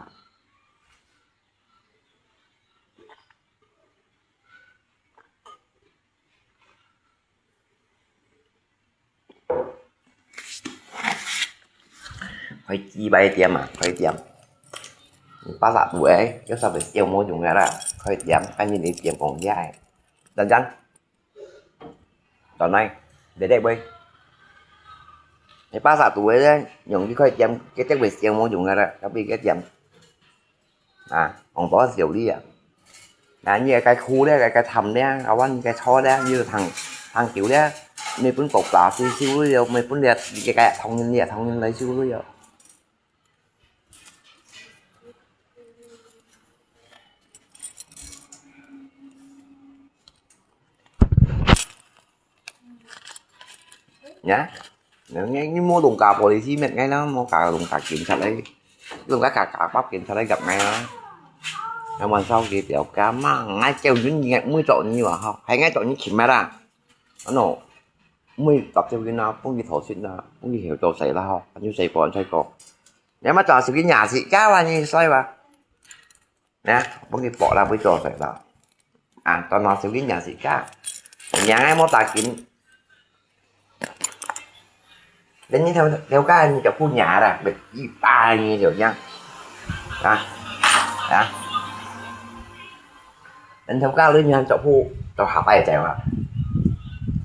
Khỏi chi bài tiêm à, khỏi tiêm. Ba sa tu ấy, cái sao phải tiêu mua dùng cái đó, khỏi tiêm, anh nhìn đi tiêm phòng giá ấy. Đơn giản. Tỏ này, để đẹp bơi. Cái ba sa tu ấy, dùng cái khỏi tiêm, cái chắc phải tiêu mua dùng cái đó, tapi cái tiêm. À, còn có rượu đi à. Là như cái khu đấy, cái cái thầm đấy, cái quán cái chó đấy, như thằng thằng kiểu đấy, mình cũng cột là siêu siêu rồi, mình cũng liệt cái cái thông minh liệt thông minh lấy siêu rồi. Nhá. Nếu nghe như mua đồng cả policy mệt ngay lắm, mua cả đồng cả kiểm soát đấy. Đồng cả cả cả bắp kiểm soát đấy gặp ngay đó. Nó mà sau kia tiểu cá mà ngay kêu những nghe mũi trộn như mà không, hay ngay trộn như chim mà ra. Nó nổ. Mũi tập theo cái nào, cũng như thổ xịn nào, cũng như hiểu trộn xảy ra không, như xảy còn xảy có. Nếu mà trò sự cái nhà dị cá là như xoay mà. Nè, bông đi bỏ ra với trò phải là. À, tao nói xíu cái nhà gì cả. Nhà ngay mô tả kín. Đến như theo theo các anh cho khu nhà ra, bị gì ba như kiểu nhá. À. À. Đến theo các lưới nhà cho khu cho hạt tay chạy mà.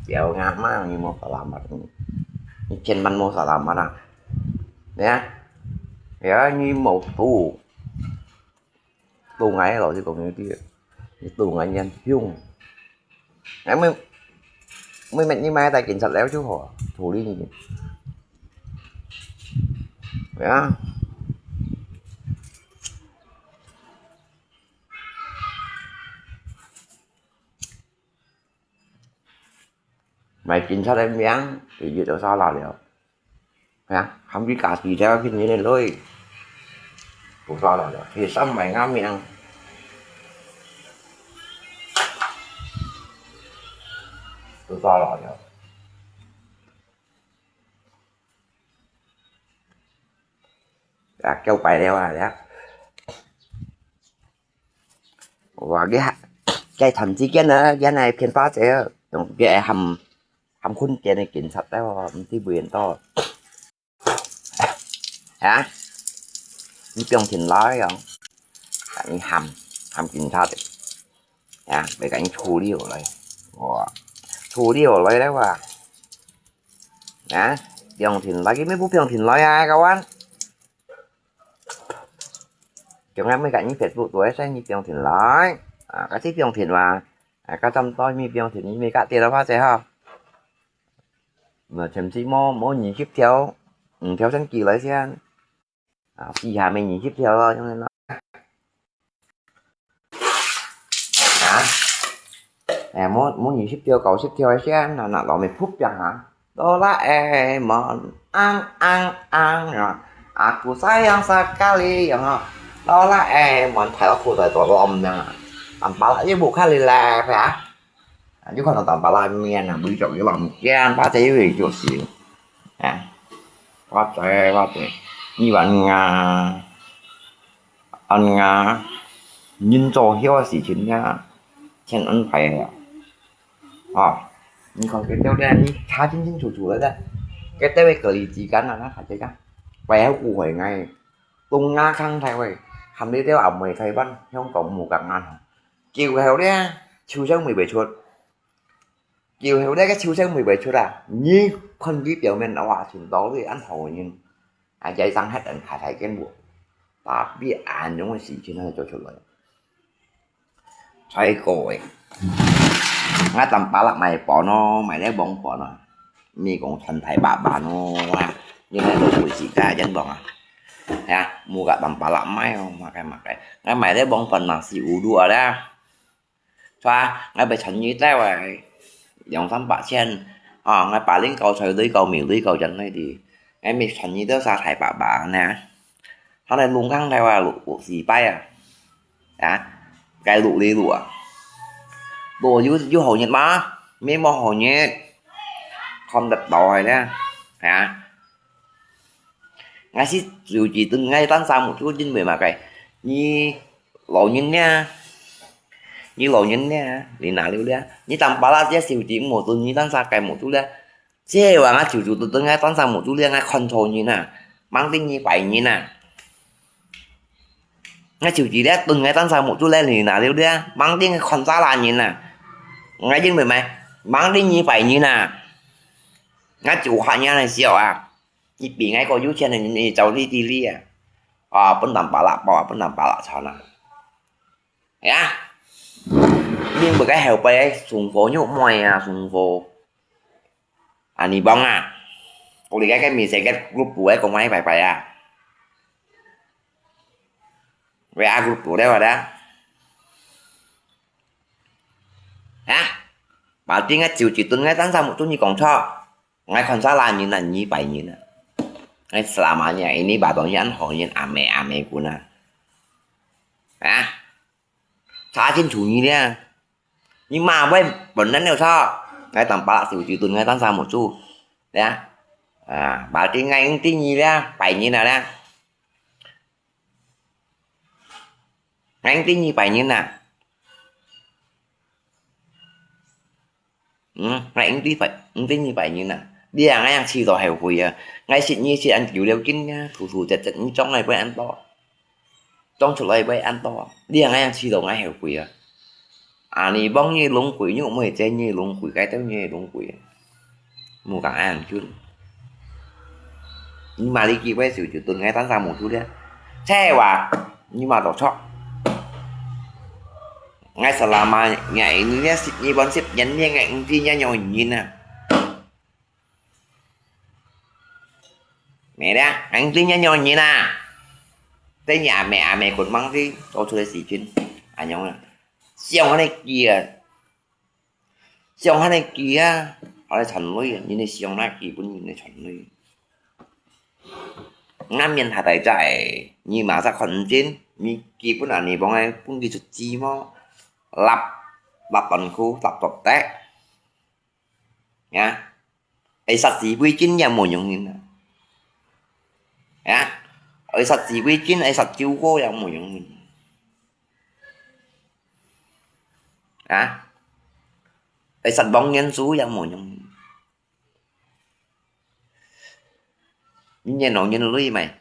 Kiểu ngã má như một làm mà. Trên măn mô sao làm mà nè. Nè. Thì như một tủ. Tù ngai lỏ chứ còn như kia. Tù ngai nhân hiung. Ngai mới mới mệt như mai tại cảnh sát léo chứ hả? Thủ lý như vậy. Vậy á. Mày chính xác em miếng, thì dư đâu sao lo được. Hả? Không biết cả gì theo cái gì nên lôi. Cũng sao lo được. Thì sao mày ngắm miệng. Cũng sao lo được. Đã kêu bài đeo à, đã. Và cái ha-, cái thằng chi kia nữa, cái này phiền phá sẽ, cái hầm, hầm khun kia này kiểm soát đấy, không thì quyền to. Hả? Như trong thìn lái không? Tại hầm, hầm kiểm soát. Hả? Bên cạnh thu đi ở đây. Wow. Thu đi ở đây đấy, wow. Hả? Trong thìn lái, cái mấy bút trong thìn lái à, các bạn? Chúng em mới gắn Facebook tuổi sẽ như Piông Thìn lái. À, các thích Piông Thìn mà. À, các trăm tôi mi Piông Thìn mi các tiền đó phát sẽ ha. 啊，前期無，無二十條，五條先寄來先。啊，四下面二十條咯，恁樣咯。啊，哎，無，無二十條，九十條个先，那，那，老妹噗聲哈。哆啦A夢，ang ang ang，啊，aku sayang sekali，有無？哆啦A夢，大家褲袋都亂樣啊，但巴拉也無看你來啊。 啊，你看到大巴拉面啊，為著佢人驚，把這位就是，啊，我知，我知，你話啊，恁啊，人做曉个事情啊，先安排啊。哦，你看這兜咧，你查清清楚楚來咧，這兜个隔離之間啊，那還這个，不要誤會𠊎，東亞康大會，含這兜阿妹台灣、香港無共樣吼。 久後咧，秋聲尾尾出。久後咧，个秋聲尾尾出啊！你看佢表面，哇，全部都恁好人，啊，這生黑人太太見過，tapi恁樣个事情還做出來。最過誒，𠊎當巴拉買飯咯，買咧黃飯啊，咪講穿大白板咯，啊，你買到回時間人講啊，呀，無个當巴拉買哦，買个買个，𠊎買咧黃飯嘛是有路啊啦。 係啊，𠊎會賺一兜誒，兩三百千，啊，𠊎把零交出來，交尾，交人來的，𠊎咪賺一兜沙太爸爸呢。他來弄康頭啊，六，六四擺啊，啊，該六里六啊，都有，有好日嗎？沒無好日，看得到个呢，啊。 𠊎係手指對𠊎單儕目珠認為麼个？你老人呢？你老人呢？你哪裡了？你當巴拉隻手指無對你單儕个目珠了？這話𠊎手指對對𠊎單儕目珠了，𠊎看錯人啊！吂定你壞人啊！𠊎手指了對𠊎單儕目珠了，你哪裡了？吂定看差啦人啊！𠊎認為咩？吂定你壞人啊！𠊎就喊你來笑啊！ 你比𠊎个有錢个人，你走你地里啊！啊，分人巴拉包啊，分人巴拉餐啊！哎呀，你毋該後背送貨肉妹啊，送貨。啊，你幫啊！我哋該个面色个group个講話拜拜啊！喂啊，group个話啦！啊，把定个就一頓个，但係目珠你講錯。 𠊎看差啦人啊，你壞人啊！𠊎selama ini把東西恁好人阿妹阿妹君啊！啊！查清楚你了！你媽會本人了錯！𠊎當巴拉手指對𠊎單儕目珠，呀！啊，把定𠊎應對你了，壞人啊了！𠊎應對你壞人啊！ 嗯，𠊎毋知壞，毋知你壞人啊！你啊，𠊎樣試到後悔啊！𠊎識你識恁久了緊啊，突突突突，你將來會恁多，裝出來會恁多啊！你啊，𠊎樣試到𠊎後悔啊！啊，你幫你攏鬼，你毋會知你攏鬼，該兜你攏鬼啊！無講恁久。你嘛你機會就就對𠊎單儕目珠了，切話，你嘛做錯。 𠊎selama你，你識你半十年，你，𠊎毋知你仰人啊！咩咧？𠊎毋知你仰人啊！這你阿妹阿妹君吂知做出个事情，恁樣啊！想恁樣記啊！想恁樣記啊！好來賺鐳啊！你想哪記分你來賺鐳？ 𠊎面下大隻，你嘛煞看毋真，你基本啊，你講个分佢出字麼？立，立短褲，立短褲，呀，愛殺字為真也無用人啊，呀，愛殺字為真，愛殺九哥也無用人，啊，愛殺黃元祖也無用人。 你認老人類咩？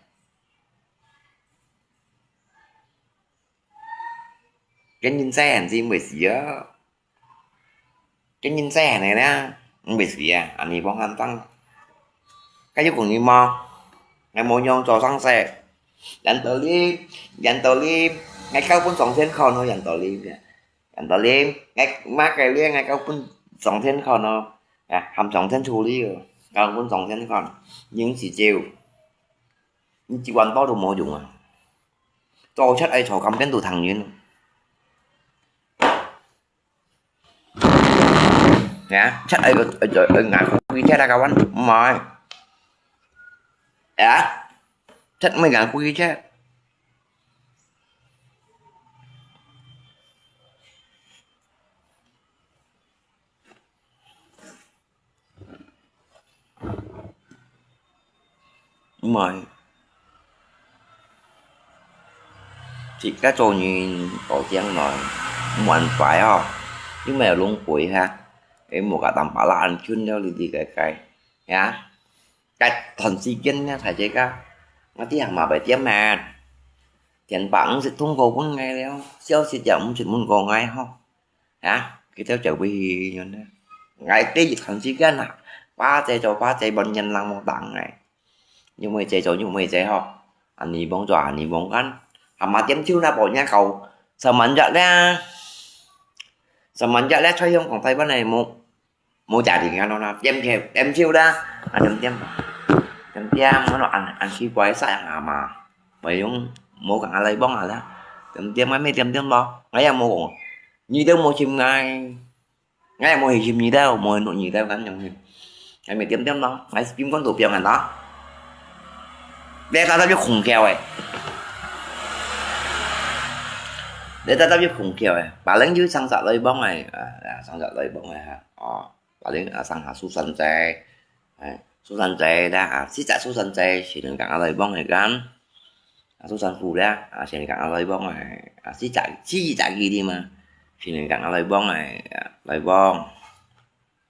跟人在還是毋會死啊？跟人在還係啦，毋會死啊！啊，你幫佢當，該有講你嗎？𠊎無用做生事。楊德林，楊德林，𠊎交分上天看咯，楊德林。 楊德林，𠊎麼个咧，𠊎交分上天看咯，啊，喊上天處理哦。教官上天看，人是招，你幾萬刀都無用啊！做賊愛坐監間都聽人。啊，賊愛愛愛愛硬骨氣，賊來教官，毋係。啊，賊毋係硬骨氣，賊。 毋係，自家做人保障來，毋安排吼，又無弄鬼哈，誒，無个當巴拉安全了，哩哩个个，呀，該段時間呢，大家，𠊎知行嘛袂點咩，電話毋識通過分𠊎了，消息也毋識問過𠊎吼。 啊，佢兜就會去樣呢。𠊎第一段時間啊，巴濟做巴濟，半年人無打𠊎。又毋會濟做又毋會濟吼，恁呢幫做恁呢幫間，還嘛點手啦，無人搞，三萬隻啦，三萬隻啦，在香港、台灣个無，無價錢个咯啦，點手點手啦，啊點點，點點，𠊎講恁恁奇怪，啥人啊嘛，會用無共下來幫下啦，點點，𠊎乜點點咯，𠊎也無講。 你兜無尋𠊎，𠊎也無去尋你兜，無去弄你兜，恁樣去。𠊎乜點點咯，𠊎金光都表演咯。你搭搭有空調誒，你搭搭有空調誒，別人有上下來幫誒，啊，啊，上下來幫誒哈，哦，別人啊，上下蘇珊姐，誒，蘇珊姐啦，啊，四隻蘇珊姐，先來共𠊎來幫誒間。 啊，蘇珊姐啦，啊，先共𠊎來往誒，啊，四隻四隻佢哩嘛，先共𠊎來往誒，啊，來往，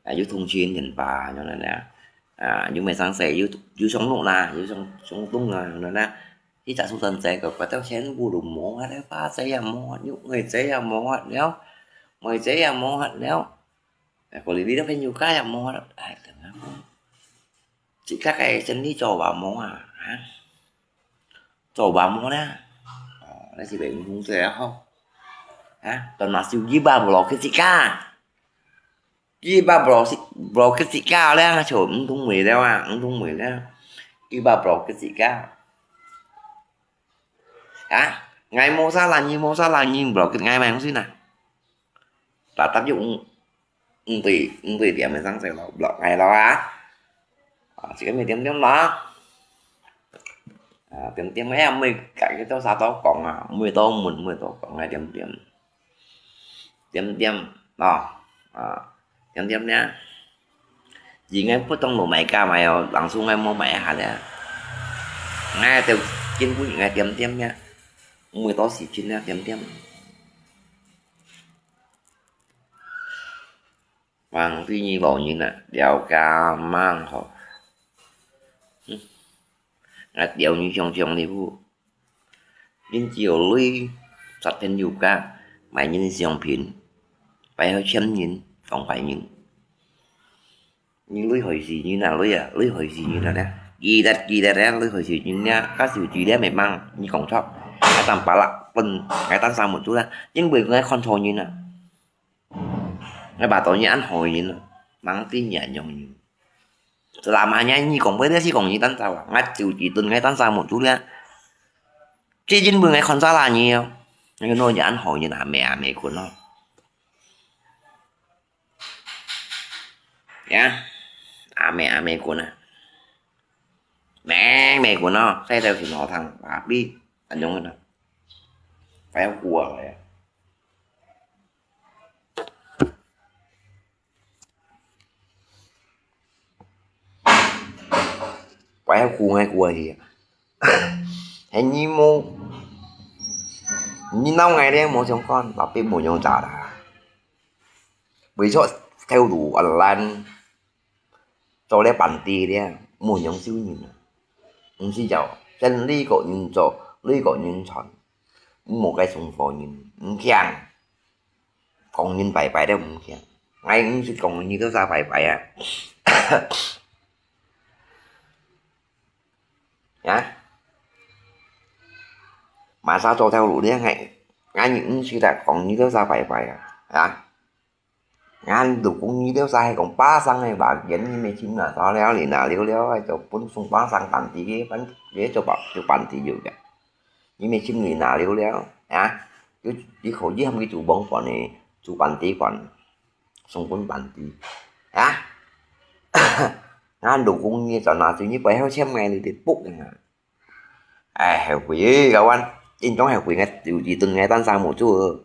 啊，有通訊電話，恁樣啦，啊，有乜生事，有有上路啦，有上上東啦，恁樣啦，四隻蘇珊姐个，覺得全部都無法了，巴濟也無法，有妹仔也無法了，妹仔也無法了。 哎，可能你个朋友家也無啦，哎，等下，自家个生理做無無啊？啊？做無無啦？哦，那是袂毋通做啊吼。啊，當然收幾百無落去自家，幾百無落去，無落去自家咧，就毋通賣了啊，毋通賣了，幾百無落去自家。啊，𠊎無啥啦，你無啥啦，你無落去，𠊎買東西啦。Tatap又毋毋對毋對點个上勢咯，落來咯啊。啊，這個乜點點咯。啊，點點个啊，毋會改去到啥都講啊，毋會到問，毋會到講啊，點點。點點咯，啊，點點呢。應該不當路買家買哦，人數𠊎無買下咧。𠊎就根本應該點點呢，毋會到時間呢，點點。 Mang第二無人啊，了解mang吼。嗯，啊，了你想想你有，人只有鐳，十天有價，買人相片，擺好千人，當壞人。你鐳害死人啊，鐳啊，鐳害死人啊咧！記得記得咧，鐳害死人咧，假使有記得乜mang，你講錯，𠊎當巴拉，分，𠊎當生目珠啦，因為𠊎看錯人啊。 𠊎把到你恁好人啊，mang第二恁樣人。Selama你講，你講，不要去講你單招啊，𠊎就知道你單招目珠了。最近分𠊎看差啦你哦，你講你恁好人啊，咩啊咩款哦。呀，啊咩啊咩款啊，咩咩款哦，細到挺好聽，tapi，恁樣啊，快要哭啊，快要。 Payah ku ngai ku ahi. Hai ni mo. Ni nau ngai le mo siang kon, tapi mo nyong cara. Besok teu du alan. Cho le panti le, mo nyong siu ni. Nsi jao, sen li ko nyun cho, li ko nyun chon. Mo kai sung fo nyun, nkiang. Kong nyin pai pai deh mungkin. Ngai ngi sit kong nyi to sa pai pai ah. Ya. Masa to theo lu deh ngai. Ngai nyi ngi sit kong nyi to sa pai pai ah. Ya. 𠊎老公你兜儕係講巴生个話，人你乜尋哪儕了，你哪了了，就分送巴生辦事个，辦，个做辦，就辦事有个。你乜尋你哪了了，啊？佢，佢可以喊佢做幫辦个，做辦事官，送分辦事，啊？𠊎老公你就拿走你背後簽个，你得卜个啊！哎，後悔个，kawan，真正後悔，𠊎就，就對𠊎單生無做。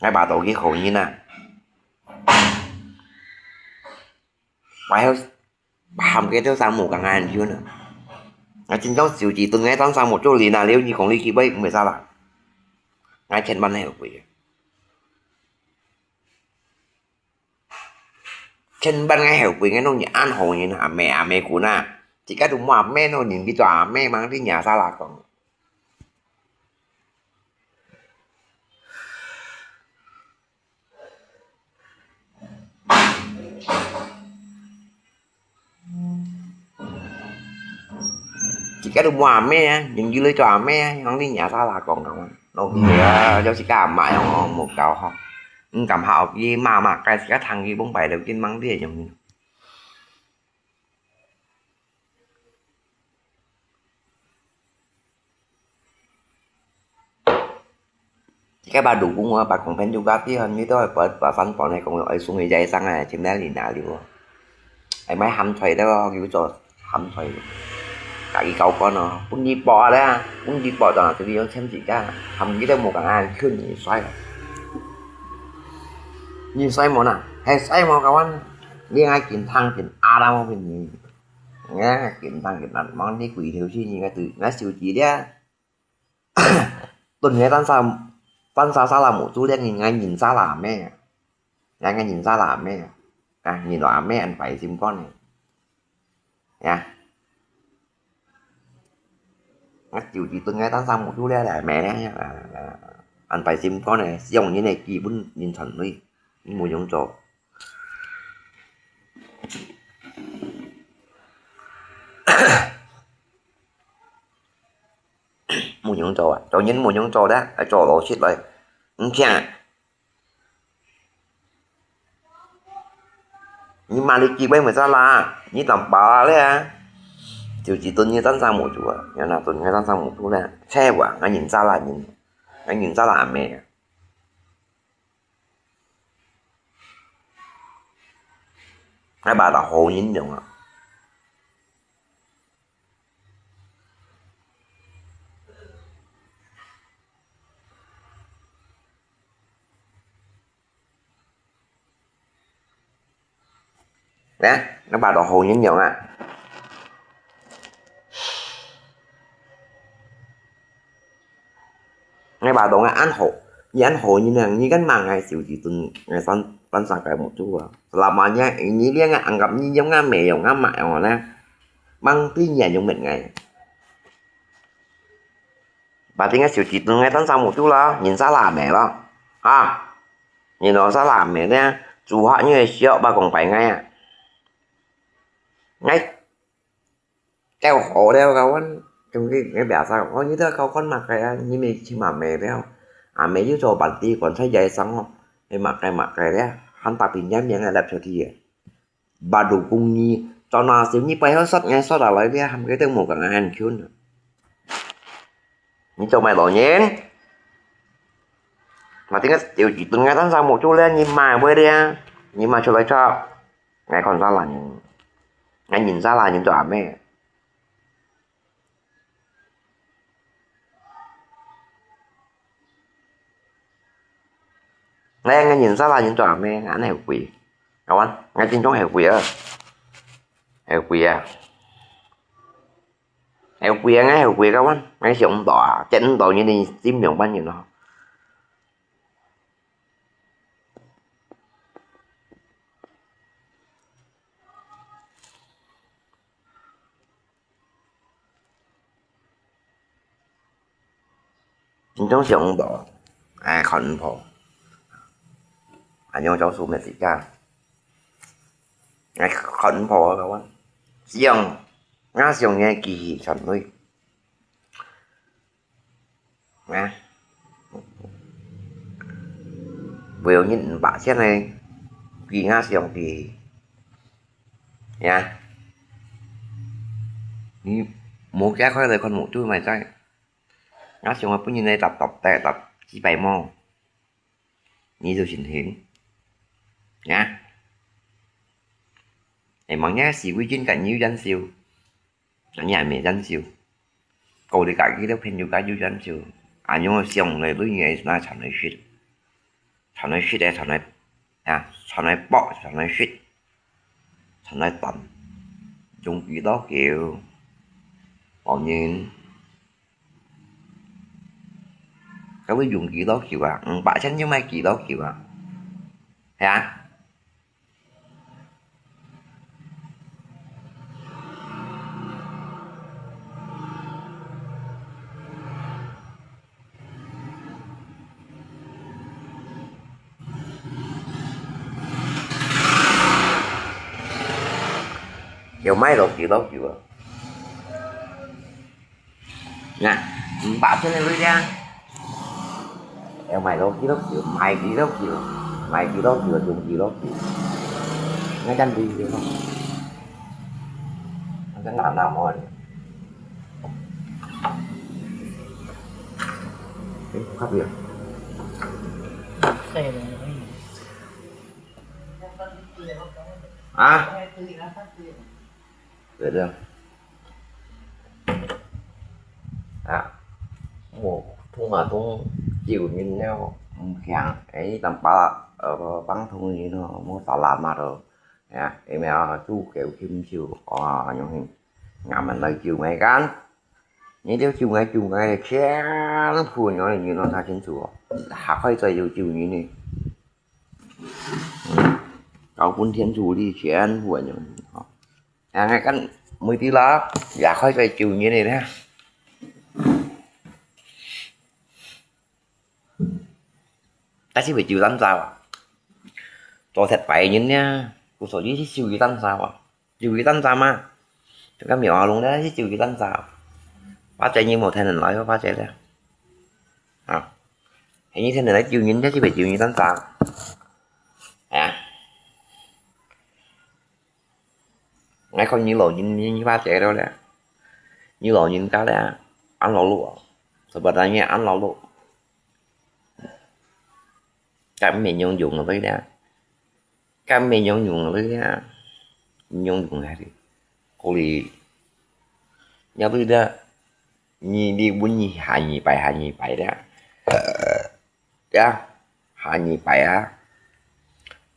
𠊎爸都幾好人啊。𠊎還喊佢兜儕無共𠊎恁樣啊。𠊎真正手指對𠊎當生無做人啊，了你講你幾位毋會使啦。𠊎千萬後悔啊！千萬𠊎後悔，𠊎弄你恁好人啊，阿妹阿妹睏啊，自家都無阿妹，弄人變做阿妹，吂知若儕啦講。 自家都無阿妹啊，人又來做阿妹啊，吂知若儕啦講啊，老弟啊，有自家阿嬤樣哦，無教好，毋敢好佢罵罵，該自家聽佢崩敗了，緊吂知樣。 Cái bà đủ cũng bà cũng phen juga ti hòn mi to bà bà sẵn bỏ này cũng ai xuống cái dây sang này chim đá lì nà liu. Ai mai hăm thoại đó, kiểu cho hăm thoại. Cả cái câu con nó cũng đi bỏ đó, cũng đi bỏ đó, từ đi xem gì cả. Hăm cái đó một cái ăn khuyên gì xoay. Nhìn xoay món à, hay xoay món cái ăn. Đi ngay chín tháng chín a đâu bên nhìn. Nghe, chín tháng chín tháng món đi quỷ thiếu chi nhìn cái từ, nghe siêu chi đấy. Tuần nghe tan sa, tan sa sa là một chú đen nhìn ngay nhìn sa là mẹ. Ngay ngay nhìn sa là mẹ. À, nhìn là mẹ ăn phải sim con này. Nha. Ngắt chiều chỉ tuần nghe tan sa một chú đen là mẹ nha. À, à, ăn phải sim con này, dùng như này kỳ bún nhìn thần đi. Mùi giống trộn. Mùi nhúng trâu à? Trâu nhìn mùi nhúng trâu đó, à, trâu lỗ xít rồi. Không chịu à? Nhưng mà đi kịp với người ta là, như tầm bà đấy à. Chiều chỉ tuần như tán sang một chú à, nhà nào tuần nghe tán sang một chú đấy à. Xe quả, ngã nhìn xa là nhìn, ngã nhìn xa là mẹ. Ngài bà tàu hồ nhìn dòng à. Nè, ngài bà tàu hồ nhìn dòng à. Ngài bà tàu ngài ăn hồ, ngài ăn hồ nhìn dòng, ngài gắn mạng ngài xíu chỉ tuần ngài sẵn, sẵn sàng cái một chút à. Selama ngài, ngài liang ngài anggap ngài giống ngài mẹ, giống ngài mẹ, giống nè. Mang tí nhẹ giống mệt ngài. Bà tính ngài xíu chỉ tuần ngài sẵn sàng một chút là, nhìn xa lạ mẹ lo. À. Nhìn nó xa lạ mẹ nè, chú họ như siêu bà cũng phải ngài à. Ngài kéo khó đeo gạo ăn, trong cái, cái bé sao, có như thế gạo con mặc cái, như mẹ chỉ mà mẹ đeo. À, mẹ như cho bạn tí còn thấy dạy sáng không? Mẹ mặc cái, mặc cái đấy, hẳn ta bình nhắm nhắm là đập cho thì à. Bà đủ cùng nhì, cho nó xíu nhì bay hơi sót ngay sót là lấy đi, hăm cái tiếng mù cả ngàn khiếu nữa. Nhì cho mày lỏ nhén. Mà tiếng ngắt tiểu chỉ tuần ngay tháng sau một chút lên, nhì mà với đi à. Nhì mà cho lấy cho. Ngay còn ra là nhì. Ngay nhìn ra là nhìn cho à mẹ. Nè, ngài nhìn xa là nhìn cho mẹ, ngài ăn heo quỷ. Kawan, ngài chính trong heo quỷ à. Heo quỷ à. Heo quỷ à, ngài heo quỷ kawan. Ngài sống đó à, chết đó như đi tìm miệng bắn như nó. Chính trong siêu ông đó. Ai khẩn phổ. Anh nhớ cháu xuống mệt gì cả. Ai khẩn phổ các bạn. Siêu. Ngã siêu nghe kỳ hỉ khẩn nuôi. Nè. 會有人五百千个，歸𠊎上帝。呀，你無解開來看無，就買在。𠊎想愛分人來搭搭搭搭幾百毛，你就信心。呀，哎，望人四圍人家有研究。 你也無研究，搞你家己个朋友家有研究，恁樣想來對你那傳來說，傳來說个傳來啊，傳來博，傳來說，傳來談，用幾多久？好人，該會用幾多久啊？五百千就買幾多久啊？係啊？ 有賣落幾多久啊？那，五百千个鐳啊，要賣落幾多久？賣幾多久？賣幾多久？用幾多久？那恁鐳个咯，那个拿拿毛的。 哎，我看不了。啊？對的。啊，我通啊通，救人了，毋驚。哎，但把，呃，幫同人咯，莫打喇嘛咯。哎呀，因為啊，主教金手，啊，用心，俺們來救人間。 你兜救𠊎救𠊎，全部人你弄他清楚哦，下回再有救人呢。交分天主你全部人哦。啊，𠊎看無得啦，下回再救人呢。但是會救咱啥啊？做失敗人呢，故所以去修理咱啥啊？ 救佢單站啊！就咁苗下弄咧，去救佢單站。花姐你無聽人來，花姐咧。啊，係你聽人來救人，這係會救你單站。啊，𠊎看你老人，你花姐了咧，你老人家咧，恁勞碌哦，sebenarnya恁勞碌，該毋係用用个咧。 該毋係用用个啊，用用个个哩。若對个，你你問你下二擺下二擺啦，呀，下二擺啊，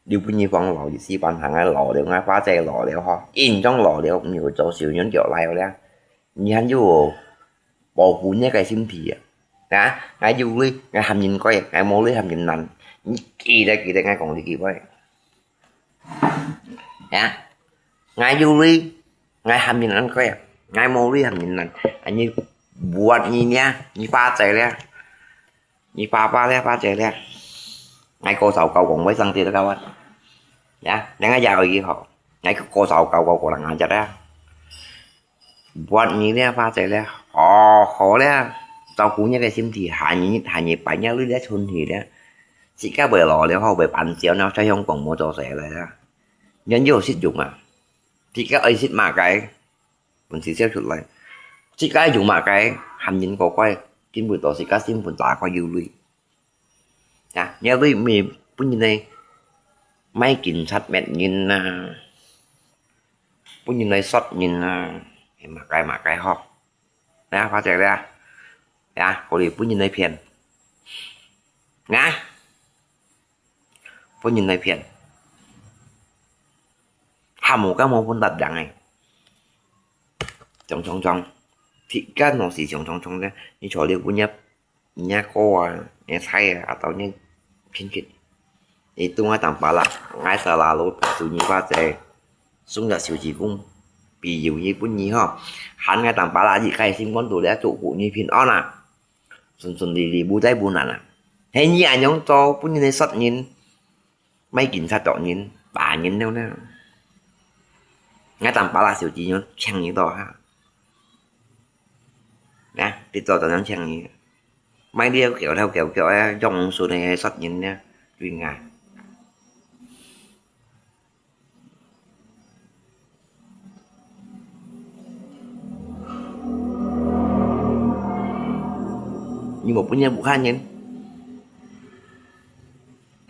你問你講老一時半下，𠊎老了，𠊎花姐老了吼，應當老了，毋會做小人腳來了，你還有 保護若个身體啊。啊，𠊎有鐳，𠊎喊人貴，𠊎無鐳喊人難。你記得記得𠊎講這句話。啊，𠊎有鐳，𠊎喊人難貴，𠊎無鐳喊人難。啊，你活你呢，你花姐咧，你爸爸咧，花姐咧，𠊎過少夠講話上帝都夠啊。啊，你𠊎也有以後，𠊎過少夠夠過人家家咧。 活你咧，花姐咧，好好咧，照顧若个身體，下二下二擺若鐳咧，身體咧，自家會老了吼，會半焦呢，在香港無做事了啦。人有實用啊，自家愛食麼个，本事笑出來，自家用麼个，喊人過乖，見不到自家身份打開有鐳。 啊，若鐳毋係分人來賣警察滅人啊，分人來殺人啊，係麼个麼个吼？啊，花姐咧，啊，過來分人來騙，啊，分人來騙，還無敢無分答應誒。 衝衝衝，自家老是衝衝衝咧，你坐了半日，你阿哥啊，你阿妻啊，啊到你天氣，你對𠊎當巴拉，𠊎selalu祝你發財，送隻手指公，比如你分你吼，喊𠊎當巴拉，你開心講到咧，祝福你平安啊，順順利利，無災無難啊。係你恁樣做，分人來殺人， 賣警察做人，打人了呢。𠊎當巴拉小姐樣請你到哈。啊，你做到樣請你。賣了叫頭叫叫啊，用手呢殺人呢。對啊。你無分人武漢人，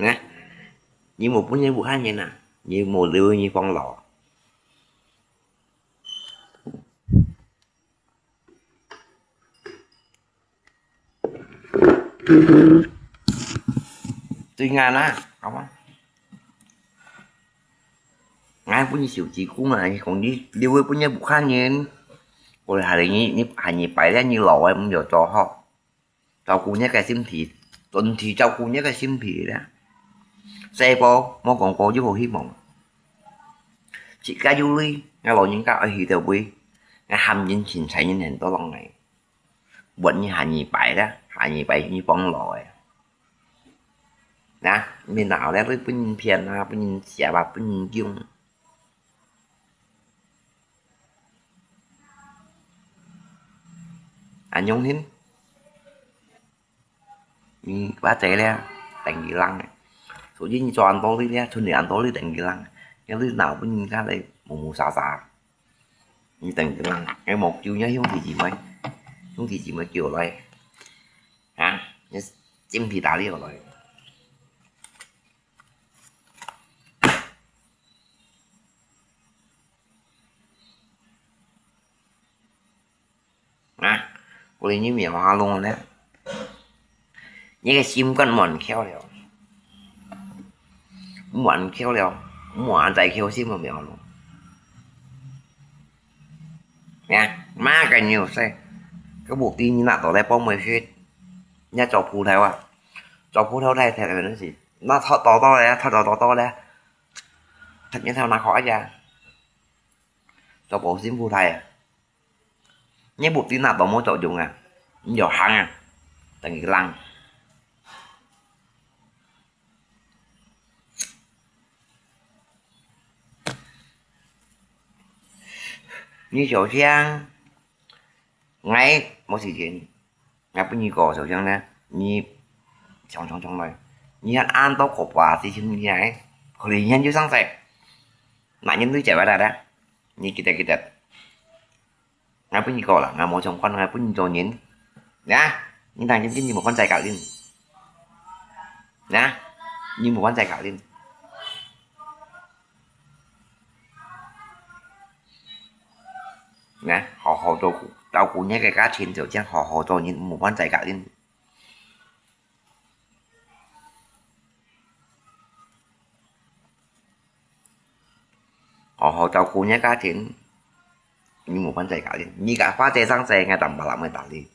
啊？你無分人武漢人啊？你無留你放老。 對啊，好嗎？𠊎分你手機公啊，你講你留个分人武漢人，過來下來你，你下二擺咧，你老个毋曉做好。照顧你个身體，身體照顧你个身體咧。細胞莫講過有好希望。自家有鐳，𠊎老人家愛去到位，𠊎喊人請財人很多人來。 問你下二擺啦，下二擺你放老个。啊，你哪有咧，你分人騙啊，分人食啊，分人用。恁樣形，你把仔咧，等佢冷个。所以你做恁多鐳咧，存了恁多鐳等佢冷个。因為你哪有分人家來無無沙沙。 你等等啊，𠊎無救你兄弟姊妹，兄弟姊妹救來，啊，你精疲力盡來。啊，過來你面花弄咧，你个心肝滿竅了，滿竅了，滿在竅心个面花弄。 呀，麼个牛屎，个目的你拿到來幫妹食，你做葡萄啊，做葡萄大大个東西，拿到多多咧，拿到多多咧，你頭拿好啊，做保鮮葡萄啊，你目的拿到無作用啊，你要行啊，等佢冷。 你小心，𠊎無時間，𠊎分你過小心呢，你衝衝衝來，你還恁多個把事情你來，可能你就上菜，那人都接不來了，你記得記得。 𠊎分你過啦，𠊎無相關，𠊎分你做人。呀，你當今你無關在家人。呀，你無關在家人。呀，好好照顧，照顧你个家庭，就像好好做人，無關在家人。 好好照顧你个家庭，你無關在家人，你个花姐生仔，𠊎當把人會打你。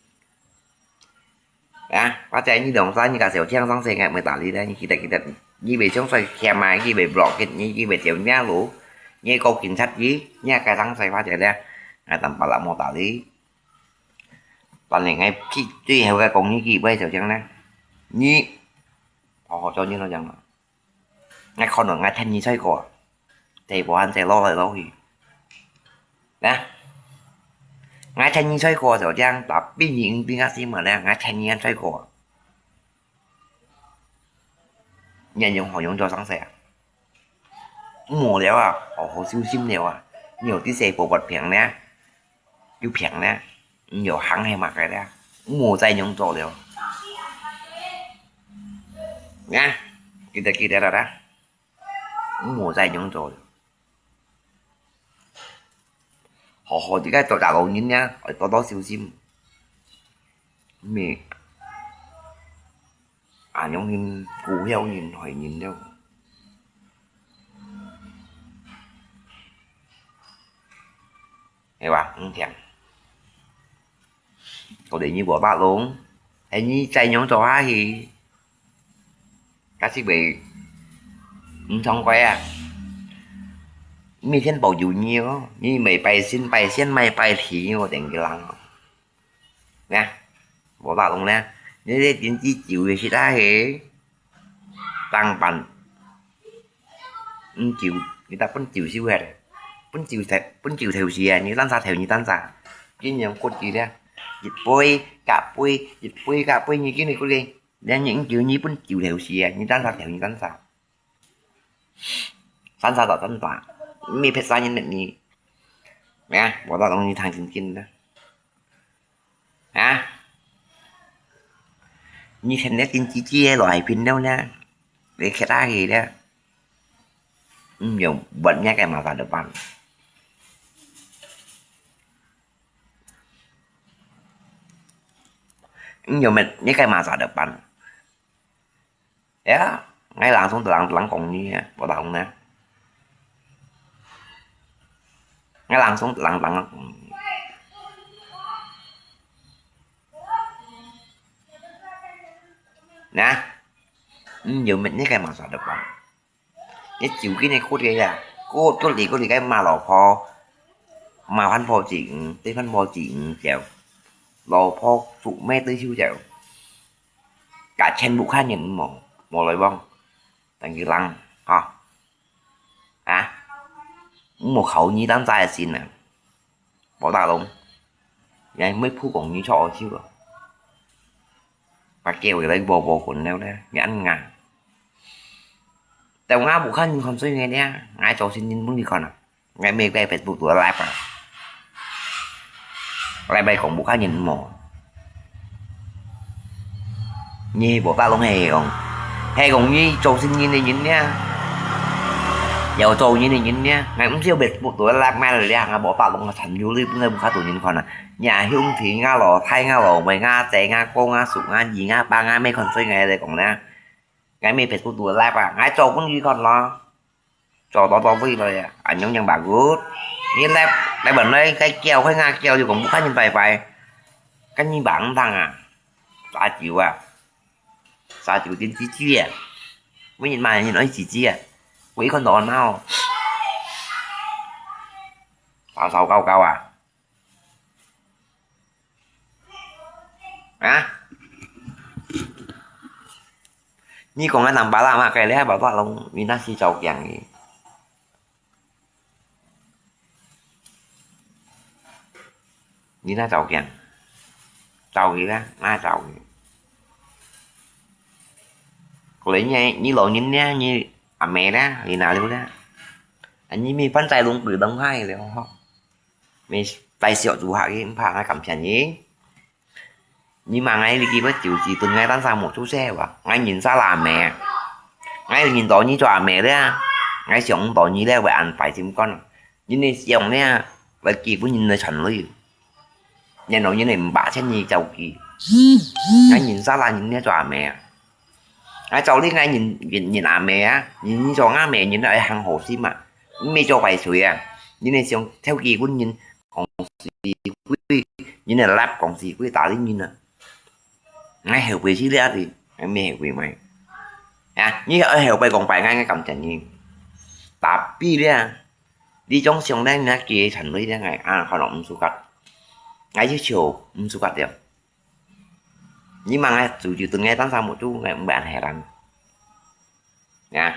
啊，花姐你兩三，你个小強生仔，𠊎會打你咧，你記得記得，你會上水欠啊，你會block，你會掉你路，你告警察局，你个生仔花姐咧，𠊎當把人會打你。 反正𠊎最最後个講一句話就講呢，你好好做人就講了。𠊎可能𠊎趁你細個，在武漢在落來落去。呢，𠊎趁你細個就講，tapi你毋知𠊎心嘛呢，𠊎趁你細個。 你用好用做生事啊？無了啊，好好修心了啊！你有啲細寶寶病呢，有病呢，你有行係麼个呢？無再用做了。啊，記得記得啦，無再用做了。 好好自家做大老人呢，愛多多小心。咩？恁樣人，古曉人，害人了。係吧？毋聽。 到底你無法弄，係你再樣做下去，假使會毋爽快啊！每天保佑你哦，你每拜神拜仙，每拜天哦，等佢冷哦。呢，無法弄呢，你這天氣久个時下去， 當辦。毋久，你得分久收下來，分久頭，分久頭時啊，你單儕頭你單儕，盡量骨佢咧，一杯隔杯，一杯隔杯，你見你骨佢，連你九你分九條線啊，你單啥條你單啥，單啥就單啥，沒別啥人滅你。啊，我到東西聽真真的。啊，你現在真積極的來評論呢，你客氣了，你有問你該麼个就辦。 你有問你該麼个就辦。哎呀，𠊎langsung就langsung講你啊，無打講呢。𠊎langsung就langsung講你。呢，你有問你該麼个就辦。 你就緊个過去啊，過，過去，過去該罵老婆，罵番婆子，嗯，對番婆子，嗯，就，老婆做咩對手就，甲全部看人無，無來往，等佢冷，哈，啊，莫考你當在心啊。 無打攏，也毋會曝光你出惡手啊。把機會來無無分了咧，你恁硬。但𠊎無看你看衰𠊎咧，𠊎做新人分你看啊，𠊎每個Facebook都live啊，live講無看人無。 你無打攏係講，係講你做新人个人呢，有做人个人呢，𠊎毋知別無多拉咩了，𠊎無打攏啊，陳友你本來無較多人看啊，你阿兄弟、𠊎老弟、𠊎老妹、𠊎姊、𠊎哥、𠊎叔、𠊎姨、𠊎爸、𠊎姆看衰𠊎來講呢，𠊎乜別無多拉啊，𠊎做分你看咯。 做到到位了呀，恁樣樣bagus。你來，來問來，該叫，該𠊎叫，就講無看人拜拜。該你忙當啊，啥酒啊，啥酒店幾句啊，每日買人愛幾句啊，我一看到鬧，啥燒高高啊。 啊？你講个南巴拉嘛，該你還無法弄，你那是照鏡个。你那照鏡，照佢啦，那照佢。可能你，你老人呢，你阿妹啦，你哪裡啦？啊，你咪翻在龍鬼龍海了吼。 Mì tai siok煮下去，毋怕，𠊎感謝你。你嘛，𠊎你幾位就係對𠊎單儕無出息哇，𠊎認識啦阿姆，𠊎認到你做阿姆了，𠊎想到你了，會恁壞心肝。人哋想了，會基本人來傳累，然後人哋毋把錢你照顧。𠊎認識啦，人家做阿姆啊。 𠊎照理𠊎認，認，認阿姆啊，認，認做阿姆，認愛行好心啊，毋係做壞事啊。人哋想偷雞分人，講是非，人哋立講是非，打理人啊。𠊎後悔死了啊，𠊎毋後悔咩？啊，你愛後悔講拜𠊎，𠊎感謝你。Tapi了，你種想咧，人家幾層鐳咧，𠊎啊，可能毋舒服。𠊎就笑毋舒服了。 你嘛，𠊎就，就對𠊎單儕無做，𠊎毋會恁heran。啊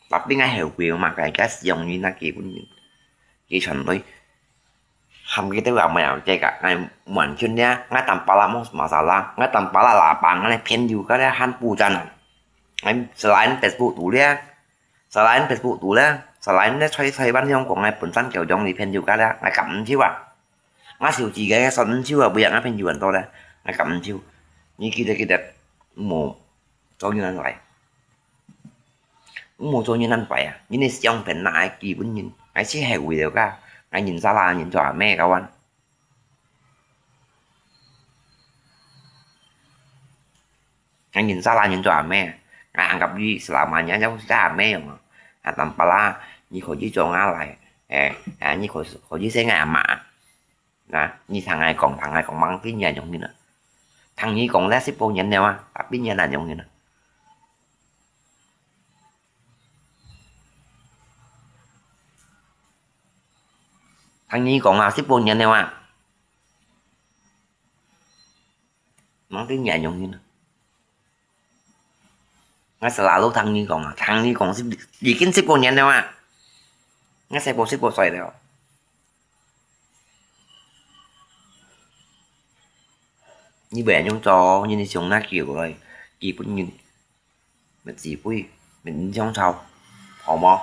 ，tapi𠊎後悔嘛，該，該使用你那基本人，佢全對。喊佢兜也無了解个，𠊎完全了，𠊎tanpa lah masalah，𠊎tanpa lah lapang，𠊎朋友个了還不讚啊。𠊎selain Facebook tu了， Selain Facebook tu咧，selain咧在台灣香港个本山教長裡朋友个咧，𠊎感恩手啊。𠊎手指个算恩手啊，不要𠊎朋友很多咧，𠊎感恩手。你記得記得，莫做人恁壞，莫做人恁壞啊！人个相片哪會基本人，𠊎是後悔了个，𠊎認識啦，認做阿姆个完。 Ngan nyin sala nyin cua ame. Ngan anggap ni selamanya jauh sila ame yang. Ngan tampala ni ko ji cua ngalai. Eh, ah, ni ko, ko ji se ngai ama. Nah, ni thang ngai kong, thang ngai kong mang tin ya jong ni na. Thang ni kong le sip po nyan ne wa, tapi nyan na jong ni na. Thang ni kong a, sip po nyan ne wa. Mang tin ya jong ni na. Ngai selalu thang ni kong a, thang ni kong sip, bikin sip po nyan ne wa. Ngai sai po sip po sai leo. 你會恁樣做，人係想拿球來，基本人，乜智慧，乜印象操，好無？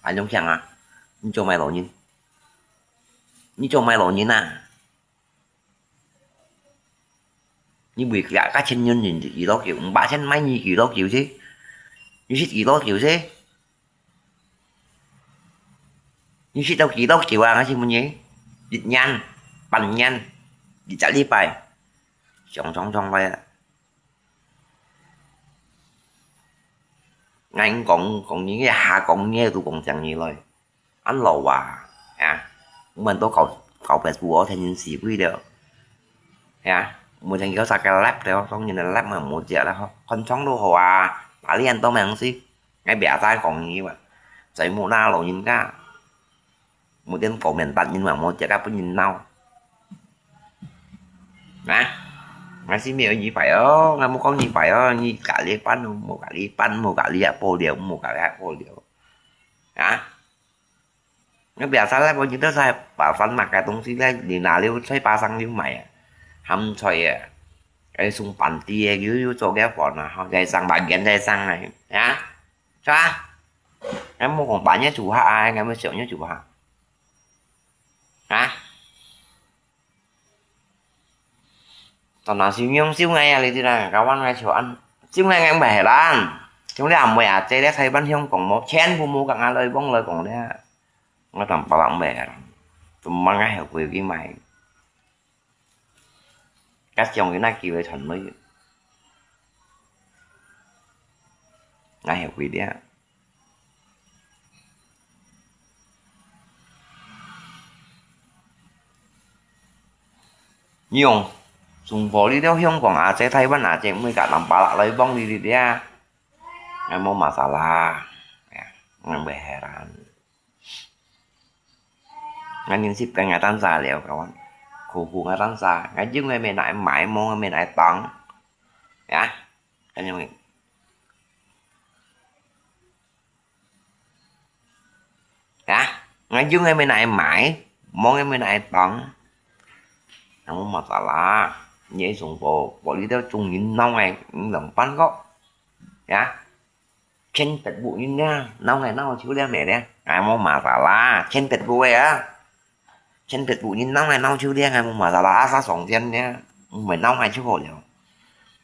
恁樣想啊，你做麼个老人？你做麼个老人啊？你為了个千元人娛樂球，五百千買你娛樂球去，你識娛樂球去？你識到幾多球啊？𠊎請問你，一年、半年、一隻禮拜，上上上來啊！𠊎講講你个，下講你个，都講正你來。恁老啊，啊，毋好到九九八九哦，天天死鬼了，啊，毋好像有啥个laptop了，當然个laptop嘛無食了吼，看窗都好啊，哪裡人都沒事。 𠊎biasa講你嘛，在屋那老人家，無點高面搭人嘛，無食个分人鬧。啊，𠊎是沒有你壞哦，𠊎無講你壞哦，你隔離班哦，無隔離班，無隔離也不了，無隔離也不了。啊，𠊎biasa來，𠊎今朝在巴山買个東西咧，你拿了在巴生就買啊，鹹菜啊，該送飯店个，又又做个飯啊，吼，再上白煙再上啊，啊。 Sa? Ngài mua còn bán nhé chủ hạ ai, ngài mua sửa nhé chủ hạ. Hả? Tao nói siêu nhung siêu ngày à, lý do là các bạn ngài sửa ăn. Siêu ngày ngài không phải là ăn. Chúng ta mua à, chế để thay bán hiông còn một chén, bu mua cả ngài lời bông lời còn đấy. Ngài tầm bảo bạn bè. Tụi mà ngài hiểu quỷ cái mày. Các chồng cái này kỳ với thuần mới. Ngài hiểu quỷ đấy. Nhung, sung bò đi theo hiông quảng á, chế Thái Văn á, chế mới cả làm bà lạ lấy bông đi đi đi á. Ngài mua mà xả la. Ngài mới hài lòng. Ngài nhìn ship cái ngài tan xa liao các bạn. Khổ khổ ngài tan xa. Ngài chứng ngài mẹ nại mãi mua ngài mẹ nại tặng. Ya. Cái như vậy. Ya. Ngài chứng ngài mẹ nại mãi mua ngài mẹ nại tặng. Ngài mua mà xả la. Nhảy sung bò, bò đi theo chung nhìn nông ngài, lòng pan góc. Ya. Trên Facebook nhìn nha, nông ngài nông chiếu đen mẹ đen. Ngài mua mà xả la, trên Facebook ấy á. Trên Facebook nhìn nông ngài nông chiếu đen, ngài mua mà xả la, á, xa sòng tiền nha. Mày nông ngài chiếu khổ liao.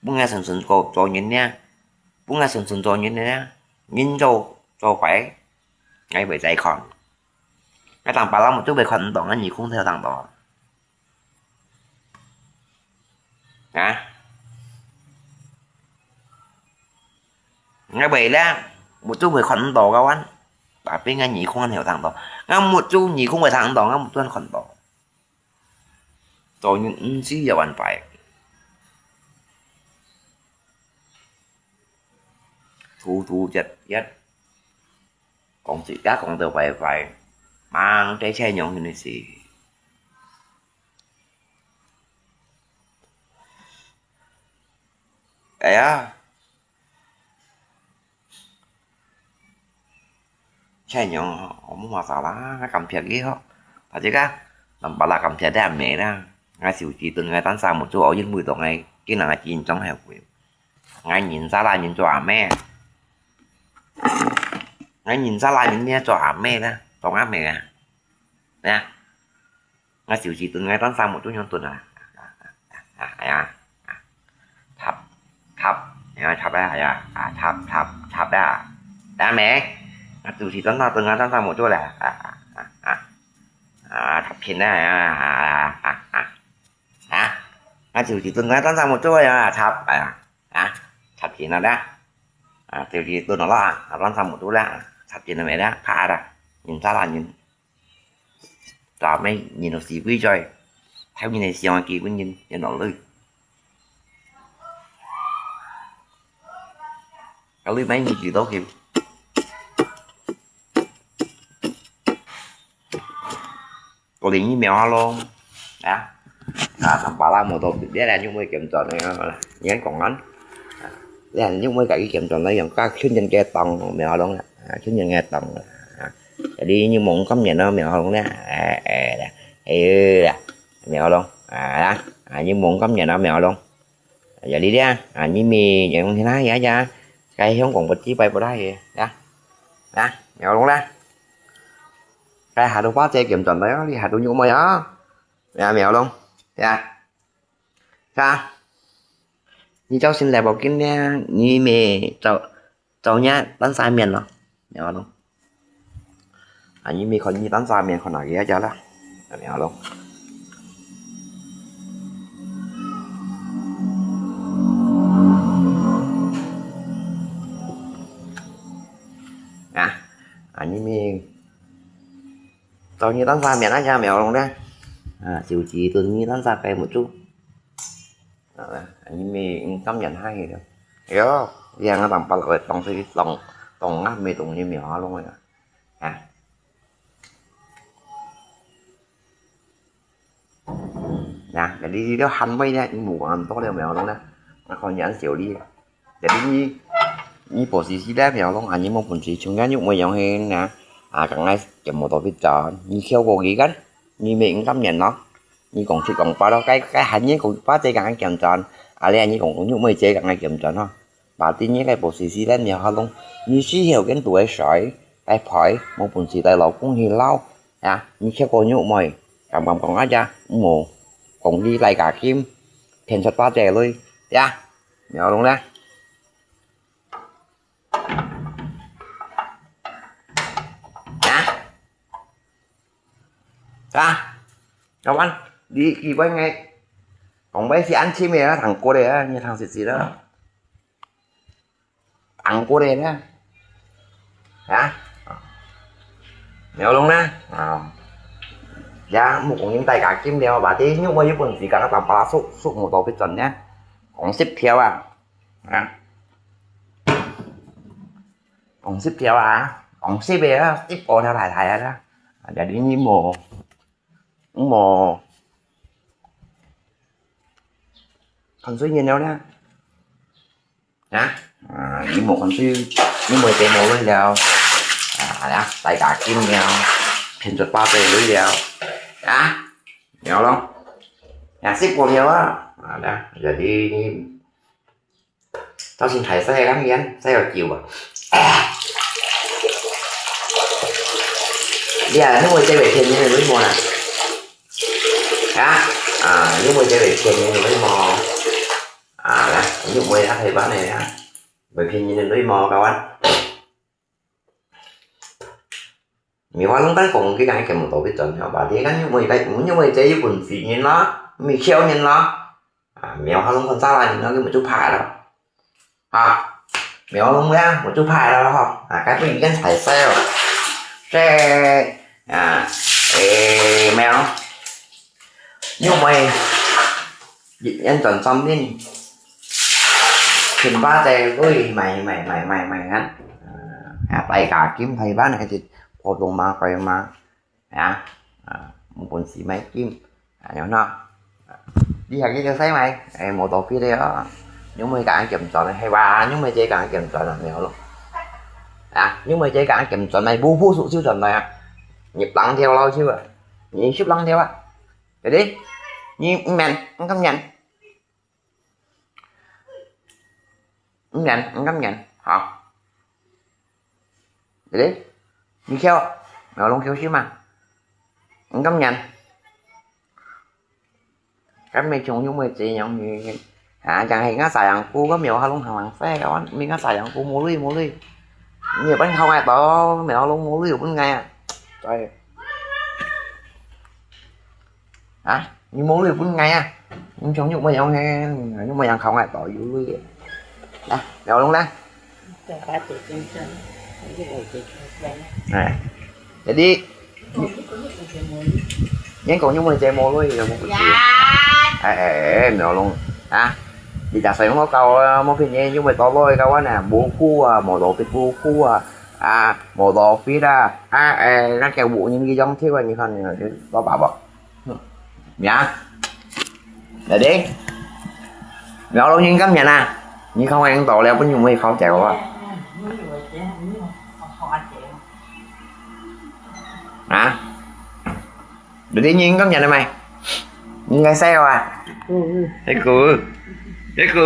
Bố ngài sần sần cô cho nhìn nha. Bố ngài sần sần cho nhìn nha. Nhìn cho, cho phải. Ngài phải dạy con. Ngài tặng bà lắm một chút về con đó, ngài nhìn không theo tặng đó. Hả? Ngài vậy đó, một chút về khoản đó các bạn. Bà biết ngài nhị không ăn hiểu thằng đó. Ngài một chút nhị không về thằng đó, ngài một chút khoản đó. Tôi những ứng sí giờ bạn phải. Thủ thủ chật chật. Còn sự các con tờ phải phải. Mang cái xe nhọn như này xì. Ê á. Xe nhọn, không mua sao lá, ngài cảm thiệt đi hả? Tại chứ á, làm bà là cảm thiệt đấy à mẹ đó. Ngài xỉu chỉ tuần ngài tan xa một chỗ ở yên vui đó ngài, cái là ngài chỉ trong hè quỷ. Ngài nhìn xa là nhìn cho à mẹ. Ngài nhìn xa là nhìn nha cho à mẹ đó, trong á mẹ à. Nè. Ngài xỉu chỉ tuần ngài tan xa một chút nhón tuần à. À, à, à. Thập, thập, à, thập à, à, à, thập, thập, thập à. Đã mẹ. Ngài xỉu chỉ tuần ngài tan xa một chút là. À, à, à, à. À, thập thiên đó, à, à, à, à. Hả? Ngài xỉu chỉ tuần ngài tan xa một chút à, thập à. Hả? Thập thiên đó đó. À, xỉu chỉ tuần nó là, à, tan xa một chút là. Thập thiên là mẹ đó, phá đó. Nhìn xa là nhìn. Tao mới nhìn nó xì quỷ rồi. Theo nhìn này xì hoa kỳ quỷ nhìn, nhìn nó lưới. Cái lưới máy nhìn chỉ tốt kìa. Có lý như mèo ha lông. Đó. À, thằng bà la mô tô, biết là những người kiểm tra này, nhắn còn ngắn. Là những người cái kiểm tra này, dùng các chuyên nhân cái tòng mèo ha lông. À, chuyên nhân nghe tòng. À, đi như mong cấm nhận nó mèo ha lông nè. À, à, à. Ê, à. Mèo ha lông. À, đó. À, như mong cấm nhận nó mèo ha lông. Ya, li liang, ah, ni mi yang hina ya ya, kai hiong kong peti pai pura he, ya, ya, ya long la, kai hadu pa che kiam chon la, li hadu nyu mo ya, ya, miao long, ya, ya, ni chau sin lai bao kin liang, ni mi chau 找你担啥面咯，你好咯。啊，你没看你担啥面，看哪个家了？你好咯。啊，啊，你没找你担啥面那家没有弄的？啊，手机都你担啥该没做？ 啊，你没，你甘愿下去了。哟，你看俺当巴老的东西，当，当啊，没东西没有弄的。啊。嗯，那，那你，你都喊喂呢，你没讲多了没有弄呢？我看你很小力。Jadi你，你不是是的没有弄啊，你没本事，像俺又没样嘿呢。啊，刚开始就没到别转，你跳过去看，你没，你甘愿咯。 你讲七讲八咯，该，该喊你讲八姐讲个kiểm转，啊，你讲讲玉妹姐讲个检转吼。Berarti你个posisi lain ya halong，你需要跟多个水，该陪，没本事带老公去捞，啊，你吃过玉妹，敢敢讲啊呀，无，讲你来加金，骗出八姐来，呀，你好弄呢？啊？ 啊，老板，你，你问个，讲买是安全的啊，糖果的啊，你糖是几的啊？糖果的呢？啊？没有弄呢？啊，呀，木工人大家金了吧？这又我有本事，刚刚打把手，手木刀去转呢，讲十条啊，啊，讲十条啊，讲十个啊，一包条大大的啦，啊，jadi你无。 無。看水人了呢？啊？啊，你無看水，你無得無水了。啊，呀，大家金了，骗出八百水了。啊？了咯。啊，十个了啊。啊，呀，jadi你 到時大細个咁樣，細个叫啊。你啊，因為這位騙人个女模啦。啊？啊，因為這位騙人个女模。啊，啦，因為啊，係吧，你啊，會騙人个女模，kawan。 มีว่าลงใต้ของกี่อย่างเก็บหมดตัวไปจนเนี่ยบาดนี้กันอยู่เมืองใต้อยู่เมืองใต้อยู่บนสีนี่ละมีเขียวนี่ละอ่ามีว่าลงคนซาลานี่เนาะก็หมดจุดผ่าแล้วอ่ามีว่าลงแล้วหมดจุดผ่าแล้วฮะอ่าก็เป็นกันใส่เซลใช่อ่าเอแมว 因為人轉三年，全巴仔女買買買買買啊！啊，大家金台灣還係普通嘛貴嘛，啊，啊，無本事買金，啊，樣咯。你還記得使買？誒，無多必了啊！因為講緊賺，係話，因為這講緊賺啊，沒有咯。啊，因為這講緊賺，買無步數就賺來啊！你兩條老手啊，你十兩條啊！ Jadi，你毋免，毋甘願。毋免，毋甘願，好。Jadi，你叫，我攏叫什麼？毋甘願。咁咪像有咩這樣，你，啊，像係𠊎sayangku，咁咪有下攏行行勢，咁咪𠊎sayangku無鐳，無鐳。你有分好𠊎到，咪有攏無鐳，有分𠊎啊。對。 啊，你無鐳分𠊎啊？你像玉妹樣嘿，玉妹樣靠𠊎到有鐳个。來，了弄啦。哎，jadi，你，你講玉妹姐無鐳，有無？哎，哎，哎，了弄啊！你假使我搞啊，我騙你，玉妹到鐳搞啊呢，無苦啊，無落地無苦啊，啊，無落地啊，啊，哎，那個五年一張貼啊，你看你，你，老爸爸。 呀，來的，苗龍英今年啊，你看我應到了，不用我考慮啊。啊？來的，你應今年的沒？應該是有啊。嗯嗯。那個。這個，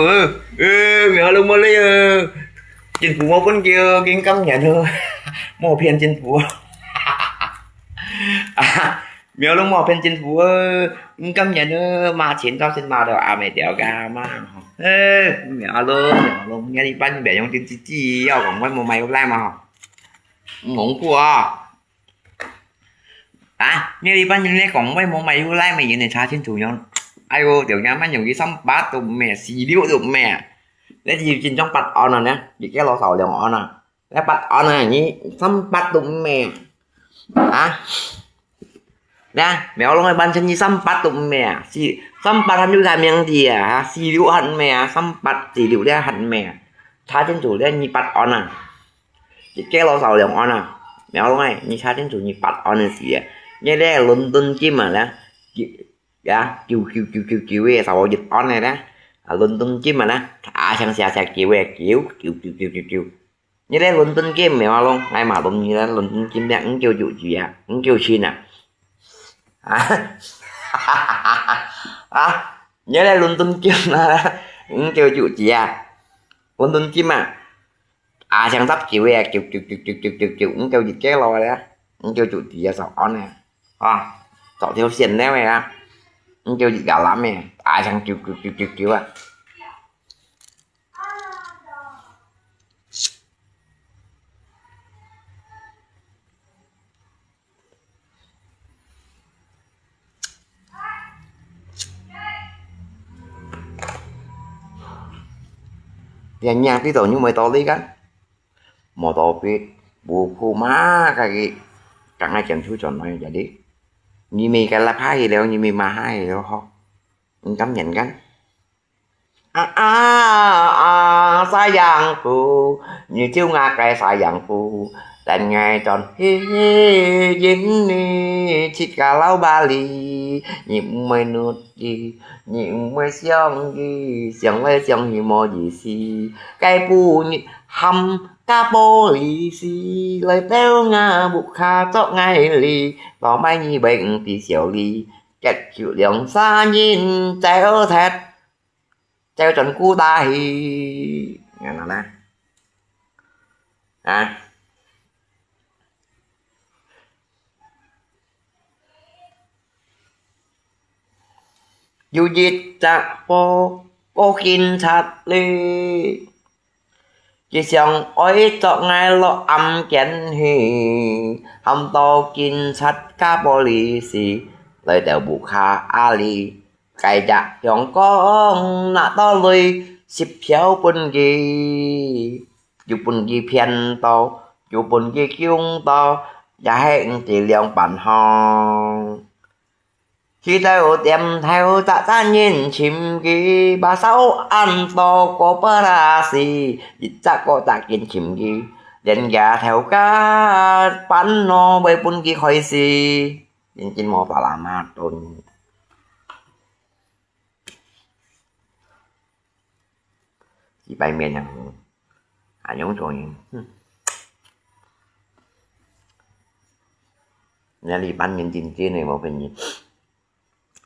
呃，苗龍無來哦，政府無分佢哦，緊感恩哦，無騙政府哦。啊，苗龍無騙政府哦，緊感恩哦，罵錢到先罵到阿妹掉个嘛吼。呃，苗龍，苗龍，你班別用真自己，要講我無買有來嘛吼。戇牯啊！ 啊，你這班人咧講話無買有來咩？人哋查清楚樣。哎喲，條人乜容易三八都咩，四六都咩。你就真正八案啊呢？你个老少兩案啊？你八案啊，你三八都咩？啊？那，苗龍个班成你三八都咩啊？四，三八還有啥名字啊？哈，四六還咩啊？三八四六咧還咩啊？查清楚咧，你八案啊？ 一个老少兩案啊，苗龍欸，你查清楚你八案个事啊，你咧倫敦金啊咧，呀，九九九九九个，少一案个咧，啊，倫敦金啊咧，啊，像寫寫九个，九九九九九九，你咧倫敦金苗龍，哎嘛，倫你咧倫敦金咧，五九九九啊，五九七啊，啊，啊，你咧倫敦金啊，五九九九啊，倫敦金啊。 啊，像十九个，九九九九九九九，五九一个咯咧，五九九个少安呢，啊，十條線了个啊，五九一个藍个，啊，像九九九九九啊。連命知道你無道理个，無道理，無苦嘛，个个，剛剛講出轉來个哩。你咪个拉怕去了，你咪罵下去了吼，你甘願个？ 啊啊啊！sayangku，你就𠊎个sayangku，等𠊎轉去認你自家老爸哩。你毋會努力，你毋會想佢，想來想去無意思。該不你喊个police來兜𠊎屋下捉𠊎哩，到尾你會毋知笑哩，結局兩儕人走忒。 走轉古代去，恁樣呢？啊？有一隻報告警察哩，佢想愛捉𠊎落案件去，喊到警察个police來兜屋下啊哩。 該隻香港拿到來十票分佢，又分佢騙到，又分佢供到，也係毋知仰般好。去到店頭，隻隻人尋佢，把手按到koperasi，一隻過隻緊尋佢，連佢頭家辦咯，會分佢開始。 真正無法啦嘛，都幾百面人，啊，用中人，哼。人家一般人真正个無分人，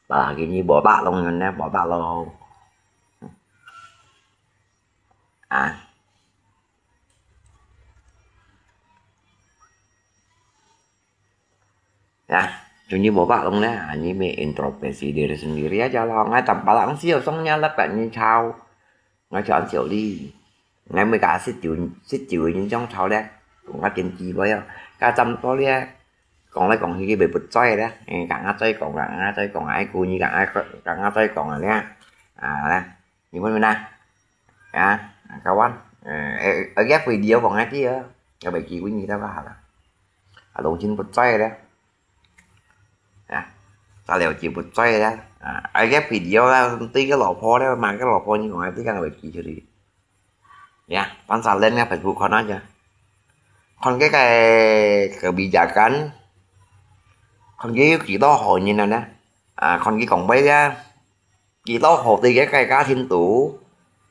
把佢你無法弄人呢，無法咯。啊。 Ya, cuma bapak long ne, ini me introspeksi diri sendiri aja lah. Ngai tanpa langsung songnya lekat ni chau. Ngai chau an siu li. Ngai me ka sit jiu, sit jiu ni chong chau le. Ngai tin ji boy ya. Ka chăm to le. Kong le kong hi ki be put choi le. Eh, ka nga choi kong, ka nga choi kong, ai ku ni ka nga, ka nga choi kong le. Ah, le. Ni pun na. Ya, kawan. Eh, eh, eh, video kong ai ti ya. Ka be ki ku ni ta ka ha la. 啊，攏真不在咧。啊，大了就不在咧。啊，啊，个video啦，對个老婆咧，罵个老婆，你講對个會記出去。呀，放下人个Facebook看啊，看个个kebijakan，看个有幾多好人啊呢？啊，看佢講話咧。 佢老好對个个家庭肚，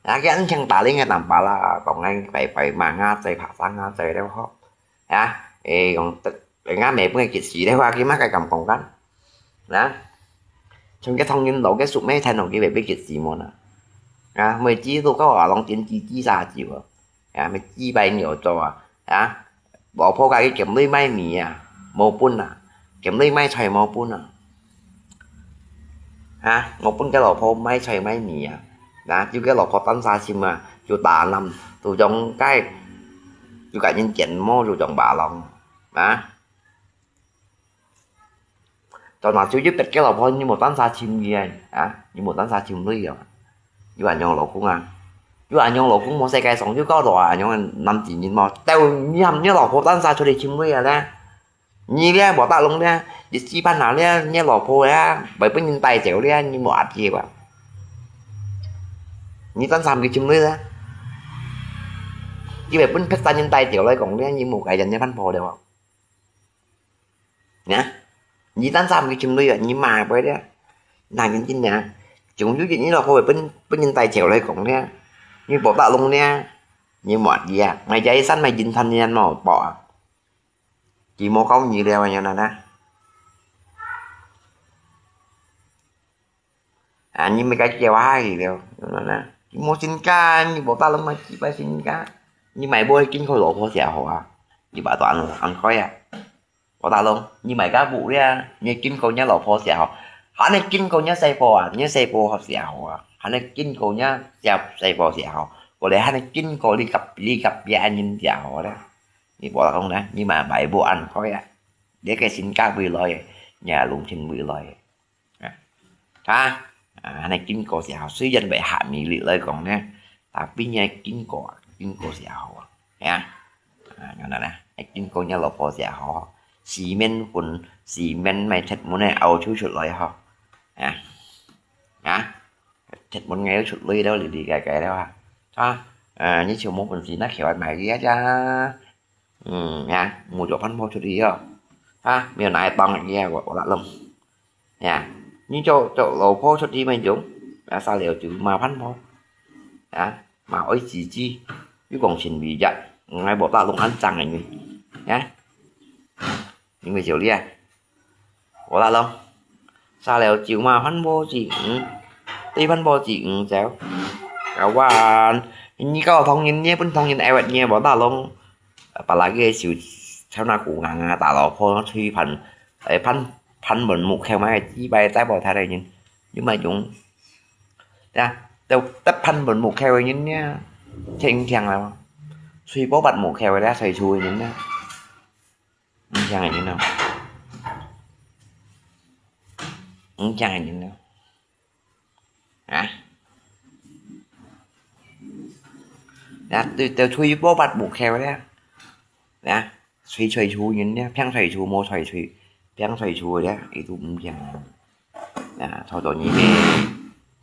啊，佢安全打領个男爸啦，講个拜拜嘛，啊，在爬山啊，在了吼，啊，誒，講得，人家沒分佢結死的話，佢嘛該敢講干，啊，像个唐人老个叔妹，聽到佢會被結死麼啦，啊，每日都到阿郎點雞雞殺酒啊，啊，每日拜鳥做啊，啊，老婆家己兼鐳賣米啊，無分啊，兼鐳賣菜無分啊，啊，無分个老婆賣菜賣米啊，啊，就个老婆單殺心啊，就打男，就將該，就甲人剪毛，就將阿郎，啊。 做哪就一別个老婆，你無單殺尋佢啊？啊，你無單殺尋鐳啊？有恁樣老公啊？有恁樣老公無世界上有夠多啊！恁樣个男子人無？到你含你老婆單殺出去尋鐳啊咧？你咧無打攏咧？你試辦下咧，你老婆咧，會分人帶走咧，你無壓力啊？你單殺佢尋鐳咧？佢會分別儕人帶走來講咧，你無改變你番婆了啊？ 啊，你單殺毋去尋鐳啊，你媽會咧，哪能真啊？總有一日你老婆會分，分人帶走來講咧，你無打攏咧，你無理啊，買隻山買金山你無報啊？佢無教你了，有哪呢？啊，你買个叫下去了，有哪呢？你無身家，你無打攏買幾擺身家，你買無經過老婆寫好啊？你把都安，安開啊？ 無打攏，你買个屋咧，你經過若老婆寫好，還係經過若細婆啊，若細婆寫好啊，還係經過若細，細婆寫好，過來還係經過你隔，你隔壁人寫好咧。你無打攏咧，你嘛買無安開啊，你个身家未來个，你也弄清未來个。 啊，啊，恁樣經過寫好，雖然會合你理來講呢，tapi若經過，經過寫好啊，係啊，啊，有哪呢？經過若老婆寫好，四面分，四面買鐵門个拗出出來吼，啊，啊，鐵門个出來了，哩哩个个了啊，啊，呃，你就無本事，那起來買个啊，嗯，呀，無做番婆出去哦，啊，沒有拿來當个，我，我打攏。 呀，你做，做老婆出去無用，啊，煞了就罵番婆。啊，罵愛自己，又講情理呀，𠊎無打攏恁正个呢。呀，你會笑你啊？無打攏，煞了就罵番婆子，嗯，對番婆子，嗯，走。Kawan，你搞唐人，你本唐人，哎，你無打攏。 Apalagi就像那古人啊，打老婆，出去盤，哎，盤，盤門木口嘛，幾擺再無睇到人，有麼用？呀，都，都盤門木口个人呢，聽聽啊，吹波拔木口个咧，吹出个人呢，毋聽个人呢，毋聽个人呢。 啊？啊，對，對，吹波拔木口咧。啊，吹吹出人咧，平吹出無吹吹，平吹出咧，佢都毋平。啊，坐坐你咩，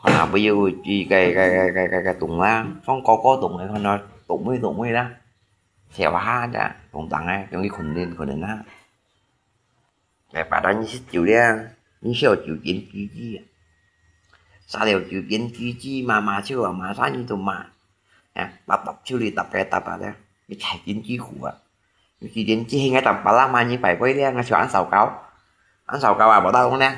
看下不有，佢个，个，个，个，个，个，洞啊，放高高洞个，看下洞尾，洞尾啦。笑下咋，洞洞个，容易困人，困人啊。 來，把它你食酒了，你小酒點幾支啊？殺了酒點幾支，媽媽手啊，媽殺你都罵。啊，搭搭手裡搭个搭啊了，你才點幾苦啊？你幾點幾興个搭巴拉嘛，你拜拜了，𠊎就恁燒烤。恁燒烤啊，無打工呢。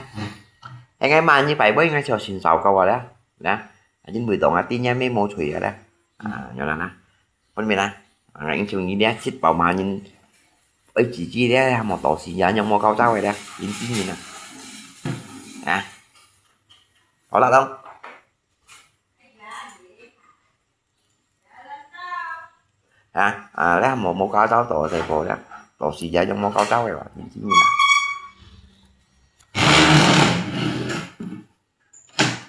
哎，𠊎嘛，你拜拜，𠊎就先燒烤啊了。呢，因為當啊，天也沒無吹啊了。啊，有了呢。 分明啊，啊，因為你咧食飽嘛，人愛自己咧，還無到時間，仰無搞糟个咧，人真人啊。啊，好啦，都。啊，啊，咧，無，無搞糟到細個咧，到時間，仰無搞糟个話，人真人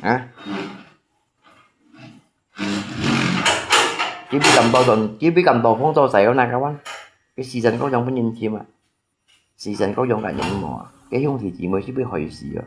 啊。啊？ 佢比咁多ton，佢比咁多風做使个那個啊？佢時辰各樣分人佔啊，時辰各樣个人無啊，佢兄弟姊妹就被害死啊。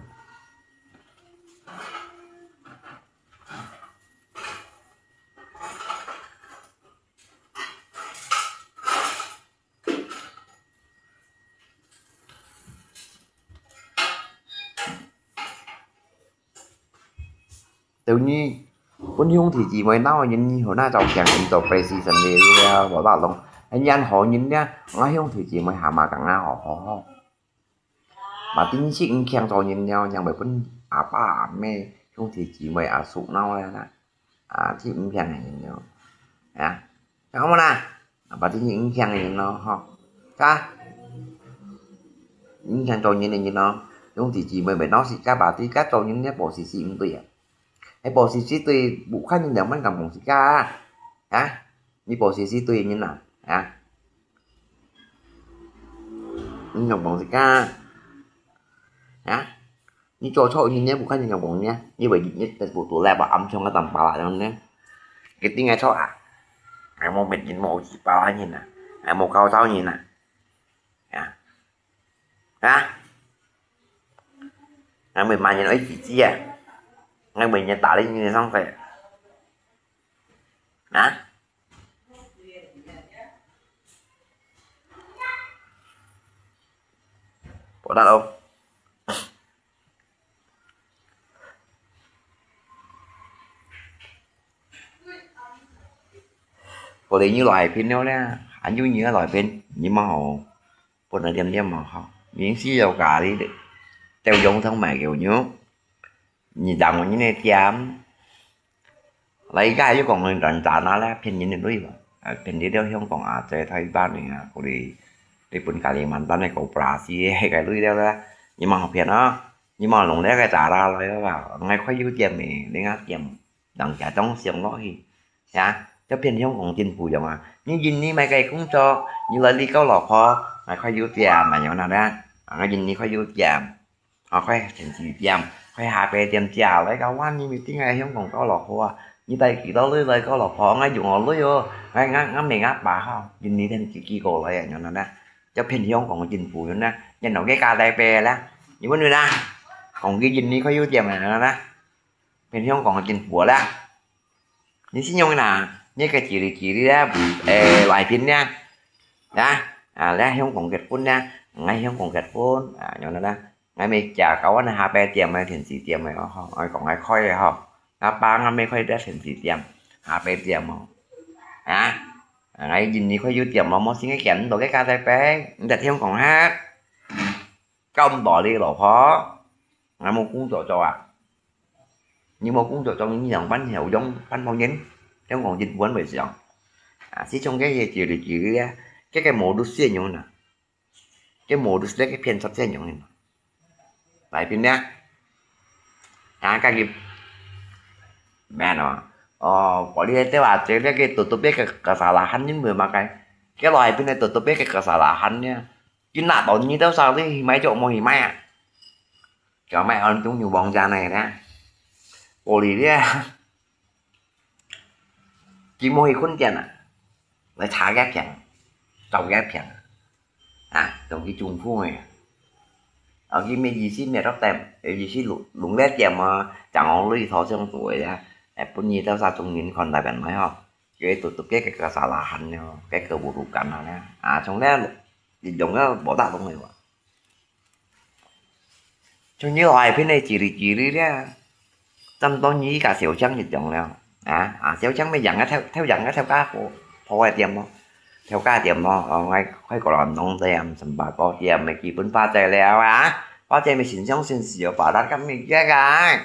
Tau你分兄弟姊妹鬧个人，你好那種強人做president了，無打攏。哎，人好人呢，𠊎兄弟姊妹下嘛講啊，好好好。嘛，真正強做人了，人會分阿爸阿姆、兄弟姊妹阿叔鬧了啦。啊，去影響个人咯，啊，聽有無啦？啊，把這些影響个人咯，吼，啊，影響做人个人咯，兄弟姊妹們，老實講，把自家做人个保持是毋對啊。 係保持是對，不看你兩萬敢講自家啊，啊，你保持是對人啊，啊，你敢講自家啊，你做錯人呢，不看你敢講呢，你會你不多來吧，暗中个當巴拉樣呢，一定係錯啊，還無面人無禮貌个人啊，還無高招人啊，啊，啊。 𠊎每晚人愛幾支啊？𠊎每日打理你个生活啊？無得哦。過來你來片了咧，還有你个來片，你莫好。 分佢點點嘛吼，人需要咖哩，都用通買牛肉，你當人个店，來家又講人賺賺啊啦，騙人个鐳嘛，啊，騙你兜香港啊，在台灣个啊，過來，你分咖哩滿單个狗不拉屎，迄个鐳了啦，你莫騙啊，你莫弄了个渣渣來啊，𠊎開有店个，你啊店。 人家當想落去，呀，就騙香港政府樣啊！你印尼買个工作，你來你交老婆，買塊油店，買樣那啦，啊，印尼塊油店，啊，塊電視店，塊下白店，借來交換，你一定係香港交老婆啊！你帶幾多鐳來交老婆？𠊎用我鐳哦，𠊎𠊎𠊎明阿爸吼，印尼天幾幾個來啊，樣那啦，就騙香港政府樣啦，然後个加大白啦，你問問啦，講佢印尼塊油店啊，樣那啦。 騙香港个政府啦。你信用啦，你个几里几里啦，誒，來宾啦，啊，啊，來香港結婚啦，來香港結婚，啊，樣啦，來美甲搞完下白店个電視店个吼，愛講愛開个吼，阿爸阿姆開个電視店，下白店哦，啊，來印尼開有店哦，莫信个見到个加大白，你在香港哈。 交毋到你老婆，𠊎無工作做啊！你無工作做，你仰般有用，辦法人，香港政府會想。啊，自從該个九六九六啊，該个無律師用啊，該無律師个騙術先用啊，來賓呢？啊，該个，咩咯？哦，玻璃个對話，這个个tutup个kesalahan你無嘛該，該來賓个tutup个kesalahan呢？ 佢拿到你兜手，你去買就無去買啊？就買安中有網站个啦，玻璃个，佢無去困店啊，來查个病，找个病，啊，同佢中風个，啊，佢乜意思乜落店，意思弄弄个店啊，正好類似相對个啊，哎，分你兜手中人看大便來吼。 Jadi tutup个kesalahan nyo, keburukan nyo. Ah，從這一樣个無打動个話。從你外片个嘰哩嘰哩咧，差不多你个小強一樣了。啊，啊，小強乜贏个頭，頭贏个頭家鋪，鋪个店咯，頭家店咯，哦，𠊎開過來弄店，sembako店，乜基本化解了啊，化解乜新上新市哦，發達个乜个个。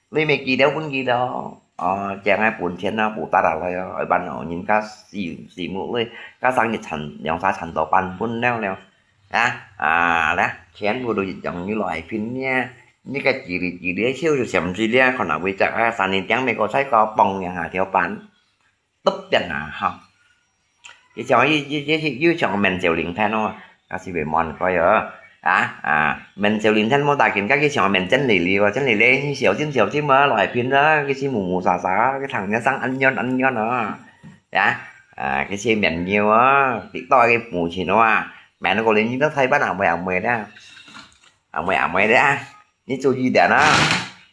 你乜寄兜分佢兜，哦，將个本錢啊，補達啊來哦，一般哦，人家四四目鐳，加上一餐兩三餐都半分了了，啊啊，來，全部都一樣，你來拼呢，你个嘰哩嘰哩，笑就笑毋出了，看哪位隻啊，三年頂美國菜高幫兩下條板。 特別啊，吼。佢像佢佢佢佢又像面笑靈天哦，假使會滿開哦，啊啊，面笑靈天無打緊，佢像面真理理哦，真理理，你小心小心啊，來拼啊，佢是木木沙沙，佢聽人聲安安安安哦，呀，啊，佢是面牛啊，跌倒个母親哦，面嗰個你都睇不阿妹阿妹啦，阿妹阿妹啦。 你注意點啊！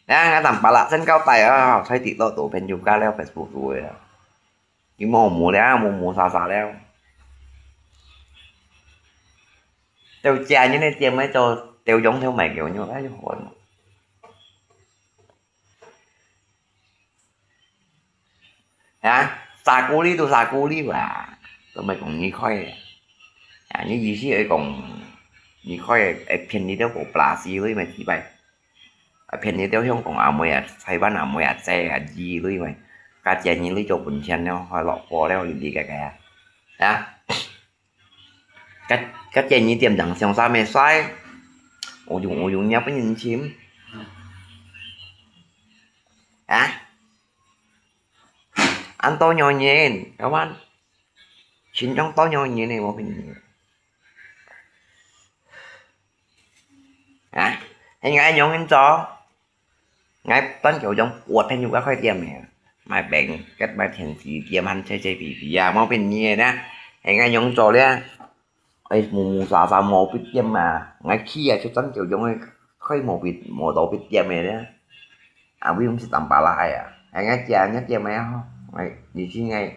啊，𠊎同巴拉先交代啊，在TikTok度朋友加了Facebook度个啊，你莫無聊，無無沙沙了。就假人个店个做，就用頭賣狗肉，哎喲，我 啊，沙古里都沙古里哇，都毋係講你開个。啊，你意思係講，你開个，會騙你兜個巴拉西類咩地位？會騙你兜香港阿妹啊、台灣阿妹啊、姐啊、姨類咩？該建議你做本錢了，還落貨了，哩哩个个啊。啊？該，該建議店長想啥物事？我用，我用你分人尋。啊？恁多樣人，有無？心中多樣人呢，無分人。啊？應該用人做？ 𠊎單就用我朋友个開店个，賣冰，跟賣甜食店，還齊齊備備啊，無分你个呢。係𠊎用做了，哎，無無沙沙無必店啊，𠊎去啊，就單就用个開無必，無多必店个呢。啊，為毋係當巴拉个啊，係𠊎食，𠊎店个吼，𠊎，你去𠊎，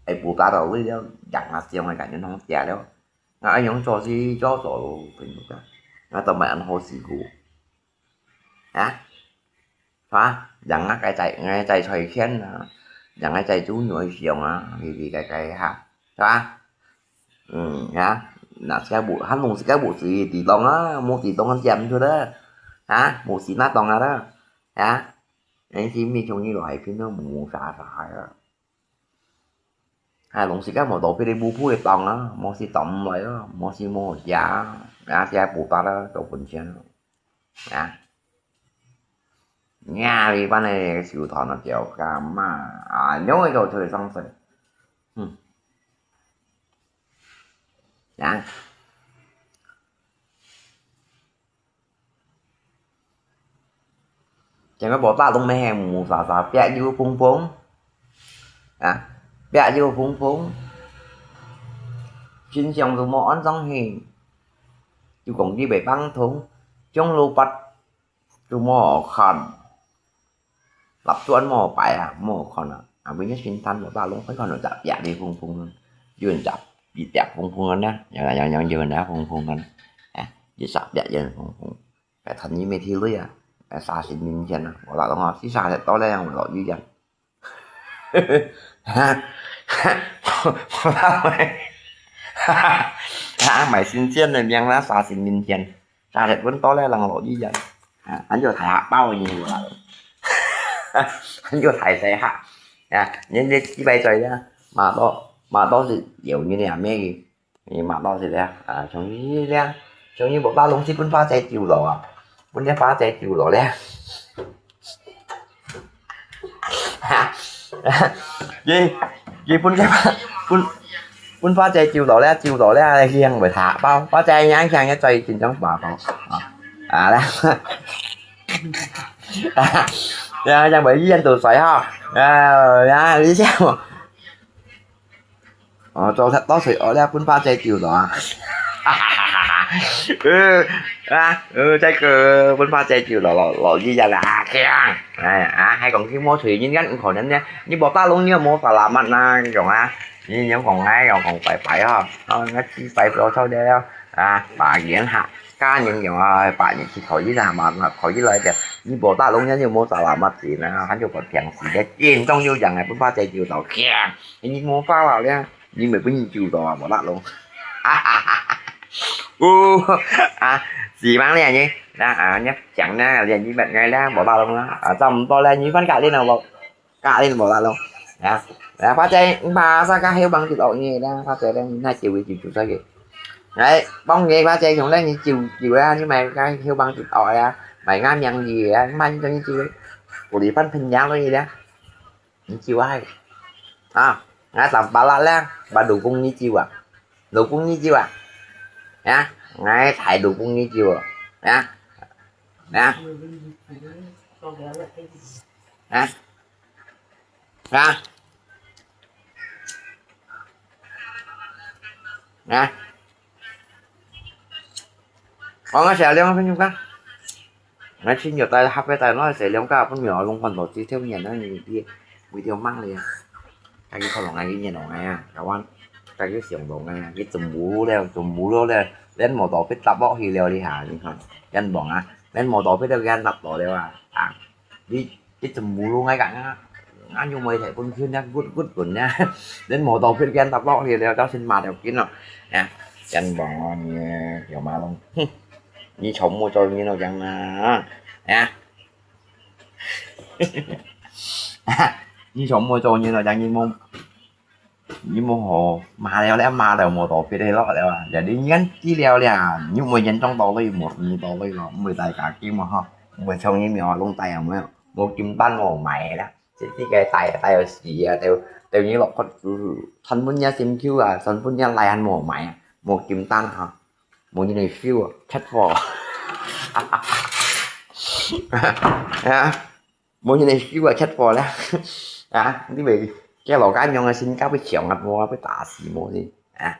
哎，不打到位了，養啊，這樣个感覺攏食了。 𠊎恁樣做事做做咯，朋友啊，𠊎都毋係恁好事故。啊？係吧？讓𠊎个仔，𠊎个仔財錢啊，讓𠊎个仔做女相啊，哩哩个个哈，係吧？嗯，呀，那自家無，還弄自家無事地當啊，無地當啊，講毋出來，啊，無事那當啊啦，啊，恁樣咪像你來，平常無無啥啥个。 啊，攏係个無到別个舞步个當啊，無係當毋來啊，無係無食啊，啊，這步伐啊，做本錢啊。啊，你啊，你班个手段啊，就幹嘛啊？你會做出來上身？嗯。啊。 像个無打攏乜係無啥啥，壁又碰碰，啊，壁又碰碰，真相都無安裝去，就講佢袂放通，中路八都無好看，蠟燭無好擺啊，無好看啊，啊，每日新單無打攏，看看就壁又碰碰，有人壁，壁碰碰啊，有人，有人，有人碰碰啊，啊，一隻壁有人碰碰。 哎，趁你沒體會啊，哎，沙神面前啊，我老公啊，去沙神到了樣，我老遇見。哈，我老妹，哈，買新鲜的面啦，沙神面前，沙神分到了，人老遇見。啊，俺就抬下包呢，我老公，俺就抬谁哈？啊，人家几百岁了，马到马到是有你俩妹。 你嘛老實咧，啊，像你咧，像你無打攏係分花姐救到啊，分這花姐救到咧。哈，你，你分這花，分，分花姐救到咧，救到咧，你會嚇包，花姐影響个最緊張把包，啊，啊啦，啊，這樣會一人都睡哈，啊，啊，你這樣。 哦，做得多謝我了，分花姐救到啊！呃，啊，呃，這個分花姐救到，老，老二呀啦，啊，強！哎，啊，還講去摸水，人家有可能呢，你無打攏，你又無salamat啊，這種啊，你又講哎，又講拜拜哈，啊，那去拜拜，操了，啊，把人哈，家人用啊，把人去可以啦嘛，可以來的，你無打攏，人又無salamat啊，還有個平時的，嚴重有樣啊，分花姐救到，強！ 你無法了咧，你咪分人救到啊，無啦咯。哦，啊，希望咧你，那啊，你講咧，連你乜愛咧，無啦咯啦，啊，差毋多咧，你分隔離咯，隔離無啦咯，啊，啊，或者，嗯，把啥个希望就落你咧，或者咧，你那就會救出去。哎，幫你或者用咧，你救救啊，你買个希望就落啊，買个名利啊，買你東西救，我哋分朋友咯，你咧。 你救啊！啊，𠊎三八六咧，把老公你救啊！老公你救啊！啊，𠊎大老公你救啊！啊，啊，啊，啊，啊！ 哦，𠊎寫兩個朋友个。𠊎親友帶客个帶來寫兩個，分苗龍看到這條人啊，你別，為條mạng了呀。佢看到𠊎，佢認到𠊎啊，佢話，佢想到𠊎啊，佢做無了，做無了咧，連摩托被搭落去了哩哈，你看，人望啊，連摩托被都佢搭到了啊，啊。 你，你做無路𠊎講啊，𠊎又無提本錢啊，骨骨本啊，連摩托被佢搭落去了，到先罵條筋咯。啊，人望你條馬龍，哼，你從無做你老樣啊，啊。你想毋會做人咯，人你無，你無好罵了咧，罵了無到別个落了啊，人你人知了咧，你毋會人中到你無你到你咯，毋會大家驚嘛吼，毋會像你苗啊，弄大啊，無，無金蛋無買啦，這這个大大个事啊，都都你落去，全部人心臼啊，全部人來還無買啊，無金蛋哈，無人來收啊，缺貨啊，啊。 無人來收啊，缺貨啦！啊，你袂驚老家娘个身價會強啊，無啊，會打死無呢？啊！